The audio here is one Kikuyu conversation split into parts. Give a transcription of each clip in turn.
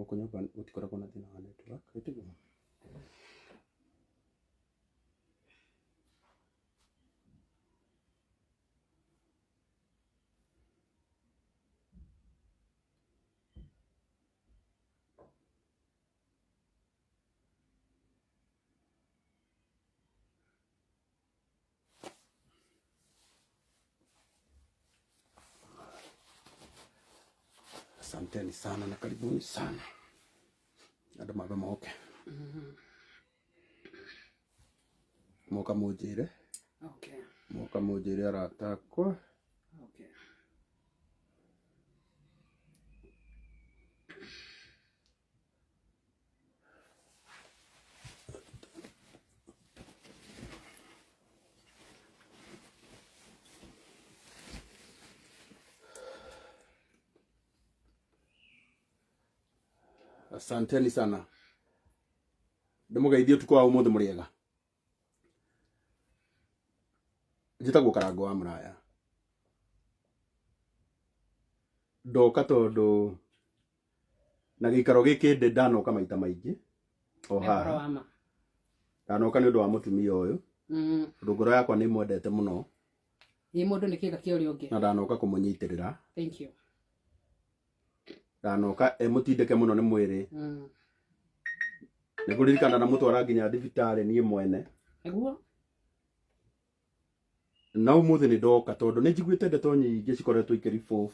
Gũkũ nyũmba gũtikoragwo na thĩna wa network, ĩtiguo? Asanteni sana na karibuni sana. Andũ mambe moke. Moka mũnjĩre. Okay. Moka mũnjĩre arata akwa. Okay. Asanteni sana. Ndĩmũgeithie ũtukũ wa ũmũthĩ mũrĩega. Njĩtagwo Karango wa Mũraya. Ndoka tondũ na gĩikaro gĩkĩ ndĩ ndanoka maita maingĩ o Nĩ ũhoro haha. wa ma. Ndanoka nĩ ũndũ wa mũtumia ũyũ tondũ ngoro yakwa nĩ ĩmwendete mũno Ĩ mũndũ nĩ kĩga kĩa ũrĩa ũngĩ. na ndanoka kũmũnyitĩrĩra. Thank you. Ndanoka emũtindĩke mũno nĩ mwĩrĩ. Nĩ ngũririkana ndamũtwara nginya thibitarĩ niĩ mwene. Nĩguo? Na ũmũthĩ nĩ ndoka tondũ nĩ njiguĩte ndeto nyingĩ cikoretwo ikĩribũ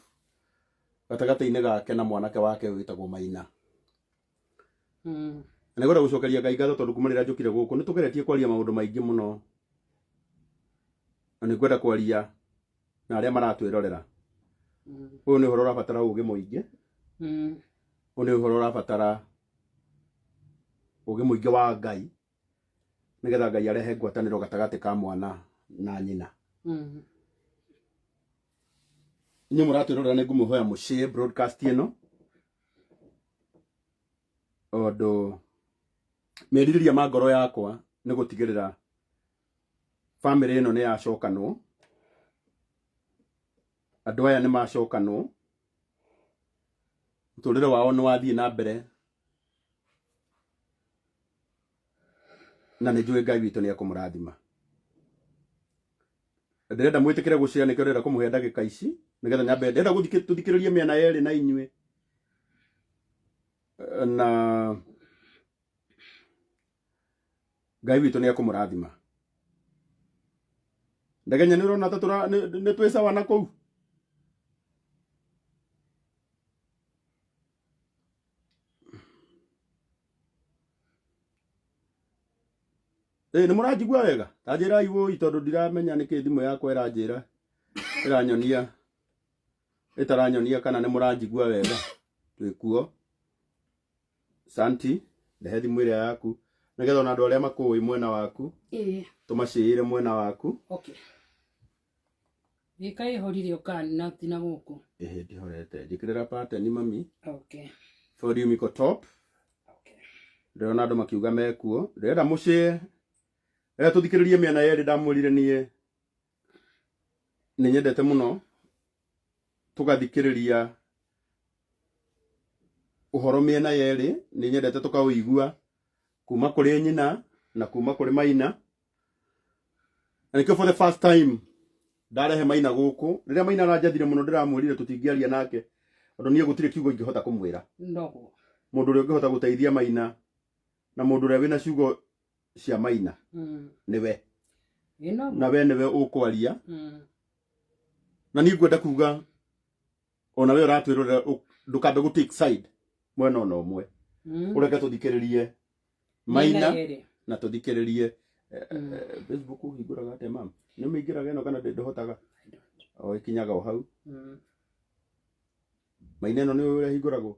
gatagatĩ-inĩ gake na mwanake wake ũyũ wĩtagwo Maina. Na nĩngwenda gũcokeria Ngai ngatho tondũ kuma rĩrĩa njũkire gũkũ nĩ tũgeretie kwaria maũndũ maingĩ mũno. Na nĩngwenda kwaria na arĩa maratwĩrorera. Ũyũ nĩ ũhoro ũrabatara ũgĩ mũingĩ. Ũyũ nĩ ũhoro ũrabatara ũgĩ mũingĩ wa Ngai nĩgetha Ngai arehe ngwatanĩro gatagatĩ ka mwana na nyina. Inyuĩ mũratwĩrorera nĩ ngũmũhoya mũ share broadcast ĩno tondũ merirĩria ma ngoro yakwa nĩ gũtigĩrĩra bamĩrĩ ĩno nĩ yacokanwo, andũ aya nĩ macokanwo, mũtũrĩre wao nĩ wathiĩ na mbere na nĩ njũĩ Ngai witũ nĩ ekũmũrathima. Ndĩrenda mwĩtĩkĩre gũcĩa nĩkĩo ndĩrenda kũmũhe ndagĩka ici nĩgetha nyambe ndĩrenda tũthikĩrĩrie mĩena yerĩ na inyuĩ na Ngai witũ nĩ ekũmũrathima. Ndegenya nĩ ũrona ta tũra nĩ twĩ sawa na kũu? Ĩ nĩ mũranjigua wega? Ta njĩrai wũi tondũ ndiramenya nĩkĩ thimũ yakwa ĩranjĩra ĩranyonia ĩtaranyonia kana nĩ mũranjigua wega. Twĩ kuo. Santi, ndehe thimũ ĩrĩa yaku nĩgetha ona andũ arĩa makũĩ mwena waku Ĩĩ. tũmacĩĩre mwena waku. Okay. Gĩka ĩhorire ũkani na ti na gũkũ. Ĩhĩ ndihorete. Njĩkĩrĩra pattern mami. Okay. Volume iko top. Okay. Ndĩrona andũ makiuga mekuo. Ndĩrenda mũcĩe. Reke tũthikĩrĩrie mĩena yerĩ ndamwĩrire niĩ nĩ nyendete mũno tũgathikĩrĩria ũhoro mĩena yerĩ nĩ nyendete tũkaũigua kuma kũrĩ nyina na kuma kũrĩ maina na nĩkĩo for the first time ndarehe maina gũkũ rĩrĩa maina aranjathire mũno ndĩramwĩrire tũtingĩaria nake tondũ niĩ gũtirĩ kiugo ingĩhota kũmwĩra Noguo. mũndũ ũrĩa ũngĩhota gũteithia maina na mũndũ ũrĩa wĩna ciugo cia maina nĩwe Ĩ noguo. na we nĩwe ũkwaria na niĩ ngwenda kuga ona we ũratwĩrorera ndũkambe gũ take side mwena ona ũmwe ũreke tũthikĩrĩrie maina Mĩena yerĩ. na tũthikĩrĩrie Facebook ũhingũraga atĩa mam nĩ ũmĩingĩraga ĩno kana ndũhotaga o ĩkinyaga o hau maina ĩno nĩ ũĩ ũrĩa ĩhingũragwo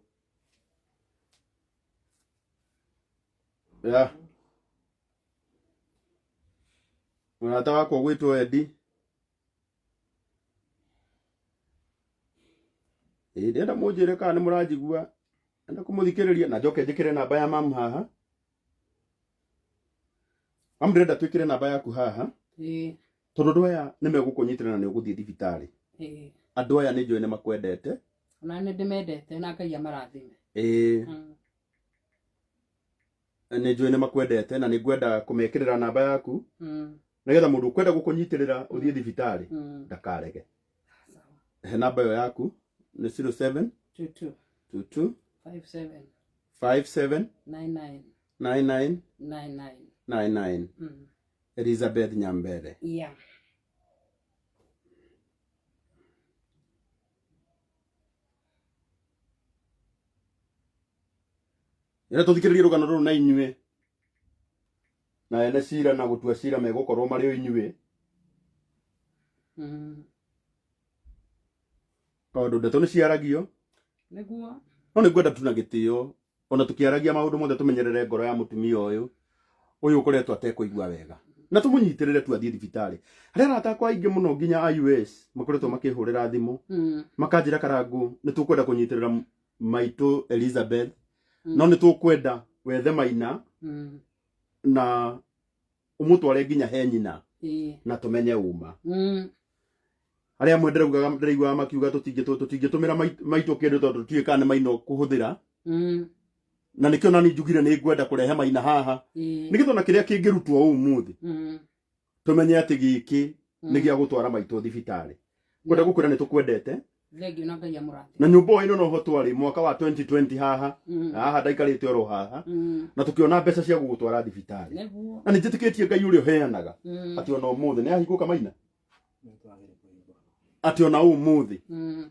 ya mũrata wakwa ũgwĩtwo Eddie Ĩĩ ndĩrenda mũnjĩre kana nĩ mũranjigua ndĩrenda kũmũthikĩrĩria na njoke njĩkĩre namba ya mamu haha mamu ndĩrenda twĩkĩre namba yaku haha Ĩĩ. tondũ andũ aya nĩ megũkũnyitĩrĩra na nĩ ũgũthiĩ thibitarĩ Ĩĩ. andũ aya nĩ njũĩ nĩ makwendete Ona nĩ ndĩmendete na Ngai amarathime. Ĩĩ. Mm. Nĩ njũĩ nĩ makwendete na nĩ ngwenda kũmekĩrĩra namba yaku Mm. nĩgetha mũndũ ũkwenda gũkũnyitĩrĩra ũthiĩ thibitarĩ Mm. ndakarege. Sawa. He namba ĩyo yaku nĩ 07 22 22 57 57 99 99 99. 99. Mm. Elizabeth Nyambere. Yeah. Ĩra tũthikĩrĩrie rũgano rũrũ na inyuĩ na ene cira na gũtua cira megũkorwo marĩ o inyuĩ Mm. tondũ ndeto nĩ ciaragio. Nĩguo. No nĩ ngwenda tu na gĩtĩo ona tũkĩaragia maũndũ mothe tũmenyerere ngoro ya mũtumia ũyũ ũyũ ũkoretwo atekũigua wega na tũmũnyitĩrĩre tu athiĩ thibitarĩ. Harĩ arata akwa aingĩ mũno nginya a US makoretwo makĩhũrĩra thimũ Mm. makanjĩra Karangũ nĩ tũkwenda kũnyitĩrĩra maitũ Elizabeth Mm. no nĩ tũkwenda wethe Maina Mm. na ũmũtware nginya he nyina Ĩĩ. na tũmenye uma. Mm. Arĩa amwe ndĩraiguaga makiuga tũtingĩtũmĩra maitũ kĩndũ tondũ tũtiũĩ kana nĩ Maina ũkũhũthĩra. Mm. Na nĩkĩo nani njugire nĩ ngwenda kũrehe Maina haha Ĩĩ. nĩgetha ona kĩrĩa kĩngĩrutwo ũmũthĩ Mm. tũmenye atĩ gĩkĩ Mm. nĩ gĩa gũtwara maitũ thibitarĩ. Ngwenda gũkwĩra nĩ tũkwendete Thengiũ na Ngai amũrathime. na nyũmba ĩno noho twarĩ mwaka wa 2020 haha Mm. haha ndaikarĩte oro haha Mm. na tũkĩona mbeca cia gũgũtwara thibitarĩ Nĩguo. na nĩ njĩtĩkĩtie Ngai ũrĩa ũheanaga Mm. atĩ ona ũmũthĩ nĩ ahingũka Maina atĩ ona ũmũthĩ Mm.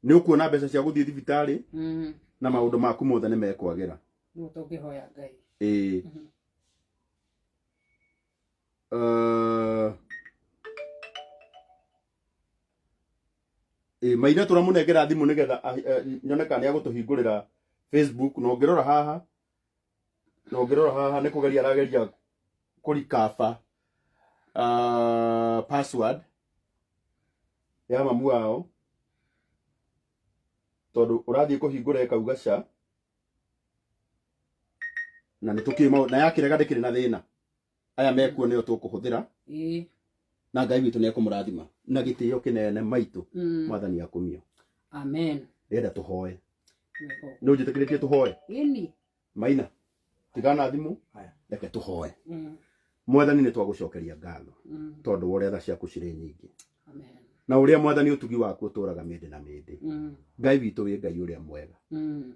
nĩ ũkuona mbeca cia gũthiĩ thibitarĩ Mm. na maũndũ maku mothe nĩ mekwagĩra. Nĩguo tũngĩhoya Ngai. Ĩĩ. Mhm. Ĩĩ Maina tũramũnengera thimũ nĩgetha nyone kana nĩ agũtũhingũrĩra Facebook na ũngĩrora haha na ũngĩrora haha nĩ kũgeria arageria kũrikaba password ya mamu wao tondũ ũrathiĩ kũhingũra ĩkauga ca na nĩ tũkĩũĩ maũndũ na yakĩrega ndĩkĩrĩ na thĩna aya mekuo nĩo tũkũhũthĩra Ĩĩ. na Ngai witũ nĩ ekũmũrathima na gĩtĩo kĩnene maitũ. Mm. Mwathani akumio. Amen. Ndĩrenda tũhoe. Nĩguo. Nĩ ũnjĩtĩkĩrĩtie tũhoe? Ĩni. Maina tigana thimũ Haya. reke tũhoe. Mm. Mwathani nĩ twagũcokeria ngatho Mm. tondũ wa ũrĩa tha ciaku cirĩ nyingĩ Amen. na ũrĩa Mwathani ũtugi waku ũtũraga mĩndĩ na mĩndĩ. Mm. Ngai witũ wĩ Ngai ũrĩa mwega. Mm.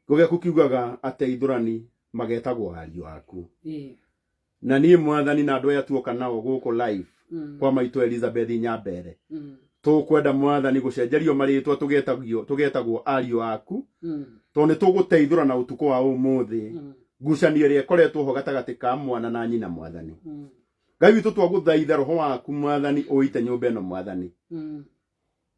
Kiugo gĩaku kiugaga ateithũrani magetagwo ariũ aku. Ĩĩ. Na niĩ Mwathani na andũ aya tuoka nao gũkũ live Mm. kwa maitũ Elizabeth Nyambere Mm. tũkwenda Mwathani gũcenjerio marĩtwa tũgetagwo ariũ aku Mm. tondũ nĩ tũgũteithũra na ũtukũ wa ũmũthĩ Mm. ngucanio ĩrĩa ĩkoretwo ho gatagatĩ ka mwana na nyina Mwathani. Mm. Ngai witũ twagũthaitha roho waku Mwathani ũite nyũmba ĩno Mwathani. Mm.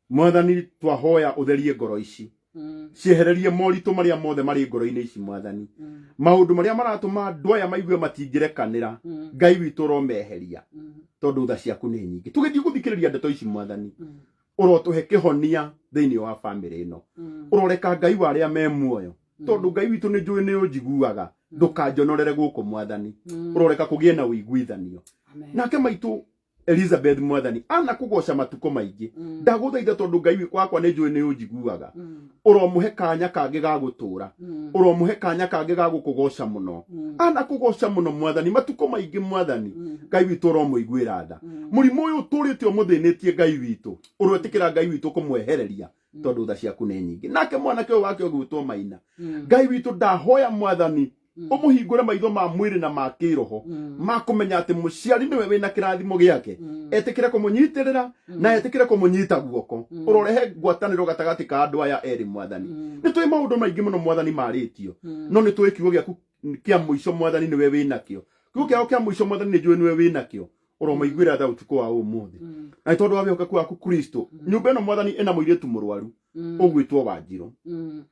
Mwathani twahoya ũtherie ngoro ici Mm. ciehererie moritũ marĩa mothe marĩ ngoro-inĩ ici Mwathani. Mm. Maũndũ marĩa maratũma andũ aya maigue matingĩrekanĩra Mm. Ngai witũ ũromeheria Mm. tondũ tha ciaku nĩ nyingĩ. Tũgĩthiĩ gũthikĩrĩria ndeto ici Mwathani Mm. ũrotũhe kĩhonia thĩinĩ wa bamĩrĩ ĩno. Mm. Ũroreka Ngai wa arĩa me muoyo tondũ Ngai witũ nĩ njũĩ nĩ ũnjiguaga ndũkanjonorere gũkũ Mwathani. Mm. Ũroreka kũgĩe na ũiguithanio. Amen. Nake maitũ Elizabeth Mwathani ana kũgoca matukũ maingĩ Mm. ndagũthaitha tondũ Ngai wakwa nĩ njũĩ nĩ ũnjiguaga Mm. ũromũhe kanya kangĩ ga gũtũra Mm. ũromũhe kanya kangĩ ga gũkũgoca mũno Mm. ana kũgoca mũno Mwathani matukũ maingĩ Mwathani Mm. Ngai witũ ũromũiguĩra tha. Mm. Mũrimũ ũyũ ũtũrĩte ũmũthĩnĩtie Ngai witũ ũroĩtĩkĩra Ngai witũ kũmwehereria tondũ tha ciaku nĩ nyingĩ. Nake mwanake ũyũ wake ũgwĩtwo Maina Mm. Ngai witũ ndahoya Mwathani Mm. ũmũhingũre maitho ma mwĩrĩ na ma kĩroho Mm. ma kũmenya atĩ mũciari nĩwe wĩna kĩrathimo gĩake Mm. etĩkĩre kũmũnyitĩrĩra na etĩkĩre kũmũnyita guoko Mm. ũrorehe ngwatanĩro gatagatĩ ka andũ aya erĩ Mwathani. Mm. Nĩ tũĩ maũndũ maingĩ mũno Mwathani marĩtio Mm. no nĩ tũĩ kiugo gĩaku kĩa mũico Mwathani nĩwe wĩnakĩo kiugo kĩao kĩa mũico Mwathani nĩ njũĩ nĩwe wĩnakĩo ũromaiguĩra tha ũtukũ wa ũmũthĩ Mm. na nĩ tondũ wa wĩhokeku waku Kristo nyũmba ĩno Mwathani ĩna mũirĩtu mũrwaru Mm. ũgwĩtwo Wanjirũ. Mm.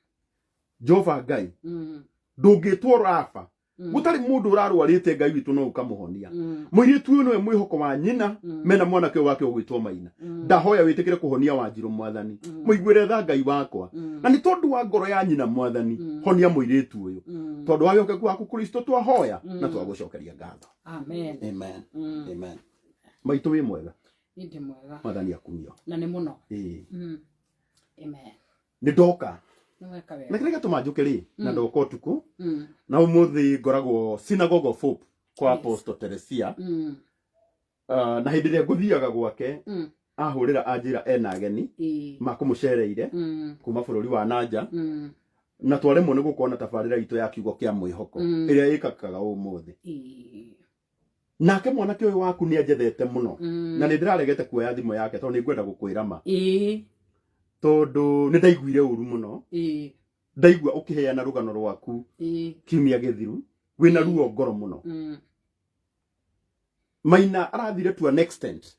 Jehova Ngai Mm. ndũngĩtwo Rafa Mm. gũtarĩ mũndũ ũrarwarĩte Ngai witũ no ũkamũhonia. Mm. Mũirĩtu ũyũ nĩwe mwĩhoko wa nyina Mm. mena mwanake ũyũ wake ũgwĩtwo Maina. Mm. Ndahoya wĩtĩkĩre kũhonia Wanjirũ Mwathani Mm. mũiguĩre tha Ngai wakwa Mm. na nĩ tondũ wa ngoro ya nyina Mwathani Mm. honia mũirĩtu ũyũ Mm. tondũ wa wĩhokeku waku Kristo twahoya Mm. na twagũcokeria ngatho. Amen. Amen. Mm. Amen. Maitũ wĩ mwega Niĩ ndĩ mwega Mwathani akumio. na nĩ mũno. Ĩĩ Mm. Amen. nĩ ndoka Nĩ Nĩ weka Na wega. kĩrĩa gĩatũma njũke rĩ na ndoka ũtukũ na ũmũthĩ ngoragwo Synagogue of Hope kwa Apostle Teresia. Na hĩndĩ ĩrĩa ngũthiaga gwake ahũrĩra anjĩra ena ageni makũmũcereire kuma bũrũri wa nanja na twaremwo nĩ gũkorwo na tabarĩra itũ ya kiugo kĩa mwĩhoko ĩrĩa ĩkakaga ũmũthĩ. Nake mwanake ũyũ waku nĩ anjethete mũno na nĩ ndĩraregete kuoya thimũ yake tondũ nĩ ngwenda gũkwĩra ma, tondũ nĩ ndaiguire ũru mũno ndaigua ũkĩheana rũgano rwaku kiumia gĩthiru wĩna ruo ngoro mũno. Maina arathire to an extent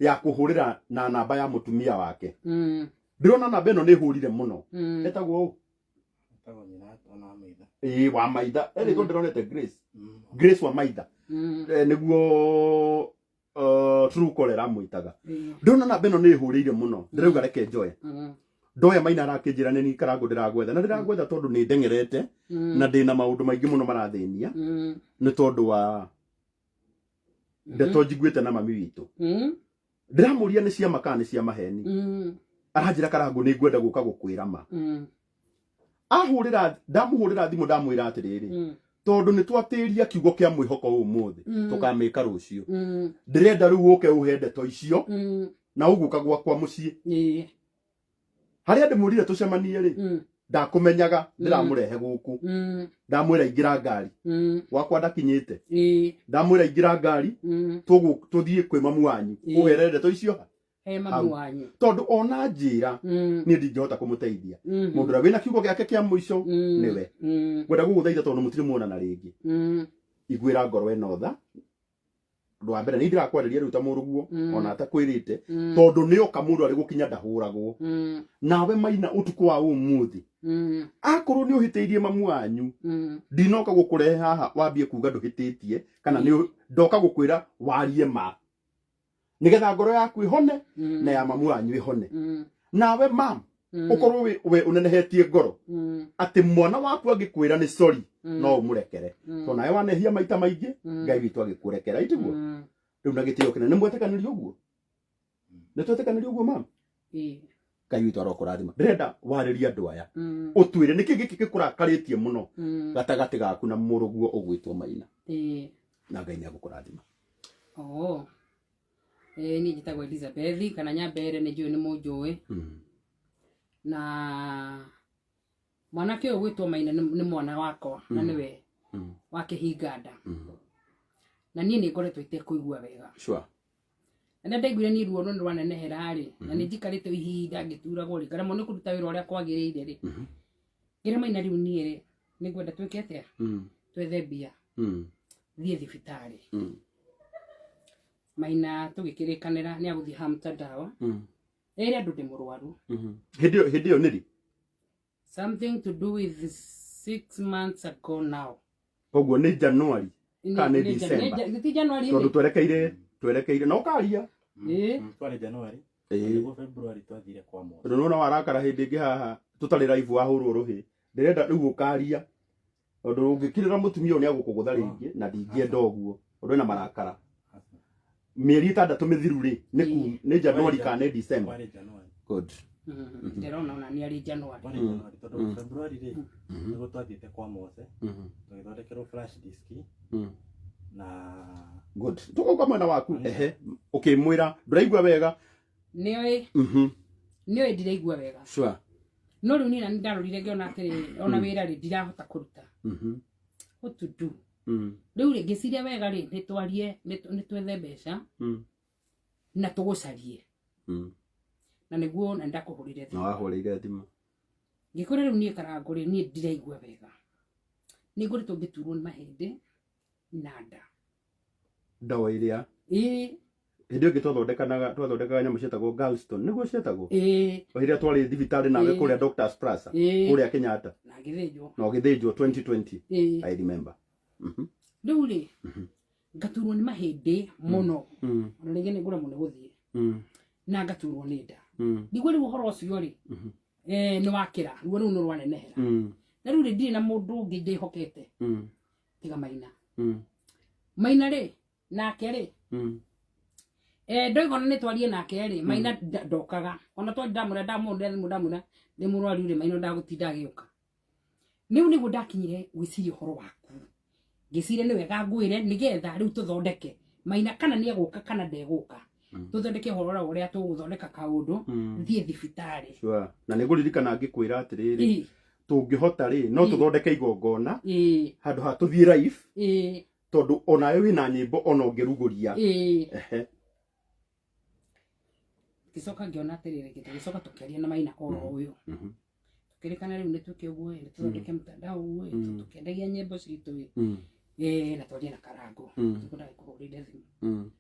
ya kũhũrĩra na namba ya mũtumia wake. Ndĩrona namba ĩno nĩ ĩhũrire mũno. Etagwo ũ? Etagwo nyina ona maitha. Ĩĩ, wa maitha erĩtwo ndĩronete Grace. Grace wa maitha. Nĩguo true caller amwĩtaga. Ndĩrona namba ĩno nĩ ĩhũrĩire mũno, ndĩrauga reke njoe. Ndoya Maina arakĩnjĩra nĩ niĩ Karangũ ndĩragwetha, na ndĩragwetha tondũ nĩ ndeng'erete na ndĩna maũndũ maingĩ mũno marathĩnia nĩ tondũ wa ndeto njiguĩte na mami witũ. Ndĩramũria nĩ cia ma kana nĩ cia maheni. Aranjĩra Karangũ nĩ ngwenda gũka gũkwĩra ma. Ahũrĩra ndamũhũrĩra thimũ ndamwĩra atĩrĩrĩ, tondũ nĩ twatĩria kiugo kĩa mwĩhoko ũmũthĩ tũkamĩka rũciũ, ndĩrenda rĩu ũke ũhe ndeto icio na ũgũka gwakwa mũciĩ harĩa ndĩmwĩrire tũcemanie rĩ, ndakũmenyaga ndĩramũrehe gũkũ. Ndamwĩra ingĩra ngari gwakwa ndakinyĩte, ndamwĩra ingĩra ngari tũthiĩ kwĩ mamu wanyu ũhere ndeto icio ha He mamu wanyu, tondũ ona njĩra niĩ ndingĩhota kũmũteithia. Mũndũ ũrĩa wĩna kiugo gĩake kĩa mũico nĩwe. Ngwenda gũgũthaitha tondũ mũtirĩ muonana rĩngĩ, iguĩra ngoro ĩno tha. Ũndũ wa mbere nĩ ndĩrakwarĩria rĩu ta mũrũguo ona atakwĩrĩte, tondũ nĩ oka mũndũ arĩ gũkinya ndahũragwo. Nawe Maina ũtukũ wa ũmũthĩ akorwo nĩ ũhĩtĩirie mamu wanyu, ndinoka gũkũrehe haha wambie kuga ndũhĩtĩtie kana nĩ ndoka gũkwĩra warie ma nĩgetha ngoro yaku ĩhone na ya mamu wanyu ĩhone. Nawe mam ũkorwo we ũnenehetie ngoro atĩ mwana waku angĩkwĩra nĩ sorry no ũmũrekere, tondũ nawe wanehia maita maingĩ Ngai witũ agĩkũrekera itiguo. Rĩu na gĩtĩo kĩnene nĩ mwetĩkanĩria ũguo, nĩ twetĩkanĩria ũguo mam? Ngai witũ arokũrathima. Ndĩrenda warĩrie andũ aya ũtwĩre nĩkĩ gĩkĩ gĩkũrakarĩtie mũno gatagatĩ gaku na mũrũguo ũgwĩtwo Maina, na Ngai nĩ agũkũrathima. Oo. Niĩ njĩtagwo Elizabeth kana Nyambere, nĩ njũĩ nĩ mũnjũĩ. Na mwanake ũyũ gwĩtwo Maina nĩ mwana wakwa na nĩwe wakĩhinga nda. Na niĩ nĩ ngoretwo itekũigua wega. Na nĩ ndaiguire niĩ ruo rũu nĩ rwanenehera rĩ, na nĩ njikarĩte ihinda ngĩturagwo rĩ, ngaremwo nĩ kũruta wĩra ũrĩa kwagĩrĩire rĩ. Ngĩra Maina rĩu niĩ rĩ, nĩ ngwenda twĩke atĩa? Twethe mbia, thiĩ thibitarĩ. Maina tũgĩkĩrĩkanĩra nĩ agũthiĩ ha mtandao ĩrĩ andũ ndĩ mũrwaru. Hĩndĩ ĩyo nĩrĩ? Something to do with 6 months ago now. Koguo nĩ January kana nĩ December? Ti January. Tondũ twerekeire na ũkaria. Twarĩ January. Nĩguo February twathire kwa Mose. Tondũ nĩwona warakara hĩndĩ ĩngĩ haha tũtarĩ live wahũrwo rũhĩ. Ndĩrenda rĩu ũkaria tondũ ũngĩkirĩra mũtumia ũyũ nĩ agũkũgũtha rĩngĩ na ndingĩenda ũguo tondũ ena marakara. Mĩeri 6 mĩthiru rĩ, nĩ January kana nĩ December? Kwarĩ January. Good. Ndĩrona ona nĩ arĩ January. Kwarĩ January tondũ February rĩ nĩguo twathiĩte kwa Mose tũgĩthondekerwo flash disk na Good, tũgũka mwena waku. Ehe, ũkĩmwĩra ndũraigua wega. Nĩoĩ. Nĩoĩ ndiraigua wega. No rĩu niĩ na nĩ ndarorire ngĩona atĩrĩ, ona wĩra rĩ ndirahota kũruta. What to do? Rĩu rĩ ngĩciria wega rĩ, nĩ twarie, nĩ twethe mbeca na tũgũcarie. Na nĩguo na ndakũhũrire Na thimũ. Wahũrĩire thimũ. Ngĩkwĩra rĩu niĩ Karangũ rĩ, niĩ ndiraigua wega, nĩ ngoretwo ngĩturwo nĩ mahĩndĩ na nda. Ndawa ĩrĩa hĩndĩ ĩyo ĩngĩ twathondekaga nyamũ cietagwo gallstone, nĩguo cietagwo? O hĩndĩ ĩrĩa twarĩ thibitarĩ nawe kũrĩa Doctors Plaza, kũrĩa Kenyatta. Na ngĩthĩnjwo. Na ũgĩthĩnjwo 2020. I remember. Rĩu rĩ ngaturwo nĩ mahĩndĩ mũno, ona rĩngĩ nĩ ngũremwo nĩ gũthiĩ na ngaturwo nĩ nda. Ndigua rĩu ũhoro ũcio rĩ nĩ wakĩra ruo rũu nĩ rwanenehera. Na rĩu rĩ ndirĩ na mũndũ ũngĩ ndĩhokete tiga Maina. Maina rĩ nake rĩ Ndoiga ona nĩ twarie nake rĩ, Maina ndokaga. Ona twaria ndamwĩra ndamũhũrĩra thimũ ndamwĩra ndĩ mũrwaru rĩ, Maina ndagũtinda agĩũka. Rĩu nĩguo ndakinyire gwĩciria ũhoro waku. Ngĩciria nĩ wega ngwĩre nĩgetha rĩu tũthondeke Maina kana nĩ egũka kana ndegũka. Tũthondeke ũhoro ũrĩa tũgũthondeka kaũndũ thiĩ thibitarĩ. Sure. Na nĩ ngũririkana ngĩkwĩra atĩrĩrĩ, tũngĩhota rĩ, no tũthondeke igongona handũ ha tũthiĩ live, tondũ onawe wĩna nyĩmbo ona ũngĩrugũria. Ehe. Ngĩcoka ngĩona atĩrĩrĩ, tũgĩcoka tũkĩaria na Maina oro ũyũ. Tũkĩrĩkana rĩu nĩ twĩke ũguo ĩ, nĩ tũthondeke mtandao ũguo ĩ, tũkĩendagia nyĩmbo citũ ĩ. Na twarie na Karango. Nĩguo ndagĩkũhũrĩire thimũ.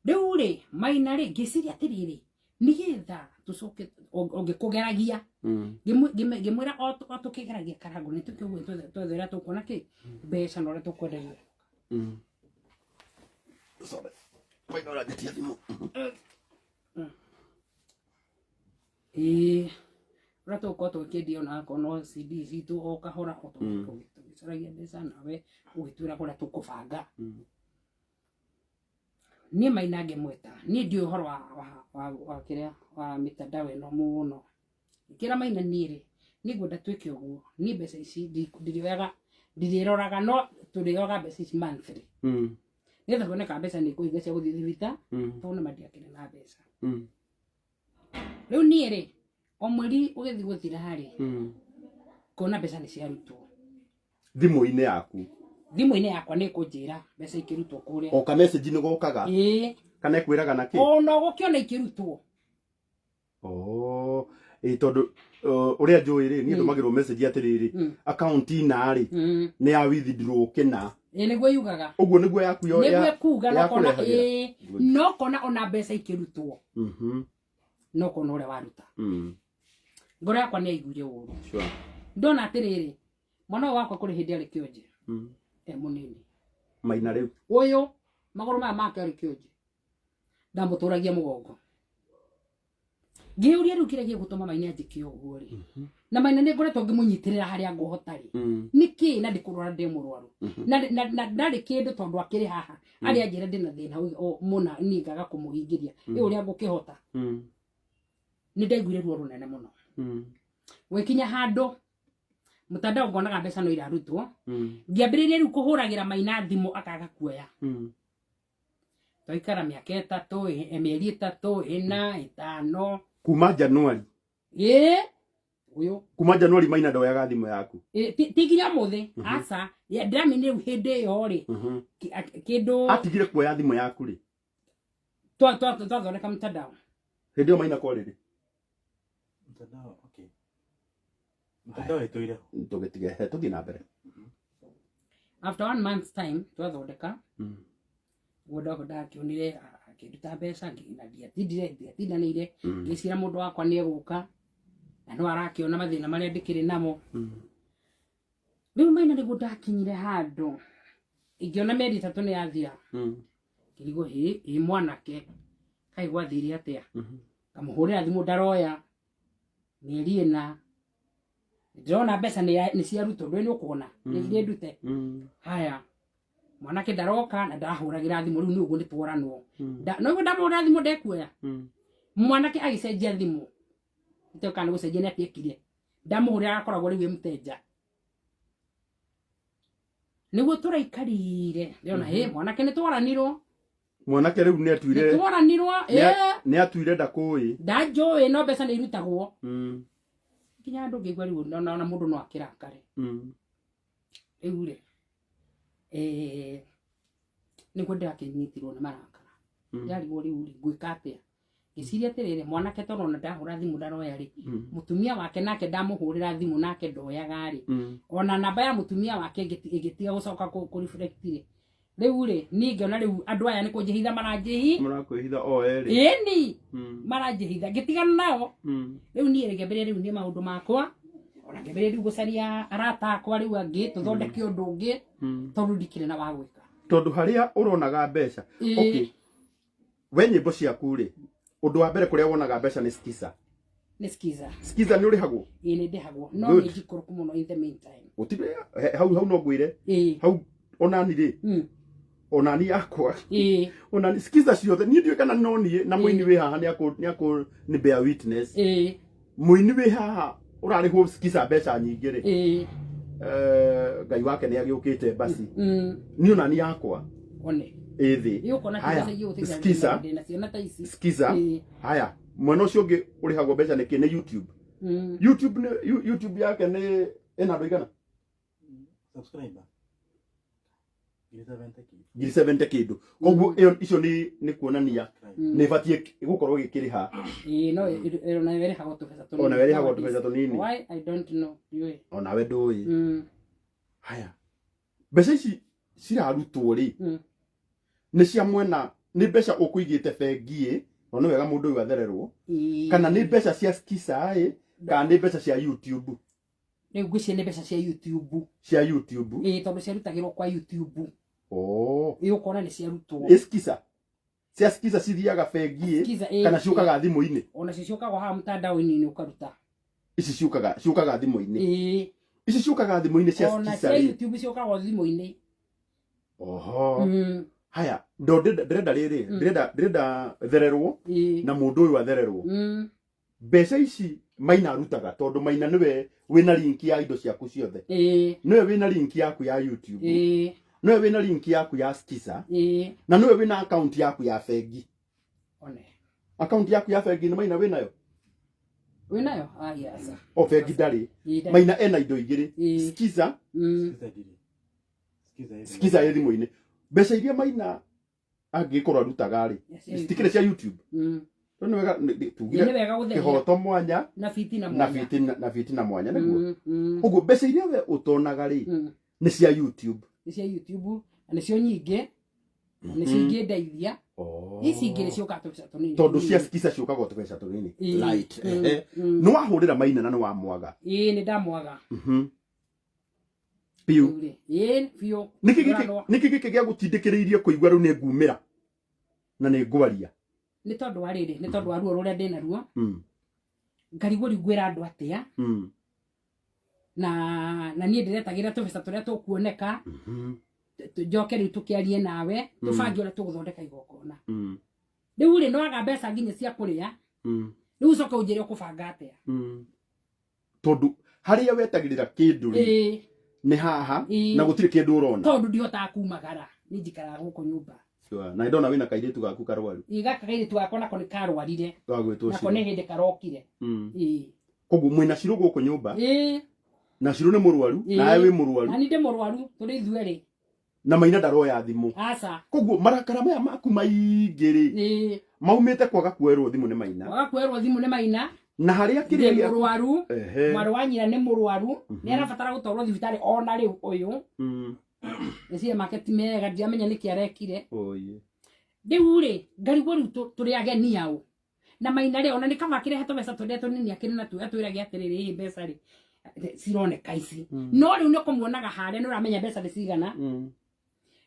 Rĩu rĩ, Maina rĩ, ngĩciria atĩrĩrĩ, nĩgetha tũcoke ũngĩkũgeragia, ngĩmwĩra o tũkĩgeragia Karango nĩ twĩke ũguo twethe ũrĩa tũkuona kĩ mbeca na ũrĩa tũkwendagia. Sorry. Maina ũranjĩtia thimũ. Ĩĩ, ũrĩa tũgũkorwo tũgĩkĩendia ona akorwo no CD citũ o kahora o tũgĩcaragia mbeca nawe ũgĩtwĩra ũrĩa tũkũbanga. Niĩ Maina ngĩmwĩta, niĩ ndiũĩ ũhoro wa kĩrĩa wa mĩtandao ĩno mũno. Ngĩra Maina niĩ rĩ, niĩ ngwenda twĩke ũguo, niĩ mbeca ici ndirĩoyaga, ndirĩroraga no tũrĩoyaga mbeca ici monthly. Nĩgetha tuone kana mbeca nĩ ikũhinga cia gũthiĩ thibitarĩ, tondũ nĩma ndiakĩrĩ na mbeca. Rĩu niĩ rĩ, o mweri ũgĩthiĩ gũthira rĩ, ngona mbeca nĩ ciarutwo. Thimũ-inĩ yaku. Thimũ-inĩ yakwa nĩ ĩkũnjĩra mbeca ikĩrutwo kũrĩa. O ka message nĩ gokaga. Ĩĩ. Kana ĩkwĩraga na kĩ? Ona ũgũkĩona ikĩrutwo. Oh, ĩ tondũ ũrĩa njũĩ rĩ, niĩ ndũmagĩrwo message atĩrĩrĩ, account ina rĩ, nĩ ya withdraw kĩna. Ĩ nĩguo yugaga. Ũguo nĩguo yaku yo Nĩguo ĩkuga no kona yakũrehagĩra. ĩ, no kona ona mbeca ikĩrutwo. No kona ũrĩa waruta. Ngoro yakwa nĩ yaiguire ũru. Sure. Ndona atĩrĩrĩ, mwana ũyũ wakwa kũrĩ hĩndĩ arĩ kĩonje. E mũnini. Maina rĩu. Ũyũ magũrũ maya make arĩ kĩonje. Ndamũtũragia mũgongo. Ngĩũria rĩu kĩrĩa gĩgũtũma Maina anjĩke ũguo rĩ. Na Maina nĩ ngoretwo ngĩmũnyitĩrĩra harĩa ngũhota rĩ. Nĩkĩ na ndĩkũrwara ndĩ mũrwaru. Na ndarĩ kĩndũ tondũ akĩrĩ haha. Arĩa anjĩra ndĩna thĩna mũna niĩ ngaga kũmũhingĩria. Ĩ ũrĩa ngũkĩhota. Nĩ ndaiguire ruo rũnene mũno. Gwĩkinya handũ mtandao ngonaga mbeca no irarutwo. Ngĩambĩrĩria rĩu kũhũragĩra Maina thimũ akaga kuoya. Twaikara mĩaka ĩtatũ, mĩeri ĩtatũ, ĩna, ĩtano. Kuma January. Ĩ, ũyũ. Kuma January Maina ndoyaga thimũ yaku. Ĩ, ti nginya ũmũthĩ. Aca, ya, ndĩramenya rĩu hĩndĩ ĩyo rĩ, kĩndũ Atigire kuoya thimũ yaku rĩ? Twathondeka mtandao. Hĩndĩ ĩyo Maina kwarĩ rĩ? Mtandao, okay. Mtandao ĩtũire ho. Tũgĩtige, tũthiĩ na mbere. After 1 month's time twathondeka. Guo ndakĩonire akĩnduta mbeca, na ndiatindanĩire. Ngĩcira mũndũ wakwa nĩ egũka, na no arakĩona mathĩna marĩa ndĩkĩrĩ namo. Rĩu Maina nĩguo ndakinyire handũ, ingĩona mĩeri ĩtatũ nĩ yathira. Ngĩrigwo, hĩ, ĩ mwanake, kaĩ gwathire atĩa? Ngamũhũrĩra thimũ ndaroya, mĩeri ĩna. Ndĩrona mbeca nĩ ciarutwo, ndũĩ nĩ ũkuona, nĩ irĩ ndute. Haya, mwanake ndaroka na ndahũragĩra thimũ, rĩu nĩ ũguo nĩ tworanwo. No ũguo ndamũhũrĩra thimũ ndekuoya. Mwanake agĩcenjia thimũ. Itoĩ kana nĩ gũcenjia nĩ atĩa ekire. Ndamũhũrĩra agakoragwo rĩu e mũtenja. Nĩguo tũraikarire. Ndĩrona, hĩ, mwanake nĩ twaranirwo. Mwanake rĩu nĩ atuire Nĩ twaranirwo, ĩ. nĩ atuire ndakũĩ. Ndanjũĩ, no mbeca nĩ irutagwo. Nginya andũ ngĩigua rĩu ona mũndũ no akĩrakare. Rĩu rĩ, nĩguo ndĩrakĩnyitirwo nĩ marakara. Ndarigwo rĩu rĩ, ngwĩka atĩa? Ngĩciria atĩrĩrĩ, mwanake tondũ ona ndahũra thimũ ndaroya rĩ, mũtumia wake nake ndamũhũrĩra thimũ nake ndoyaga rĩ. Ona namba ya mũtumia wake ĩgĩtiga gũcoka kũ reflect rĩ. Rĩu rĩ, niĩ ngĩona rĩu andũ aya nĩ kũnjĩhitha maranjĩhi. Marakwĩhitha o erĩ. Ĩni. Maranjĩhitha. Ngĩtigana nao. Rĩu niĩ rĩ, ngĩambĩrĩria rĩu niĩ maũndũ makwa. Ona ngĩambĩrĩria rĩu gũcaria arata akwa rĩu angĩ, tũthondeke ũndũ ũngĩ, tondũ ndikĩrĩ na wa gwĩka. Tondũ harĩa ũronaga mbeca. Okay. We nyĩmbo ciaku rĩ, ũndũ wa mbere kũrĩa wonaga mbeca nĩ Skiza. Nĩ Skiza. Skiza nĩ ũrĩhagwo? Ĩĩ, nĩ ndĩhagwo. No Good. nĩ njikũrũku mũno in the meantime. Gũtirĩ, hau, hau no ngwĩre. Hau onani rĩ, Onani yakwa. Ĩĩ. Onani skiza ciothe niĩ ndiũĩ kana no niĩ na mũini wĩ haha nĩ akũ nĩ bear witness. Mũini wĩ haha ũrarĩhwo skiza mbeca nyingĩ rĩ, Ngai wake nĩ agĩũkĩte basi. Niĩ onani yakwa One. Ĩ thĩ. Ĩ ũkona Haya, mbeca igĩ gũteithia. Skiza. Ndĩna ciana ta ici. Skiza. Haya, mwena ũcio ũngĩ ũrĩhagwo mbeca nĩkĩ? Nĩ YouTube. YouTube nĩ YouTube yake nĩ ĩna andũ igana? Subscriber 70 kĩ. 70,000 kĩndũ. Koguo ĩyo icio nĩ kuonania nĩ ĩbatiĩ gũkorwo ĩgĩkĩrĩha. Ĩĩ, no ĩyo nayo ĩrĩhagwo tũbeca tũnini. Ona we ĩrĩhagwo tũbeca tũnini. Why, I don't know, ndiũĩ. Onawe ndũĩ. Haya, mbeca ici cirarutwo rĩ, nĩ cia mwena, nĩ mbeca ũkũigĩte bengi ĩ, no nĩ wega mũndũ ũyũ athererwo, kana nĩ mbeca cia Skiza ĩ, kana nĩ mbeca cia YouTube? Rĩu ngwĩciria nĩ mbeca cia YouTube. Cia YouTube. Ĩĩ, tondũ ciarutagĩrwo kwa YouTube. Oh. Ĩ, ũkona nĩ ciarutwo. Ĩ Skiza, cia Skiza cithiaga bengi ĩ, Skiza, ĩ, kana ciũkaga thimũ-inĩ? Ona cio ciũkaga haha mtandao-inĩ ũkaruta. Ici ciũkaga thimũ-inĩ? Ĩĩ. Ici ciũkaga thimũ-inĩ cia Ona Skiza cia rĩ? YouTube ciũkaga thimũ-inĩ. Oho. Haya, ndo ndĩrenda rĩrĩ, ndĩrenda thererwo na mũndũ ũyũ athererwo. Mbeca ici Maina arutaga, tondũ Maina nĩwe wĩna link ya indo ciaku ciothe, nĩwe wĩna link yaku ya YouTube, nĩwe wĩna link yaku ya Skiza, na nĩwe wĩna account yaku ya bengi. One. Account yaku ya bengi nĩ Maina wĩnayo? Wĩnayo? Ai, aca. O bengi ndarĩ. Ĩĩ, ndarĩ. Maina ena indo igĩrĩ. Skiza. Skiza ndirĩ. Skiza ĩ thimũ. Skiza ĩ thimũ-inĩ. Mbeca iria Maina angĩkorwo arutaga rĩ, Cia citikĩrĩ cia YouTube? Rĩu nĩ wega Ĩĩ, tugire nĩ wega gũtheria. Kĩhoto mwanya na fitina na mwanya. Fitina mwanya nĩguo. Ũguo mbeca iria we ũtonaga rĩ, nĩ cia YouTube. Nĩ cia YouTube, na nĩcio nyingĩ, na nĩcio ingĩndeithia. Ici ingĩ nĩ ciũkaga tũbeca tũnini. Tondũ cia Skiza ciũkaga o tũbeca tũnini. Ĩĩ. Right. Ehe. Nĩ wahũrĩra Maina na nĩ wamwaga? Ĩĩ, nĩ ndamwaga. Biũ? Rĩu rĩ, ĩĩ, biũ. Nĩkĩ gĩkĩ Ndũranwa. Nĩkĩ gĩkĩ gĩa gũtindĩkĩrĩirie kũigua rĩu nĩ ngumĩra na nĩ ngwaria? Nĩ tondũ wa rĩrĩ, nĩ tondũ wa ruo rũrĩa ndĩna ruo. Ngarigwo rĩu ngwĩra andũ atĩa. Na niĩ ndĩretagĩra tũbeca tũrĩa tũkuoneka, njoke rĩu tũkĩarie nawe, tũbange ũrĩa tũgũthondeka igongona. Rĩu rĩ, nĩwaga mbeca nginya cia kũrĩa. Rĩu ũcoke ũnjĩre ũkũbanga atĩa? Tondũ harĩa wetagĩrĩra kĩndũ rĩ, nĩ haha, na gũtirĩ kĩndũ ũrona. Tondũ ndihotaga kumagara, niĩ njikaraga gũkũ nyũmba. Sure. Na ndona wĩna kairĩtu gaku karwaru. Ĩ, gaka kairĩtu gakwa nako nĩ karwarire. Gagwĩtwo Nako nĩ Shiro. hĩndĩ karokire. Ĩĩ. Koguo mwĩna Shiro gũkũ nyũmba, na Shiro nĩ mũrwaru, nawe wĩ mũrwaru. Na niĩ ndĩ mũrwaru, tũrĩ ithuerĩ. Na Maina ndaroya thimũ. Aca. Koguo marakara maya maku maingĩ rĩ, maumĩte kwaga kuoerwo thimũ nĩ Maina. Kwaga kuoerwo thimũ nĩ Maina. Na harĩa Ndĩ kĩrĩa mũrwaru. Mwarĩ wa nyina nĩ mũrwaru, nĩ arabatara gũtwarwo thibitarĩ ona rĩu ũyũ. Meciria make ti mega, ndiramenya nĩkĩ arekire. Oye. Rĩu rĩ, ngarigwo rĩu tũrĩ ageni aũ na Maina rĩ, ona nĩ kaba akĩrehe tũbeca tũrĩa tũnini akĩrĩ natuo, atwĩrage atĩrĩrĩ, ĩ mbeca rĩ cironeka ici. No rĩu nĩ ũkũmuonaga harĩa, nĩ ũramenya mbeca nĩ cigana,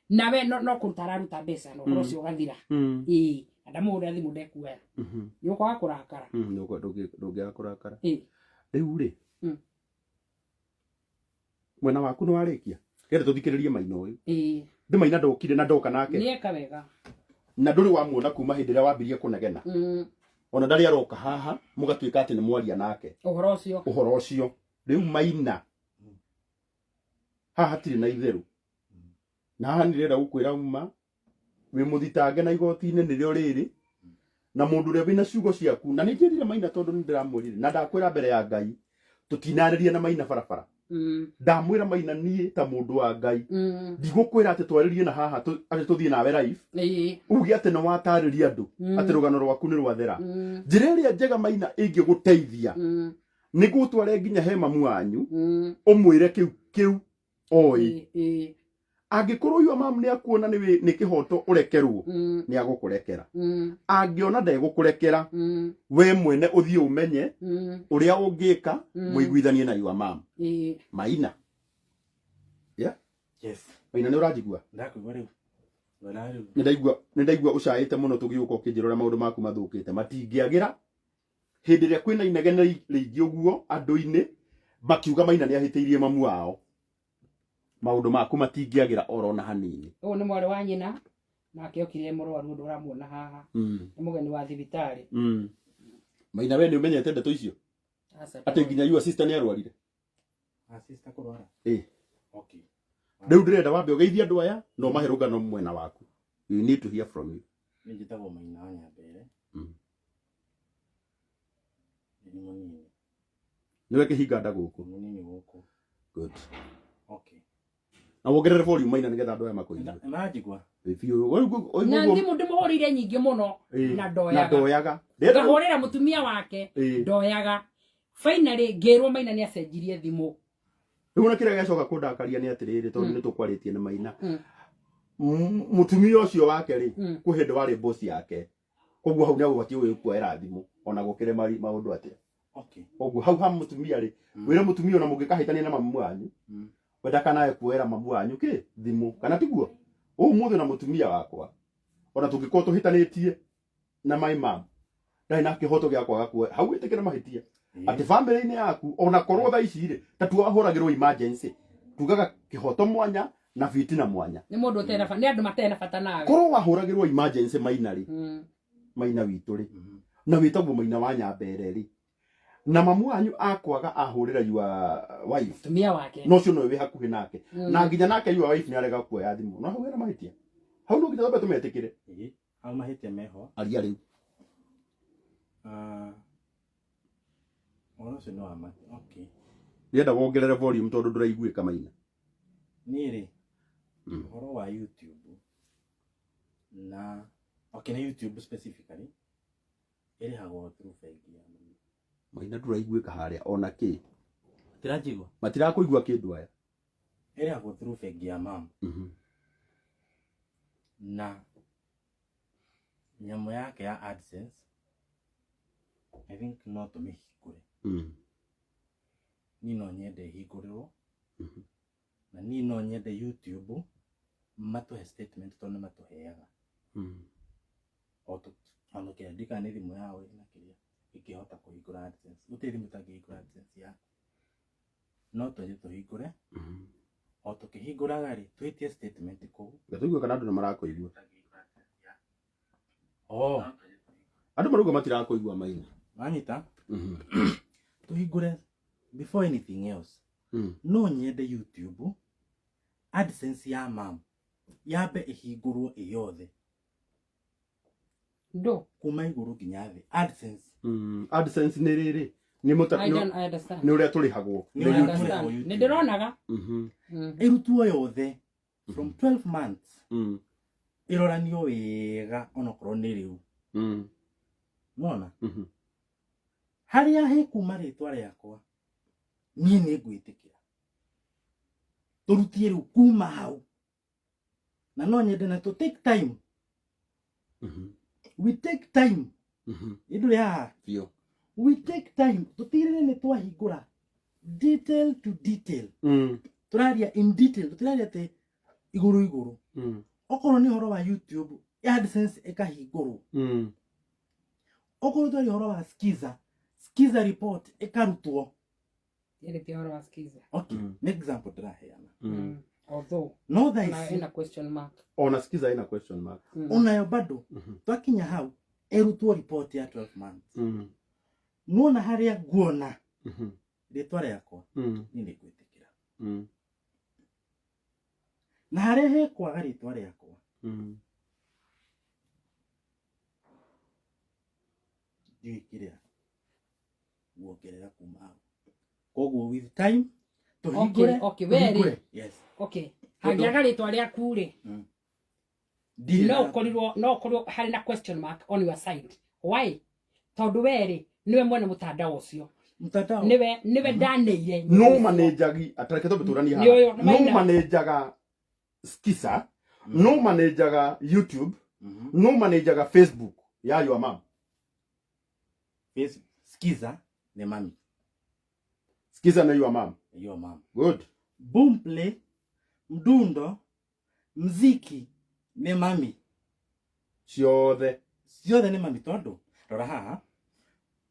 nawe no kũruta araruta mbeca na ũhoro ũcio ũgathira. Ĩĩ, na ndamũhũrĩra thimũ ndekuoya. Nĩ ũkwaga kũrakara. Ndũngĩaga kũrakara. Ĩĩ. Rĩu rĩ, mwena waku nĩ warĩkia, kenda tũthikĩrĩrie Maina ũyũ. Ndĩ Maina ndokire na ndoka nake. Nĩ eka wega. Na ndũrĩ wamuona kuma hĩndĩ ĩrĩa wambirie kũnegena. Ona ndarĩ aroka haha mũgatuĩka atĩ nĩ mwaria nake ũhoro ũcio. Ũhoro ũcio. Rĩu Maina, haha hatirĩ na itherũ, na haha nĩ ndĩrenda gũkwĩra uma wĩ mũthitange na igoti-inĩ nĩrĩo rĩrĩ, na mũndũ ũrĩa wĩna ciugo ciaku, na nĩ njĩrire Maina, tondũ nĩ ndĩramwĩrire na ndakwĩra mbere ya Ngai tũtinarĩria na Maina barabara. Ndamwĩra Maina, niĩ ta mũndũ wa Ngai, ndigũkwĩra atĩ twarĩrie na haha atĩ tũthiĩ nawe live, uge atĩ nĩ watarĩria andũ atĩ rũgano rwaku nĩ rwathera. Njĩra ĩrĩa njega Maina ĩngĩgũteithia nĩ gũtware nginya he mamu wanyu, ũmwĩre kĩu kĩu oĩ. Angĩkorwo yua mamu nĩ akuona nĩ kĩhoto ũrekerwo, nĩ agũkũrekera. Angĩona ndegũkũrekera, we mwene ũthiĩ ũmenye ũrĩa ũngĩka, mũiguithanie na yua mamu. Maina, yeah? Yes. Maina, nĩ ũranjigua? Ndakũigua rĩu. Wena rĩu. Nĩ ndaigua ũcaĩte mũno tũgĩũka ũkĩnjĩra ũrĩa maũndũ maku mathũkĩte matingĩagĩra hĩndĩ ĩrĩa kwĩna inegene rĩingĩ ũguo andũ-inĩ makiuga Maina nĩ ahĩtĩirie mamu wao. Maũndũ maku matingĩagĩra oro na hanini. Ũyũ nĩ mwarĩ wa nyina nake okire mũrwaru ũndũ ũramuona haha. Nĩ mũgeni wa thibitarĩ. Maina, we nĩ ũmenyete ndeto icio? Aca. Atĩ nginya your sister nĩ arwarire? Ah, sister kũrwara? Ĩ. Okay. Rĩu ndĩrenda wambe ũgeithie andũ aya na ũmahe rũgano mwena waku. We need to hear from you. Niĩ njĩtagwo Maina wa Nyambere. Nĩ mũnini. Nĩwe kĩhinga nda gũkũ? Mũnini gũkũ. Good. Okay. Na wongerere volume, Maina, nĩgetha andũ aya makũigue. Maranjigua? Biũ. Na thimũ ndĩmũhũrĩire nyingĩ mũno na na ndoyaga. Ndoyaga. Ngahũrĩra mũtumia wake, ndoyaga. Finally ngĩrwo Maina nĩ acenjirie thimũ. Rĩu ona kĩrĩa gĩacoka kũndakaria nĩ atĩrĩrĩ, tondũ nĩ tũkwarĩtie na Maina, mũtumia ũcio wake rĩ, kwĩ hĩndĩ warĩ boss yake, koguo hau nĩ agũbatiĩ gũgĩkuoera thimũ ona gũkĩrĩ maũndũ atĩa. Koguo hau ha mũtumia rĩ, wĩre mũtumia ona mũngĩkahĩtania na mamu wanyu, we ndakanae kuoera mamu wanyu kĩ thimũ, kana tiguo? Ũmũthĩ na mũtumia wakwa, ona tũngĩkorwo tũhĩtanĩtie na my mom, ndarĩ na kĩhoto gĩa kwaga kuoya hau. Wĩtĩkĩre mahĩtia atĩ famĩlĩ-inĩ yaku, ona korwo thaa ici rĩ, ta tuahũragĩrwo emergency, tugaga kĩhoto mwanya na fitina mwanya. Nĩ mũndũ ũtarĩ na nĩ andũ matarĩ na bata nawe. Korwo wahũragĩrwo emergency, Maina rĩ, Maina witũ rĩ, na wĩtagwo Maina wa Nyambere rĩ, na mamu wanyu akwaga ahũrĩra your wife, Mũtumia wake. No ũcio nowe wĩ hakuhĩ nake, na nginya nake your wife nĩ arega kuoya thimũ, no hau hena mahĩtia hau, no nginya twambe tũmetĩkĩre. Ĩĩ, hau mahĩtia meho. Aria rĩu. Ah, ũhoro ũcio nĩ wa ma. Okay. Ndĩrenda wongerere volume tondũ ndũraiguĩka, Maina. Niĩ rĩ, ũhoro wa YouTube na, okay, nĩ YouTube specifically ĩrĩhagwo through bengi ya mami. Maina, ndũraiguĩka harĩa ona kĩ. Tiranjigua? Matirakũigua kĩndũ aya. Ĩrĩhagwo through bengi ya mam, na nyamũ yake ya AdSense, I think no tũmĩhingũre. Niĩ no nyende ĩhingũrĩrwo, na niĩ no nyende YouTube matũhe statement tondũ nĩ matũheaga o ona ũkĩandĩka nĩ thimũ yao ĩna kĩrĩa ĩngĩhota kũhingũra AdSense. Gũtirĩ thimũ ĩtangĩhingũra AdSense yaku. No tũthiĩ tũhingũre. O tũkĩhingũraga rĩ, twĩtie statement kũu. Tũigue kana andũ nĩ marakũigua. Oh. Andũ marauga matirakũigua, Maina. Wanyita? Tũhingũre before anything else. No nyende YouTube AdSense ya mam yambe ĩhingũrwo ĩ yothe. Ndo. Kuma igũrũ nginya thĩ, AdSense. AdSense nĩ rĩrĩ, nĩ mũta I don't, I understand. Nĩ ũrĩa tũrĩhagwo Nĩ nĩ ũrĩa YouTube. Understand. tũrĩhagwo YouTube. Nĩ ndĩronaga. Ĩrutwo yothe from 12 months, ĩroranio wega onokorwo nĩ rĩu. Nona harĩa hekuma rĩtwa rĩakwa, niĩ nĩ ngwĩtĩkĩra tũrutie rĩu kuma hau, na no nyende na tũ take time. We take time. Ĩ ndũrĩ haha? Biũ. We take time tũtigĩrĩre nĩ twahingũra detail to detail. Tũraria in detail, tũtiraria atĩ igũrũ igũrũ. Okorwo nĩ ũhoro wa YouTube AdSense ĩkahingũrwo, okorwo twaria ũhoro wa Skiza, Skiza report ĩkarutwo. Yarĩtie ũhoro wa Skiza. Okay. Nĩ example ndĩraheana. Although No thaa ona ici ina question mark. Ona Skiza ina question mark. Onayo bado twakinya hau ĩrutwo report ya 12 months, nuona harĩa nguona rĩtwa rĩakwa, niĩ nĩ ngwĩtĩkĩra, na harĩa hekwaga rĩtwa rĩakwa, ndiũĩ kĩrĩa guongerera kuma hau. Koguo with time tũhingũre. Okay, we rĩ. Tũhingũre. Yes. Okay, hangĩaga rĩtwa rĩaku rĩ, Ndirĩ no ũkorirwo, no ũkorwo harĩ na question mark on your side. Why? Tondũ we rĩ, nĩwe mwene mũtandao ũcio. Mtandao. Nĩwe ndaneire. No manenjagi atareke twambe tũranie. Nĩ Haha ũyũ, nĩ no Maina. manenjaga Skiza, no manenjaga YouTube, no manenjaga Facebook ya your mom. Facebook Skiza nĩ mami. Skiza na your mom. Your mom. Good. Boomplay, Mdundo, mziki nĩ mami. Ciothe. Ciothe nĩ mami, tondũ rora haha,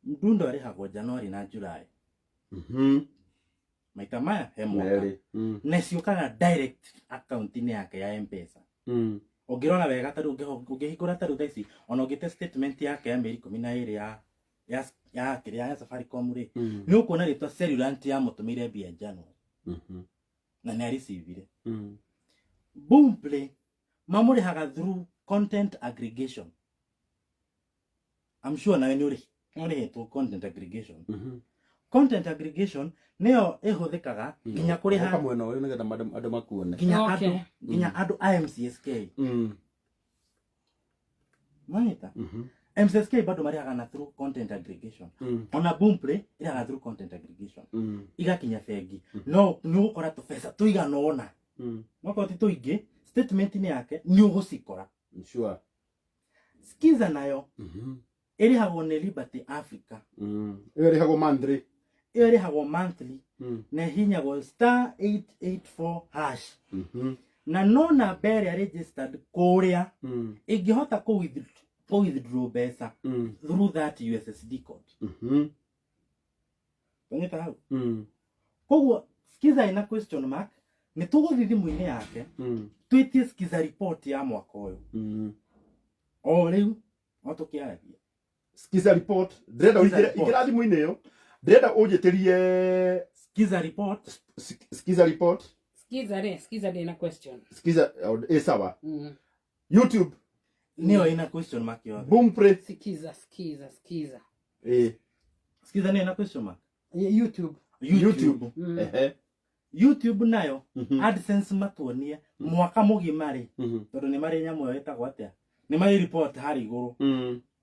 Mdundo arĩhagwo January na July. Maita maya he mwaka. Merĩ. Na ciũkaga direct account-inĩ yake ya M-Pesa. Ũngĩrora wega ta rĩu ũngĩhingũra ta rĩu thaa ici ona ũngĩte statement yake ya mĩeri 12 ya kĩrĩa ya Safaricom rĩ, nĩ ũkuona rĩtwa Cellulant yamũtũmĩire mbia January na nĩ arecivire. Boomplay mamũrĩhaga through content aggregation. I'm sure nawe nĩ ũrĩhĩtwo content aggregation. Content aggregation nĩyo ĩhũthĩkaga nginya kũrĩha Ũka mwena ũyũ nĩgetha andũ makuone. Nginya andũ nginya andũ a MCSK. Manyita? MCSK bado marĩhaga na through content aggregation. Ona Boomplay ĩrĩhaga through content aggregation. Igakinya bengi. No nĩ ũgũkora tũbeca tũigana ũna. Nokorwo ti tũingĩ, statement-inĩ yake nĩ ũgũcikora. Sure. Skiza nayo ĩrĩhagwo nĩ Liberty Africa. Ĩyo ĩrĩhagwo monthly. Ĩyo ĩrĩhagwo monthly na ĩhihinyagwo star 884 hash. Na no namba ĩrĩa registered kũrĩa ĩngĩhota kũ withdraw mbeca through that USSD code. Wanyita hau? Koguo Skiza ĩna question mark, nĩ tũgũthiĩ thimũ-inĩ yake twĩtie Skiza report ya mwaka ũyũ. O rĩu o tũkĩaragia. Skiza report ndĩrenda Skiza ũingĩre report. ingĩra thimũ-inĩ ĩyo ndĩrenda ũnjĩtĩrie Skiza report. Skiza report. Skiza rĩ, Skiza ndĩ na question. Skiza ĩ sawa. YouTube. Nĩyo ĩna question mark yothe. Boomplay. Skiza, Skiza, Skiza. Skiza nĩyo ĩna question mark. YouTube. YouTube. Ehe. YouTube nayo AdSense matuonie mwaka mũgima rĩ, tondũ nĩ marĩ nyamũ ĩyo ĩtagwo atĩa, nĩ marĩ report harĩa igũrũ.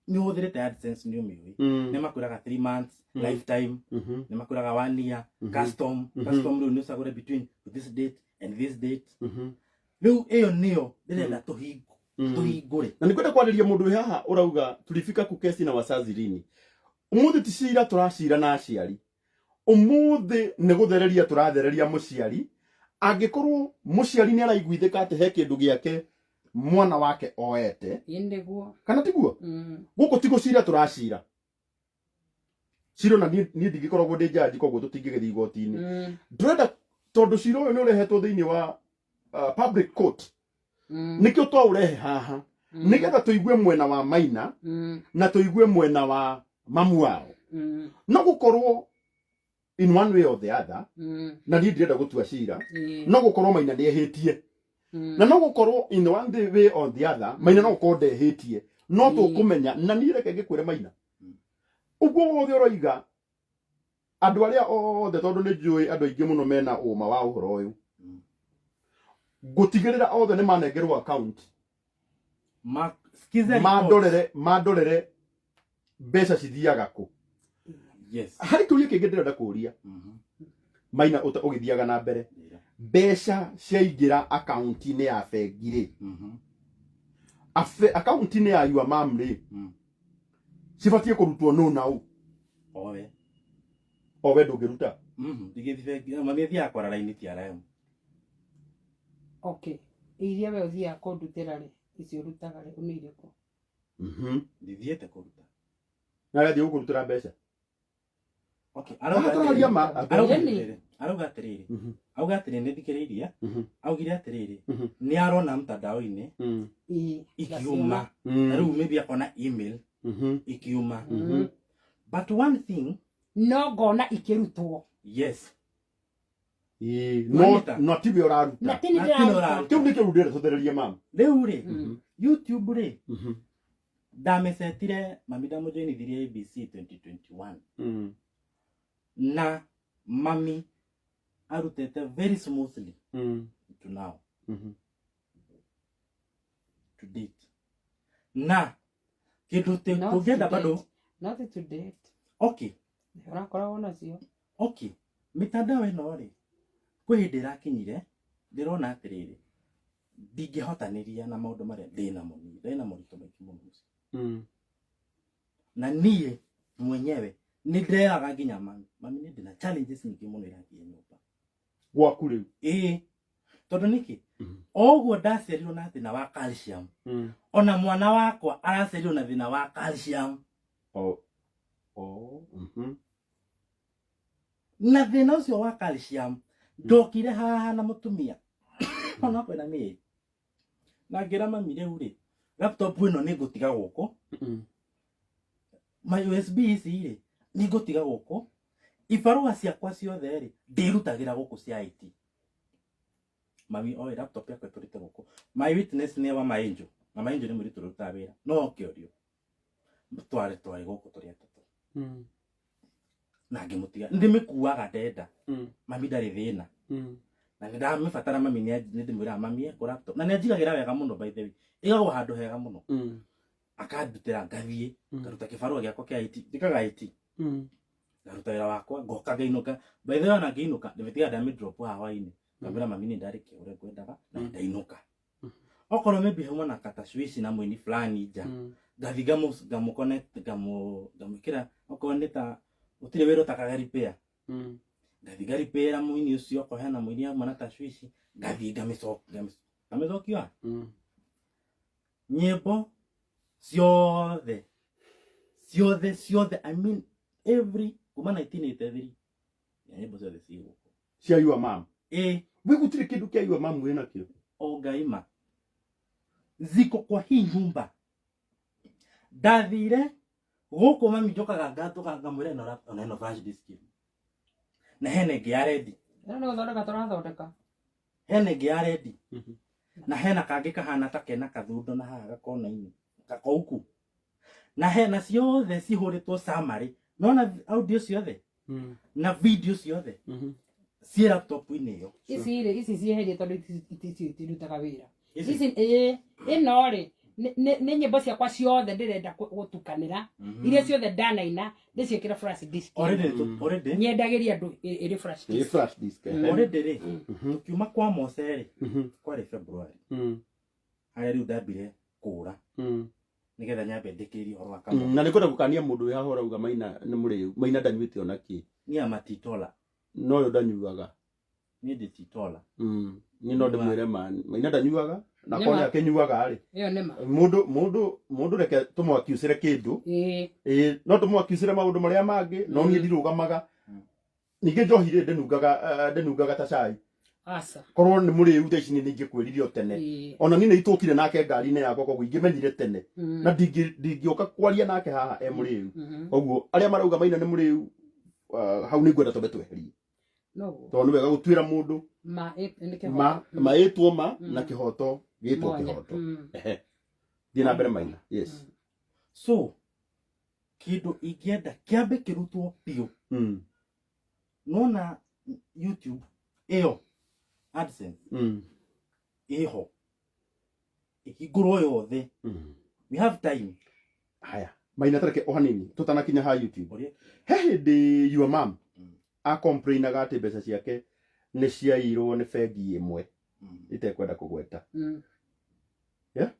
Nĩ ũhũthĩrĩte AdSense nĩ ũmĩũĩ. Nĩ makwĩraga 3 months, lifetime, nĩ makwĩraga 1 year, custom, custom rĩu nĩ ũcagũre between this date and this date. Rĩu ĩyo nĩyo ndĩrenda tũhingũre. Na nĩngwenda kwarĩria mũndũ wĩ haha ũrauga tulifika kukesi na wazazi lini. Ũmũthĩ ti cira tũracira na aciari. Ũmũthĩ nĩ gũthereria tũrathereria mũciari. Angĩkorwo mũciari nĩ araiguithĩka atĩ he kĩndũ gĩake mwana wake oete. Ĩ nĩguo. Kana tiguo? Gũkũ ti gũcira tũracira. Cira ona niĩ ndingĩkoragwo ndĩ jaji, koguo tũtingĩgĩthiĩ igoti-inĩ. Ndĩrenda tondũ cira ũyũ nĩ ũrehetwo thĩinĩ wa public court. Nĩkĩo twaũrehe haha. Nĩgetha tũigue mwena wa Maina na tũigue mwena wa mamu wao. No gũkorwo in one way or the other, na niĩ ndirenda gũtua cira, no gũkorwo Maina nĩehĩtie. Na no gũkorwo in one way or the other, Maina no gũkorwo ndehĩtie. No tũkũmenya, na niĩ reke ngĩkwĩre Maina. Ũguo wothe ũroiga, andũ arĩa othe, tondũ nĩ njũĩ andũ aingĩ mũno mena ũma wa ũhoro ũyũ. Ngũtigĩrĩra othe nĩ manengerwo account. Skiza report. Mandorere mbeca cithiaga kũ. Yes. Harĩ kĩũria kĩngĩ ndĩrenda kũũria. Maina ũgĩthiaga na mbere. Mbeca ciaingĩra account-inĩ ya bengi rĩ. Account-inĩ ya your mom rĩ. Cibatiĩ kũrutwo nũ na ũ? Owe. Owe ndũngĩruta? Ndigĩthiĩ bengi, mami athiaga kwara raini TRM. Okay. Iria we ũthiaga kũndutĩra rĩ, icio ũrutaga rĩ, nĩ irĩkũ? Ndithiĩte kũruta. Na agathiĩ gũkũrutĩra mbeca? Okay, Haha tũraria ma- Yaani. arauga atĩrĩrĩ. Auga atĩrĩrĩ, nĩ thikĩrĩirie. Augire atĩrĩrĩ, nĩ arona mtandao-inĩ ikiuma. Na rĩu maybe akona email ikiuma. But one thing, No ngona ikĩrutwo. Yes. Ĩĩ, Wanyita? no tiwe ũraruta. Na ti nĩ Na ti nĩ ndĩraruta. ũraruta. Kĩu nĩkĩo rĩu ndĩrenda tũthererie mama. Rĩu rĩ, YouTube rĩ, ndamĩcetire mami ndamũjoinithirie ABC 2021. Na mami arutĩte very smoothly to now. To date. Na kĩndũ Not tũngĩenda to bado date. Not to date. Okay. Ũrakoragwo nacio. Okay. Mitandao ĩno rĩ, kwĩ hĩndĩ ĩrakinyire, ndĩrona atĩrĩrĩ, ndingĩhotanĩria na maũndũ marĩa ndĩnamo niĩ, ndĩna moritũ maingĩ mũno mũciĩ. Na niĩ mwenyewe nĩ ndĩreraga nginya mami, mami nĩ ndĩna challenges nyingĩ mũno irathiĩ nyũmba. Gwaku rĩu? Ĩĩ. Tondũ nĩkĩ? O ũguo ndaciarirwo na thĩna wa calcium. Ona mwana wakwa araciarirwo na thĩna wa calcium. O. O. Na thĩna ũcio wa calcium ndokire haha na mũtumia ona kwĩna mĩĩ na ngĩra mami rĩu rĩ laptop ĩno nĩ ngũtiga gũkũ, my USB ici rĩ nĩ ngũtiga gũkũ, ibarũa ciakwa ciothe rĩ ndĩrutagĩra gũkũ cia IT. Mami oĩ laptop yakwa ĩtũrĩte gũkũ. My witness nĩ wa Maenjo, na Maenjo nĩ mũirĩtu ũrutaga wĩra no oke ũrio twarĩ twarĩ gũkũ tũrĩ atatũ na ngĩmũtiga ndĩmĩkuaga ndenda. Mami ndarĩ thĩna na nĩ ndamĩbatara mami nĩ ndĩmwĩraga mami ekũ laptop na nĩ anjigagĩra wega mũno, by the way ĩgagwo handũ hega mũno, akandutĩra ngathiĩ ngaruta kĩbarũa gĩakwa kĩa IT, njĩkaga IT, ngaruta wĩra wakwa ngoka ngainũka. By the way, ona ngĩinũka ndĩmĩtiga ndamĩ drop haha hwainĩ, ngamwĩra mami nĩ ndarĩkia ũrĩa ngwendaga na ndainũka. Okorwo maybe hauma na katashwishi na mũini fulani nja, ngathi ngamũ connect, ngamwĩkĩra okorwo nĩ ta gũtirĩ wĩra ũtakaga repair, ngathi ngaripĩra mũini ũcio. Okorwo hena mũini auma na tashwishi, ngathi ngamĩcokia nyĩmbo ciothe ciothe ciothe, I mean every kuma 1983 ya nyĩmbo ciothe ciĩ gũkũ. Cia your mom? Ĩ. We gũtirĩ kĩndũ kĩa your mom wĩ nakĩo? O ngaima ziko kwa hii nyumba. Ndathire gũkũ mami njokaga ngatũka ngamwĩra ĩno ona ĩno flash disk na hena ĩngĩ ya ready. Ĩno nĩ gũthondeka tũrathondeka. Hena ĩngĩ ya ready na hena kangĩ kahana ta kena kathundo na haha gakona-inĩ gakouku na hena ciothe cihũrĩtwo summary nona audio ciothe na video ciothe ciĩ laptop-inĩ ĩyo. Ici rĩ, ici cieherie tondũ ici itirutaga wĩra. Ici? Ici ĩĩ, ĩno rĩ nĩ nyĩmbo ciakwa ciothe ndĩrenda gũtukanĩra iria ciothe ndanaina ndĩciĩkĩra flash disk. Already already Nyendagĩria andũ ĩrĩ flash Ĩ disk. Flash disk. Already rĩ, tukiuma kwa Mose rĩ, kwarĩ February harĩa rĩu ndambire kũra nĩgetha nyambe ndĩkĩrie ũhoro wa kamwe. Na nĩ kwenda gũkania mũndũ wĩ haha ũrauga Maina nĩ mũrĩu. Maina ndanyuĩte ona kĩ. Niĩ ama titola. No ũyũ ndanyuaga. Niĩ ndĩ titola. Niĩ no ndĩmwĩre ma Maina ndanyuaga na Nĩ korwo ma. nĩ akĩnyuaga rĩ, Ĩyo nĩ ma. Mũndũ reke tũmwakiucĩre kĩndũ. Ĩĩ. Ĩĩ, no tũmwakiucĩre maũndũ marĩa mangĩ no niĩ ndirũgamaga. Ningĩ njohi rĩ ndĩnungaga ta cai. Aca. Korwo nĩ mũrĩu thaa ici nĩ ingĩkwĩrire o tene. Ona niĩ nĩ itũkire nake ngari-inĩ yakwa koguo ingĩmenyire tene na ndingĩũka kwaria nake haha e mũrĩu. Koguo arĩa marauga Maina nĩ mũrĩu, hau nĩ ngwenda twambe tweherie. Noguo. Tondũ nĩ wega gũtuĩra mũndũ Ma nĩ kĩhoto. Ma ĩtwo ma na kĩhoto gĩtwo Mwanya. kĩhoto. Ehe. Thiĩ na mbere Maina. Yes. So kĩndũ ingĩenda kĩambe kĩrutwo biũ, nona YouTube ĩyo AdSense ĩho ĩhingũrwo yothe. We have time. Haya Maina, tareke o hanini tutanakinya ha YouTube. Ũrĩa He hĩndĩ your mom acomplainaga atĩ mbeca ciake nĩ ciairwo nĩ bengi ĩmwe itekwenda kũgweta. Yeah?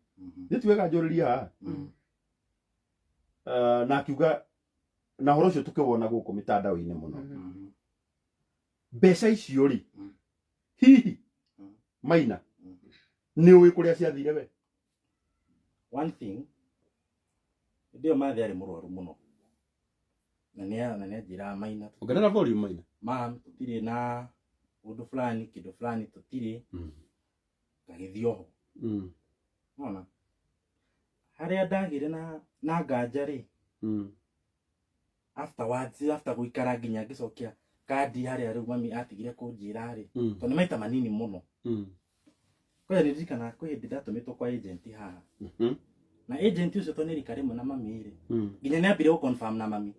Nĩ tiwega njũrĩrie haha. Na akiuga na ũhoro ũcio tũkĩwona gũkũ mitandao-inĩ mũno. Mbeca icio rĩ, hihi Maina nĩ ũĩ kũrĩa ciathire we? One thing, hĩndĩ ĩyo mathe arĩ mũrwaru mũno na nĩ anjĩraga Maina, Ongerera volume Maina. Mam, tũtirĩ na ũndũ fulani, kĩndũ fulani tũtirĩ, ngagĩthiĩ oho. Nona harĩa ndagĩire na nganja rĩ, afterwards, after gũikara nginya ngĩcokia kandi harĩa rĩu mami atigire kũnjĩra rĩ, tondũ nĩ maita manini mũno. Kwanja nĩ ndirikanaga kwĩ hĩndĩ ndatũmĩtwo kwa agent haha, na agent ũcio tondũ nĩ rika rĩmwe na mami rĩ, nginya nĩ ambire gũ confirm na mami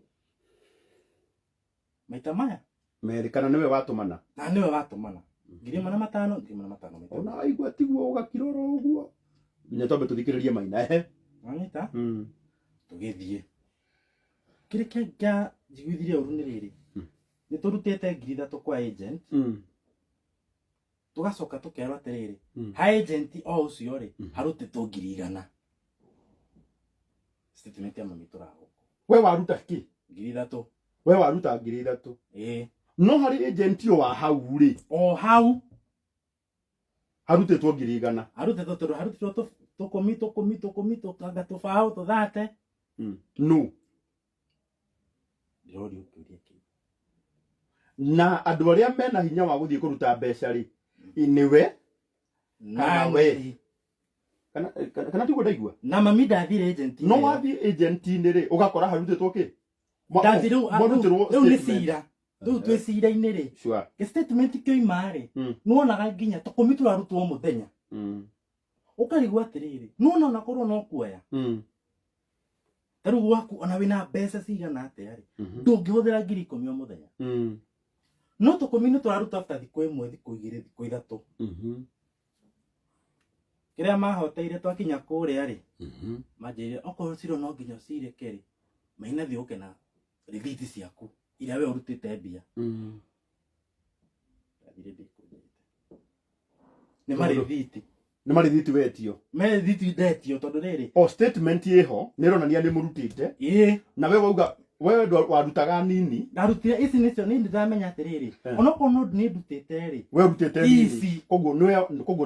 maita maya Merĩ kana nĩwe watũmana? Na nĩwe watũmana 1500, 1500 maita. Ona waigua tiguo ũgakira oro ũguo nginya twambe tũthikĩrĩrie Maina, ehe. Wanyita? Tũgĩthiĩ kĩrĩa kĩa njiguithirie ũru nĩ rĩrĩ, nĩ tũrutĩte 3000 kwa agent, tũgacoka tũkerwo atĩrĩrĩ, ha agent o ũcio rĩ, harutĩtwo 100,000. Statement ya mami tũragũkũ. We waruta kĩ? 3000. We waruta 3000? Ĩĩ. No harĩ agent ũyũ wa hau rĩ, o hau harutĩtwo 100,000. Harutĩtwo tondũ harutĩtwo tũkũmi tũkũmi tũkũmi tũkanga tũbaũ tũthate. No. Ndĩrorio kĩũria kĩu. Na andũ arĩa mena hinya wa gũthiĩ kũruta mbeca rĩ, nĩwe kana we. Kana tiguo ndaigua? Na mami ndathire agent. No wathiĩ agent-inĩ rĩ, ũgakora harutĩtwo kĩ? Ndathire rĩu Mwarutĩrwo rĩu nĩ statement. Cira rĩu twĩ cira-inĩ rĩ, statement kĩoima rĩ, nĩwonaga nginya tũkũmi tũrarutwo mũthenya, ũkarigwo atĩrĩrĩ, nĩwona ona korwo no kuoya ta rĩu gwaku, ona wĩna mbeca cigana atĩa rĩ, ndũngĩhũthĩra 10,000 o mũthenya, no tũkũmi nĩ tũraruta after thikũ 1, thikũ 2, thikũ 3. Kĩrĩa mahoteire twakinya kũrĩa rĩ, manjĩrire okorwo cira no nginya ũcirĩke rĩ, Maina, thiĩ ũke na rĩthiti ciaku iria we ũrutĩte mbia. Ndathire ndĩkũnjĩte nĩ marĩthiti. Nĩ marĩthiti wetio? Marĩthiti ndetio, tondũ rĩrĩ, O statement ĩho nĩ ĩronania nĩ mũrutĩte. Ĩĩ. Na we wauga wewe warutaga nini. Ndarutire ici nĩcio nĩ ndĩramenya atĩrĩrĩ, onokorwo no nĩ ndutĩte rĩ, We ũrutĩte nini. Ici. Koguo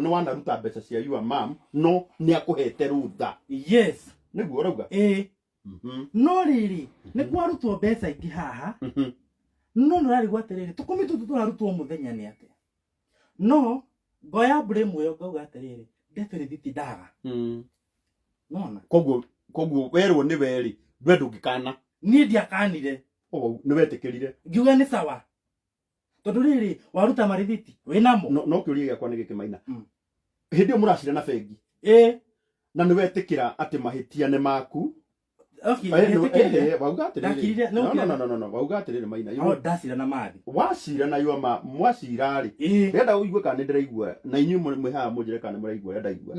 nĩ wanaruta mbeca cia your mom, no nĩ akũhete rũtha. Yes. Nĩguo ũrauga? Ĩĩ. No rĩrĩ, nĩ kwarutwo mbeca ingĩ haha, no nĩ ũrarigwo atĩrĩrĩ, tũkũmi tũtũ tũrarutwo mũthenya nĩ atĩa? No ngoya blame ĩyo, ngauga atĩrĩrĩ, ndeto rĩthiti ndaga nona. Koguo werwo nĩ we rĩ, we ndũngĩkana? Niĩ ndiakanire. Oh, nĩ wetĩkĩrire? Ngiuga nĩ sawa, tondũ rĩrĩ, waruta marĩthiti wĩnamo. No kĩũria gĩakwa nĩ gĩkĩ, Maina. Hĩndĩ ĩyo mũracira na bengi Ĩĩ. na nĩ wetĩkĩra atĩ mahĩtia nĩ maku. Okay. Eh, Ndetĩkĩrire. Wauga atĩrĩrĩ. Ndakirire, No, no, no, no, wauga atĩrĩrĩ, Maina. Oh, ndacira na mathi. Wacira na yua mwacira rĩ, ndĩrenda ũigue kana nĩ ndĩraigua, na inyuĩ mwĩ haha mũnjĩre kana nĩ mũraigua ũrĩa ndaigua.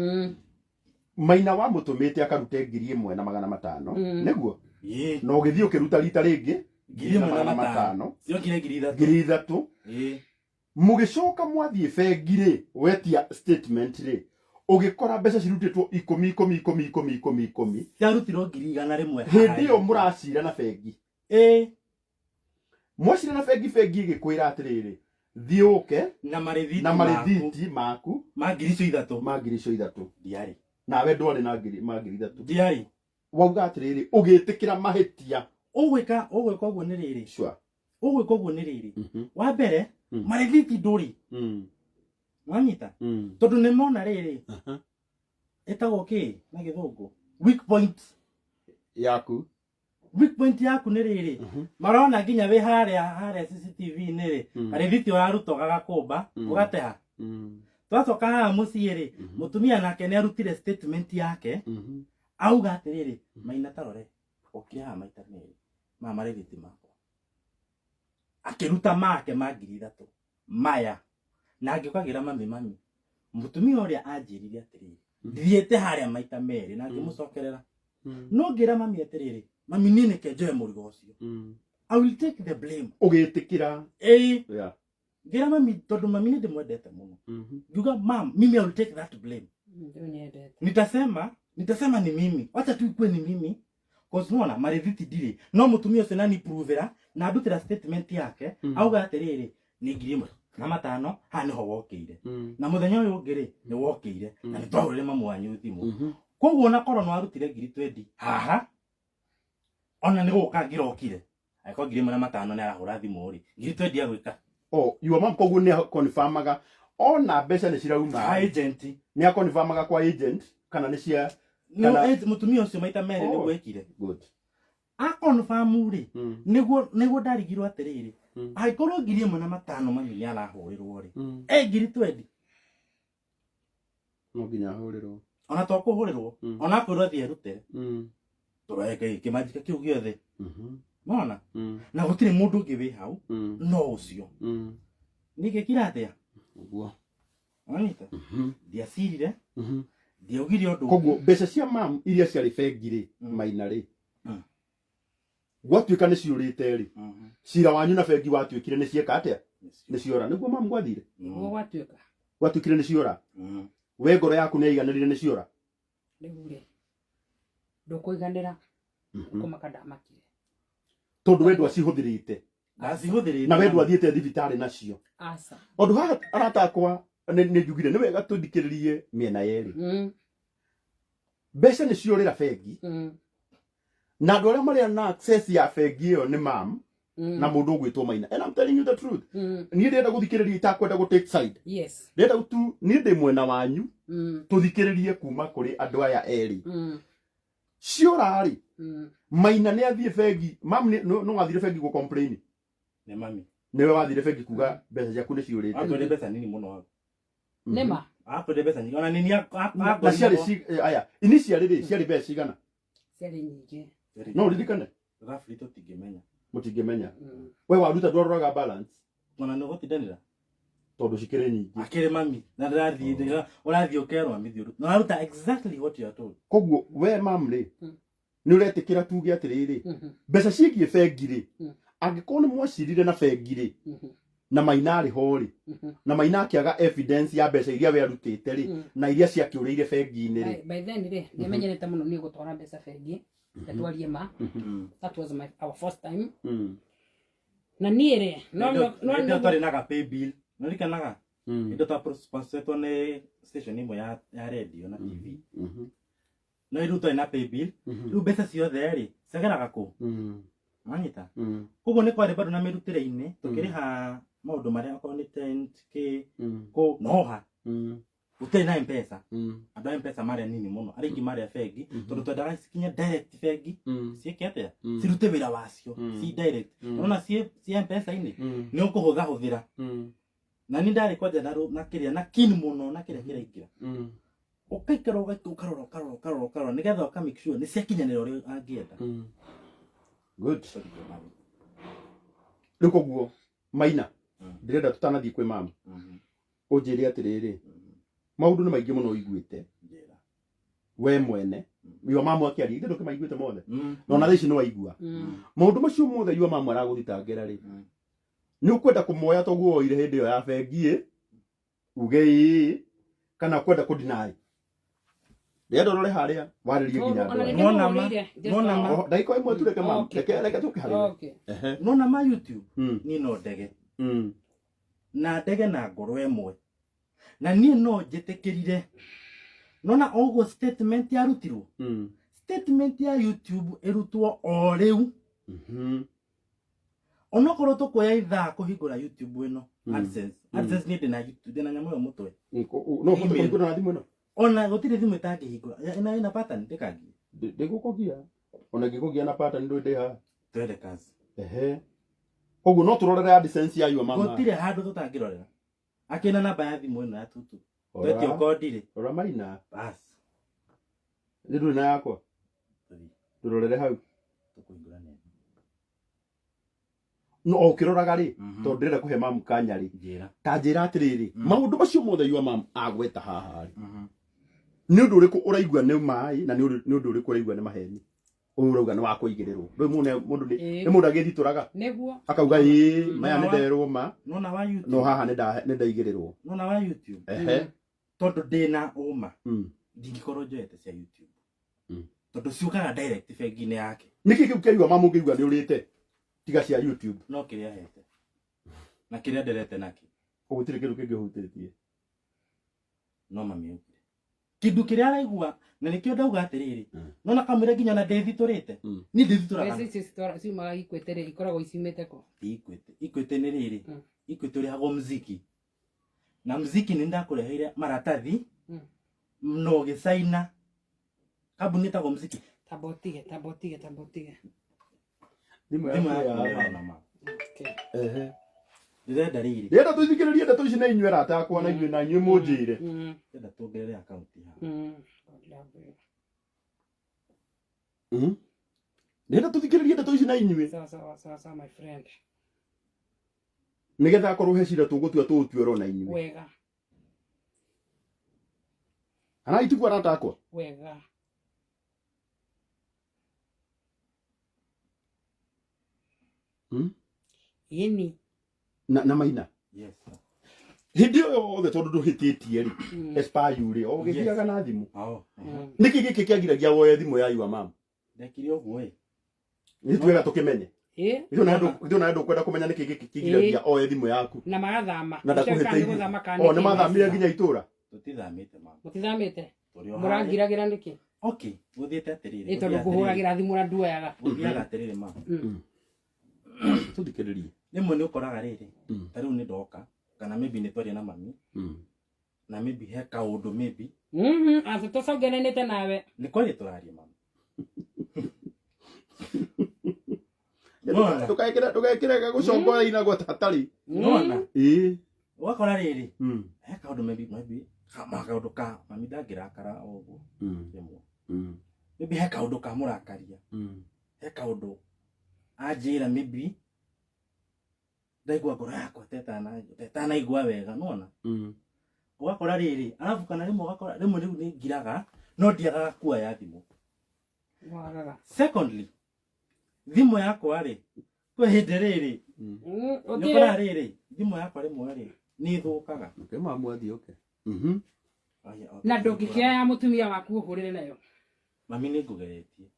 Maina wamũtũmĩte akarute 1500, nĩguo? Ĩĩ. Na ũgĩthiĩ ũkĩruta rita rĩngĩ 1500. Ciokire 3000. 3000. Ĩĩ. Mũgĩcoka mwathiĩ bengi rĩ, wetia statement rĩ, ũgĩkora mbeca cirutĩtwo ikũmi ikũmi ikũmi ikũmi ikũmi ikũmi. Ciarutirwo 100,000. Hĩndĩ ĩyo mũracira na bengi. Ĩĩ. Mwacira na bengi, bengi ĩgĩkwĩra atĩrĩrĩ, thiĩ ũke na marĩthiti na maku marĩthiti maku ma ngiri icio ithatũ. Ma ngiri icio ithatũ. Ndiarĩ. Nawe ndwarĩ na ngiri ma 3000. Ndiarĩ. Wauga atĩrĩrĩ, ũgĩtĩkĩra mahĩtia. Ũgwĩka ũguo nĩ rĩrĩ, ũgwĩka ũguo nĩ rĩrĩ, wa mbere, marĩthiti ndũrĩ wanyita, tondũ nĩ mona rĩrĩ, ĩtagwo kĩ na gĩthũngũ, weak point yaku. Weak point yaku nĩ rĩrĩ, marona nginya wĩ harĩa CCTV-inĩ rĩ, karĩthiti ũraruta ũgagakũmba, ũgateha. Twacoka haha mũciĩ rĩ, mũtumia nake nĩ arutire statement yake, auga atĩrĩrĩ, Maina, tarore, okire haha maita merĩ, maya marĩthiti makwa, akĩruta make ma 3000 maya, na ngĩũkagĩra mami, mami, mũtumia ũrĩa anjĩrire atĩrĩrĩ, thiĩte harĩa maita merĩ, na ngĩmũcokerera, no ngĩra mami atĩrĩrĩ, mami, niĩ nĩke njoe mũrigo ũcio, I will take the blame. Ũgĩtĩkĩra. Ĩĩ. Ngĩra mami, tondũ mami nĩ ndĩmwendete mũno, ngiuga, "Mam, mimi I will take that blame." Ndũnyendete. Nitasema ni mimi, wacha tu ikue ni mimi, cause nona marĩthiti ndirĩ, no mũtumia ũcio nani provera na ndutĩra statement yake, auga atĩrĩrĩ, nĩ 1500 haha nĩho wokĩire, na mũthenya ũyũ ũngĩ rĩ, nĩ wokĩire, na nĩ twahũrĩre mamu wanyu thimũ. Koguo ona korwo nĩ warutire 20,000 haha, ona nĩ gũka ngĩrokire, angĩkorwo 1500 nĩ arahũra thimũ rĩ, 20,000 agwĩka. Oh, your mom koguo nĩ confirmaga ona mbeca nĩ cirauma Agent. Nĩ aconfirmaga kwa agent kana nĩ cia Nĩ mũtumia ũcio maita merĩ. Nĩguo ekire. Good. Aconfirm rĩ, nĩguo ndarigirwo atĩrĩrĩ, angĩkorwo 1500 mami nĩ arahũrĩrwo rĩ, e 20,000? No nginya ahũrĩrwo. Ona to kũhũrĩrwo, ona akwĩrwo athiĩ erute, tũroe kĩmanjika kĩu gĩothe, nona na gũtirĩ mũndũ ũngĩ wĩ hau no ũcio. Ningĩkira atĩa? Ũguo. Wanyita, ndiacirire, ndiaugire ũndũ. Koguo mbeca cia mam iria ciarĩ bengi rĩ, Maina rĩ, gwatuĩka nĩ ciũrĩte rĩ, cira wanyu na bengi watuĩkire nĩ cieka atĩa? Nĩ ciora, nĩguo mam gwathire? Nĩguo gwatuĩka. Gwatuĩkire nĩ ciora. We ngoro yaku nĩ yaiganĩrire nĩ ciora? Rĩu rĩ, ndũkũiganĩra, kũmaka ndamakire. Tondũ we ndwacihũthĩrĩte. Ndacihũthĩrĩte. Na we ndwathiĩte thibitarĩ nacio. Aca. Ũndũ haha, arata akwa, nĩ njugire nĩ wega tũthikĩrĩrie mĩena yerĩ. Mbeca nĩ ciorĩra bengi, na andũ arĩa marĩ na access ya bengi ĩyo nĩ mam. Na mundu ugwitwo Maina, and I'm telling you the truth, niĩ ndĩrenda gũthikĩrĩria, itakwenda gũ take side. Ndĩrenda tu niĩ ndĩ mwena wanyu, tũthikĩrĩrie kuma kũrĩ andũ aya erĩ. Ciora rĩ, Maina nĩ athiĩ bengi, mam no wathire bengi gũ complain? Nĩ mami. Nĩwe wathire bengi kuga mbeca ciaku nĩ ciũrĩte? Akwende mbeca nini mũno hau. Nĩma. Akwende mbeca nyingĩ ona nini. Na ciarĩ aya, initially rĩ, ciarĩ mbeca cigana? Ciarĩ nyingĩ. No ũririkane? Roughly tũtingĩmenya. Mũtingĩmenya? We waruta ndwaroraga balance? Ona nĩ gũtindanĩra. Tondũ cikĩrĩ nyingĩ. Akĩrĩ mami na ndĩrathiĩ, ũrathiĩ ũkerwo mami thiĩ ũrute. Na ũraruta exactly what you are told. Koguo we mam rĩ, nĩ ũretĩkĩra tuge atĩrĩrĩ, mbeca ciĩgiĩ bengi rĩ, angĩkorwo nĩ mwacirire na bengi rĩ, na Maina arĩ ho rĩ, na Maina akĩaga evidence ya mbeca iria we arutĩte rĩ, na iria ciakĩũrĩire bengi-inĩ rĩ? By then rĩ, ndiamenyerete mũno niĩ gũtwara mbeca bengi, ndatwarie ma. That was my our first time. Na niĩ rĩ, no no no. Ndio twarĩ na ga pay bill, nĩririkanaga indo twa sponsoretwo nĩ station ĩmwe ya radio na TV, no rĩu twarĩ na pay bill. Rĩu mbeca ciothe rĩ ciageraga kũ manyita. Koguo nĩ kwarĩ bado na mĩrutĩre-inĩ, tũkĩrĩha maũndũ marĩa okorwo nĩ tent kĩ kũ noha gũtirĩ na Mpesa. Andũ a Mpesa marĩa nini mũno, arĩa aingĩ marĩa bengi, tondũ twendaga cikinye direct bengi, ciĩke atĩa, cirute wĩra wacio ci direct. Unaona ciĩ Mpesa-inĩ nĩ ũkũhũthahũthĩra. Na niĩ ndarĩ kwanja na kĩrĩa na keen mũno na kĩrĩa kĩraingĩra, ũkaikara ũkarora ũkarora ũkarora ũkarora nĩgetha ũka make sure nĩ ciakinyanĩra ũrĩa angĩenda. Good. Rĩu koguo Maina, ndĩrenda tũtanathiĩ kwĩ mamu, ũnjĩre atĩrĩrĩ, maũndũ nĩ maingĩ mũno ũiguĩte. Njĩra. We mwene yua mamu akĩaria, ithe ndũkĩmaiguĩte mothe? Na ona thaa ici nĩ waigua maũndũ macio mothe yua mamu aragũthitangĩra rĩ, nĩ ũkwenda kũmoya toguo woire hĩndĩ ĩyo ya bengi ĩ uge ĩĩ, kana kwenda kũ-deny? Ndĩrenda ũrore harĩa warĩrie nginya Ona andũ aya. nĩ Nona ma- ndĩmũhũrĩire, just nona ma- Oho, ndagĩka ĩmwe tu, reke mamu. Reke tũke harĩ we. Ehe. Nona ma YouTube, niĩ no ndege na ndege na ngoro ĩmwe, na niĩ no njĩtĩkĩrire nona ũguo statement yarutirwo, statement ya YouTube ĩrutwo o rĩu, onokorwo tũkuoya ithaa kũhingũra YouTube ĩno. AdSense. AdSense niĩ ndĩna YouTube, ndĩna nyamũ ĩyo mũtwe. No ũhote kũhingũra na thimũ ĩno? Ona gũtirĩ thimũ ĩtangĩhingũra. Ĩna pattern ndĩkangie. Ndĩgũkũgia, ona ingĩkũgia na pattern ndũĩ ndĩ haha. Twende kazi. Ehe, koguo no tũrorere AdSense ya yua mama? Gũtirĩ handũ tũtangĩrorera, akĩna namba ya thimũ ĩno ya tutu twetio Rora, kondi rĩ. Rora Maina. Bas. Nĩ ndũrĩ na yakwa. Tũthiĩ. Tũrorere hau. Tũkũhingũra nene. No o ũkĩroraga rĩ, tondũ ndĩrenda kũhe mamu kanya rĩ, Njĩra. Ta njĩra atĩrĩrĩ, maũndũ macio mothe yua mamu agweta haha rĩ, nĩ ũndũ ũrĩkũ ũraigua nĩ maĩ na nĩ ũndũ ũrĩkũ ũraigua nĩ maheni, ũyũ ũrauga nĩ wa kũigĩrĩrwo? Rĩu mũndũ nĩ nĩ mũndũ agĩthitũraga Nĩguo. akauga ĩĩ, maya nĩ nderwo ma Nona wa no YouTube. haha nĩ ndaigĩrĩrwo. Nona wa YouTube. Ehe. Tondũ ndĩna ũma, ndingĩkorwo njoete cia YouTube, tondũ ciũkaga direct bengi-inĩ yake. Nĩkĩ kĩu kĩaigua mamu ũngĩigua nĩ ũrĩte tiga cia YouTube? No kĩrĩa hete na kĩrĩa nderete nakĩ. Koguo gũtirĩ kĩndũ kĩngĩ ũhutĩtie? No mami augire kĩndũ kĩrĩa araigua, na nĩkĩo ndauga atĩrĩrĩ, nona kamwĩra nginya na ndĩthitũrĩte. Niĩ ndĩthitũraga. Mbeca icio ciumaga Equity rĩ, ikoragwo iciumĩte kũ? Ti Equity. Equity nĩ rĩrĩ, Equity ũrĩhagwo mziki, na mziki nĩ ndakũreheire maratathi na ũgĩcaina kambuni ĩtagwo mziki. Tamba ũtige, tamba ũtige, tamba ũtige. Thimũ Thimũ yaku yaku ya ndĩrona ma. Okay. Ehe. Ndĩrenda rĩrĩ. Ndĩrenda tũthikĩrĩrie ndeto ici na inyuĩ arata akwa, na inyuĩ mũnjĩre. Ndĩrenda tuongerere akaunti haha. God love you. Ndĩrenda tũthikĩrĩrie ndeto ici na inyuĩ. Sawa sawa sawa sawa, my friend. Nĩgetha akorwo he cira tũgũtua, tũũtuerwo na inyuĩ. Wega. Kana itiguo, arata akwa? Wega. Yĩni. Na Maina, Yes, sir. Hĩndĩ ĩyo yothe tondũ ndũhĩtĩtie rĩ, Espayu rĩ, o ũgĩthiaga na thimũ, Oh, nĩkĩ gĩkĩ kĩagiragia woye thimũ ya yua mam? Ndekire ũguo ĩ. Nĩ twega tũkĩmenye. Ithuĩ ona ndũkwenda kũmenya nĩkĩ gĩkĩ kĩgiragia oye thimũ yaku. Na magathama. Na Ũcio kana nĩ ndakũhĩtĩirie. gũthama kana O nĩ nĩ kĩ? mathamire nginya itũra. Tũtithamĩte mama. Mũtithamĩte? Tũrĩ o harĩa. Mũrangiragĩra nĩkĩ? Okay, gũthiĩte atĩrĩrĩ. Ĩ tondũ ngũhũragĩra thimũ na nduoyaga. Gũthiaga atĩrĩrĩ mama. Tũthikĩrĩrie. Rĩmwe nĩ ũkoraga rĩrĩ, ta rĩu nĩ ndoka kana maybe nĩ twaria na mami na maybe he kaũndũ maybe Aca tũcongeranĩte nawe. Nĩ kwaria tũraria mami. Nona. Ndũgekĩre ndũgekĩre gũcongora inagwo hatarĩ. Nona. Ĩĩ. Ũgakora rĩrĩ, he kaũndũ maybe kaũndũ ka mami ndangĩrakara o ũguo rĩmwe. Maybe he kaũndũ kamũrakaria. He kaũndũ anjĩra maybe ndaigua ngoro yakwa tetanaigua wega, nona. Ũgakora rĩrĩ, arabu kana rĩmwe ũgakora rĩmwe rĩu nĩ ngiraga no ndiagaga kuoya thimũ. Wagaga. Secondly, thimũ yakwa rĩ, kwĩ hĩndĩ rĩrĩ, nĩ ũkoraga rĩrĩ, thimũ yakwa rĩmwe rĩ, nĩ ĩthũkaga. Okay, mamu athiĩ oke. Na ndũngĩkĩoya ya mũtumia waku ũhũrĩre nayo. Mami nĩ ngũgeretie.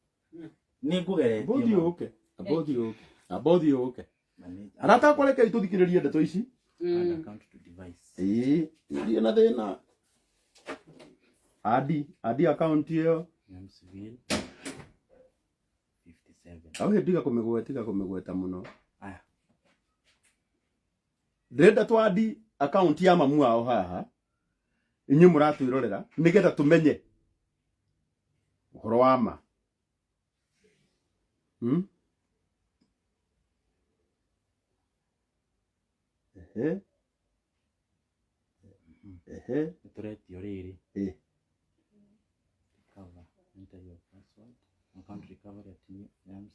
Nĩ ngũgeretie. Ambothiĩ ũke. Ambothiĩ ũke. Ambothiĩ ũke. Mami. Arata akwa rekei tũthikĩrĩrie ndeto ici. Add account to device. Ĩĩ, ndirĩ na thĩna. Adi, adi account ĩyo. Jamesville 57. Au hĩndĩ tiga kũmĩgweta, tiga kũmĩgweta mũno. Aya. Ndĩrenda twandi account ya mamu wao haha. Inyuĩ mũratwĩrorera nĩgetha tũmenye ũhoro wa ma. Ehe. Ehe. Nĩtũretio rĩrĩ. Ĩ. Recover. Enter your password. Account recovery at new names.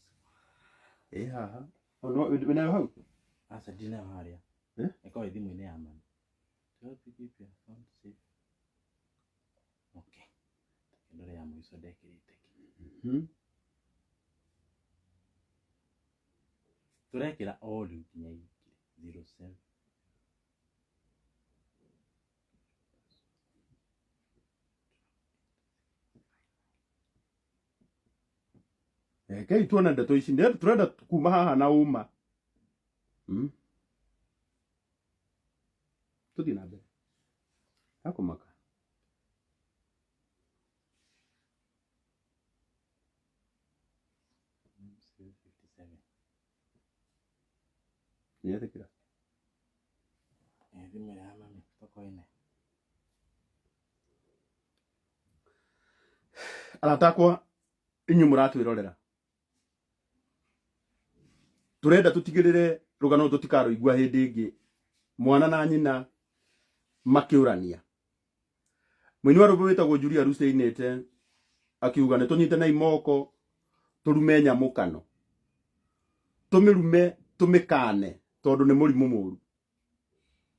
Ĩ haha. Oh, no, wĩnayo hau? Aca ndinayo harĩa. Eh? Ĩkorwo ĩ thimũ-inĩ ya mami. To help you keep your account safe. Okay. Ndore ya mũico ndekĩrĩte kĩ. Tũrekĩra o rĩu nginya igĩrĩ. 07. Rekei tuone ndeto ici. Tũrenda kuma haha na ũma. Tũthiĩ na mbere. Hakũmaka. Nĩetĩkĩra. Thimũ ya mami tokorwo ĩna. Arata akwa inyuĩ mũratwĩrorera. Tũrenda tũtigĩrĩre rũgano rũrũ tũtikarũigua hĩndĩ ĩngĩ. Mwana na nyina makĩũrania. Mũini wa rwĩmbo wĩtagwo Julia Rusi ainĩte akiuga nĩ tũnyitanei moko tũrume nyamũkano. Tũmĩrume tũmĩkane tondũ nĩ mũrimũ mũru.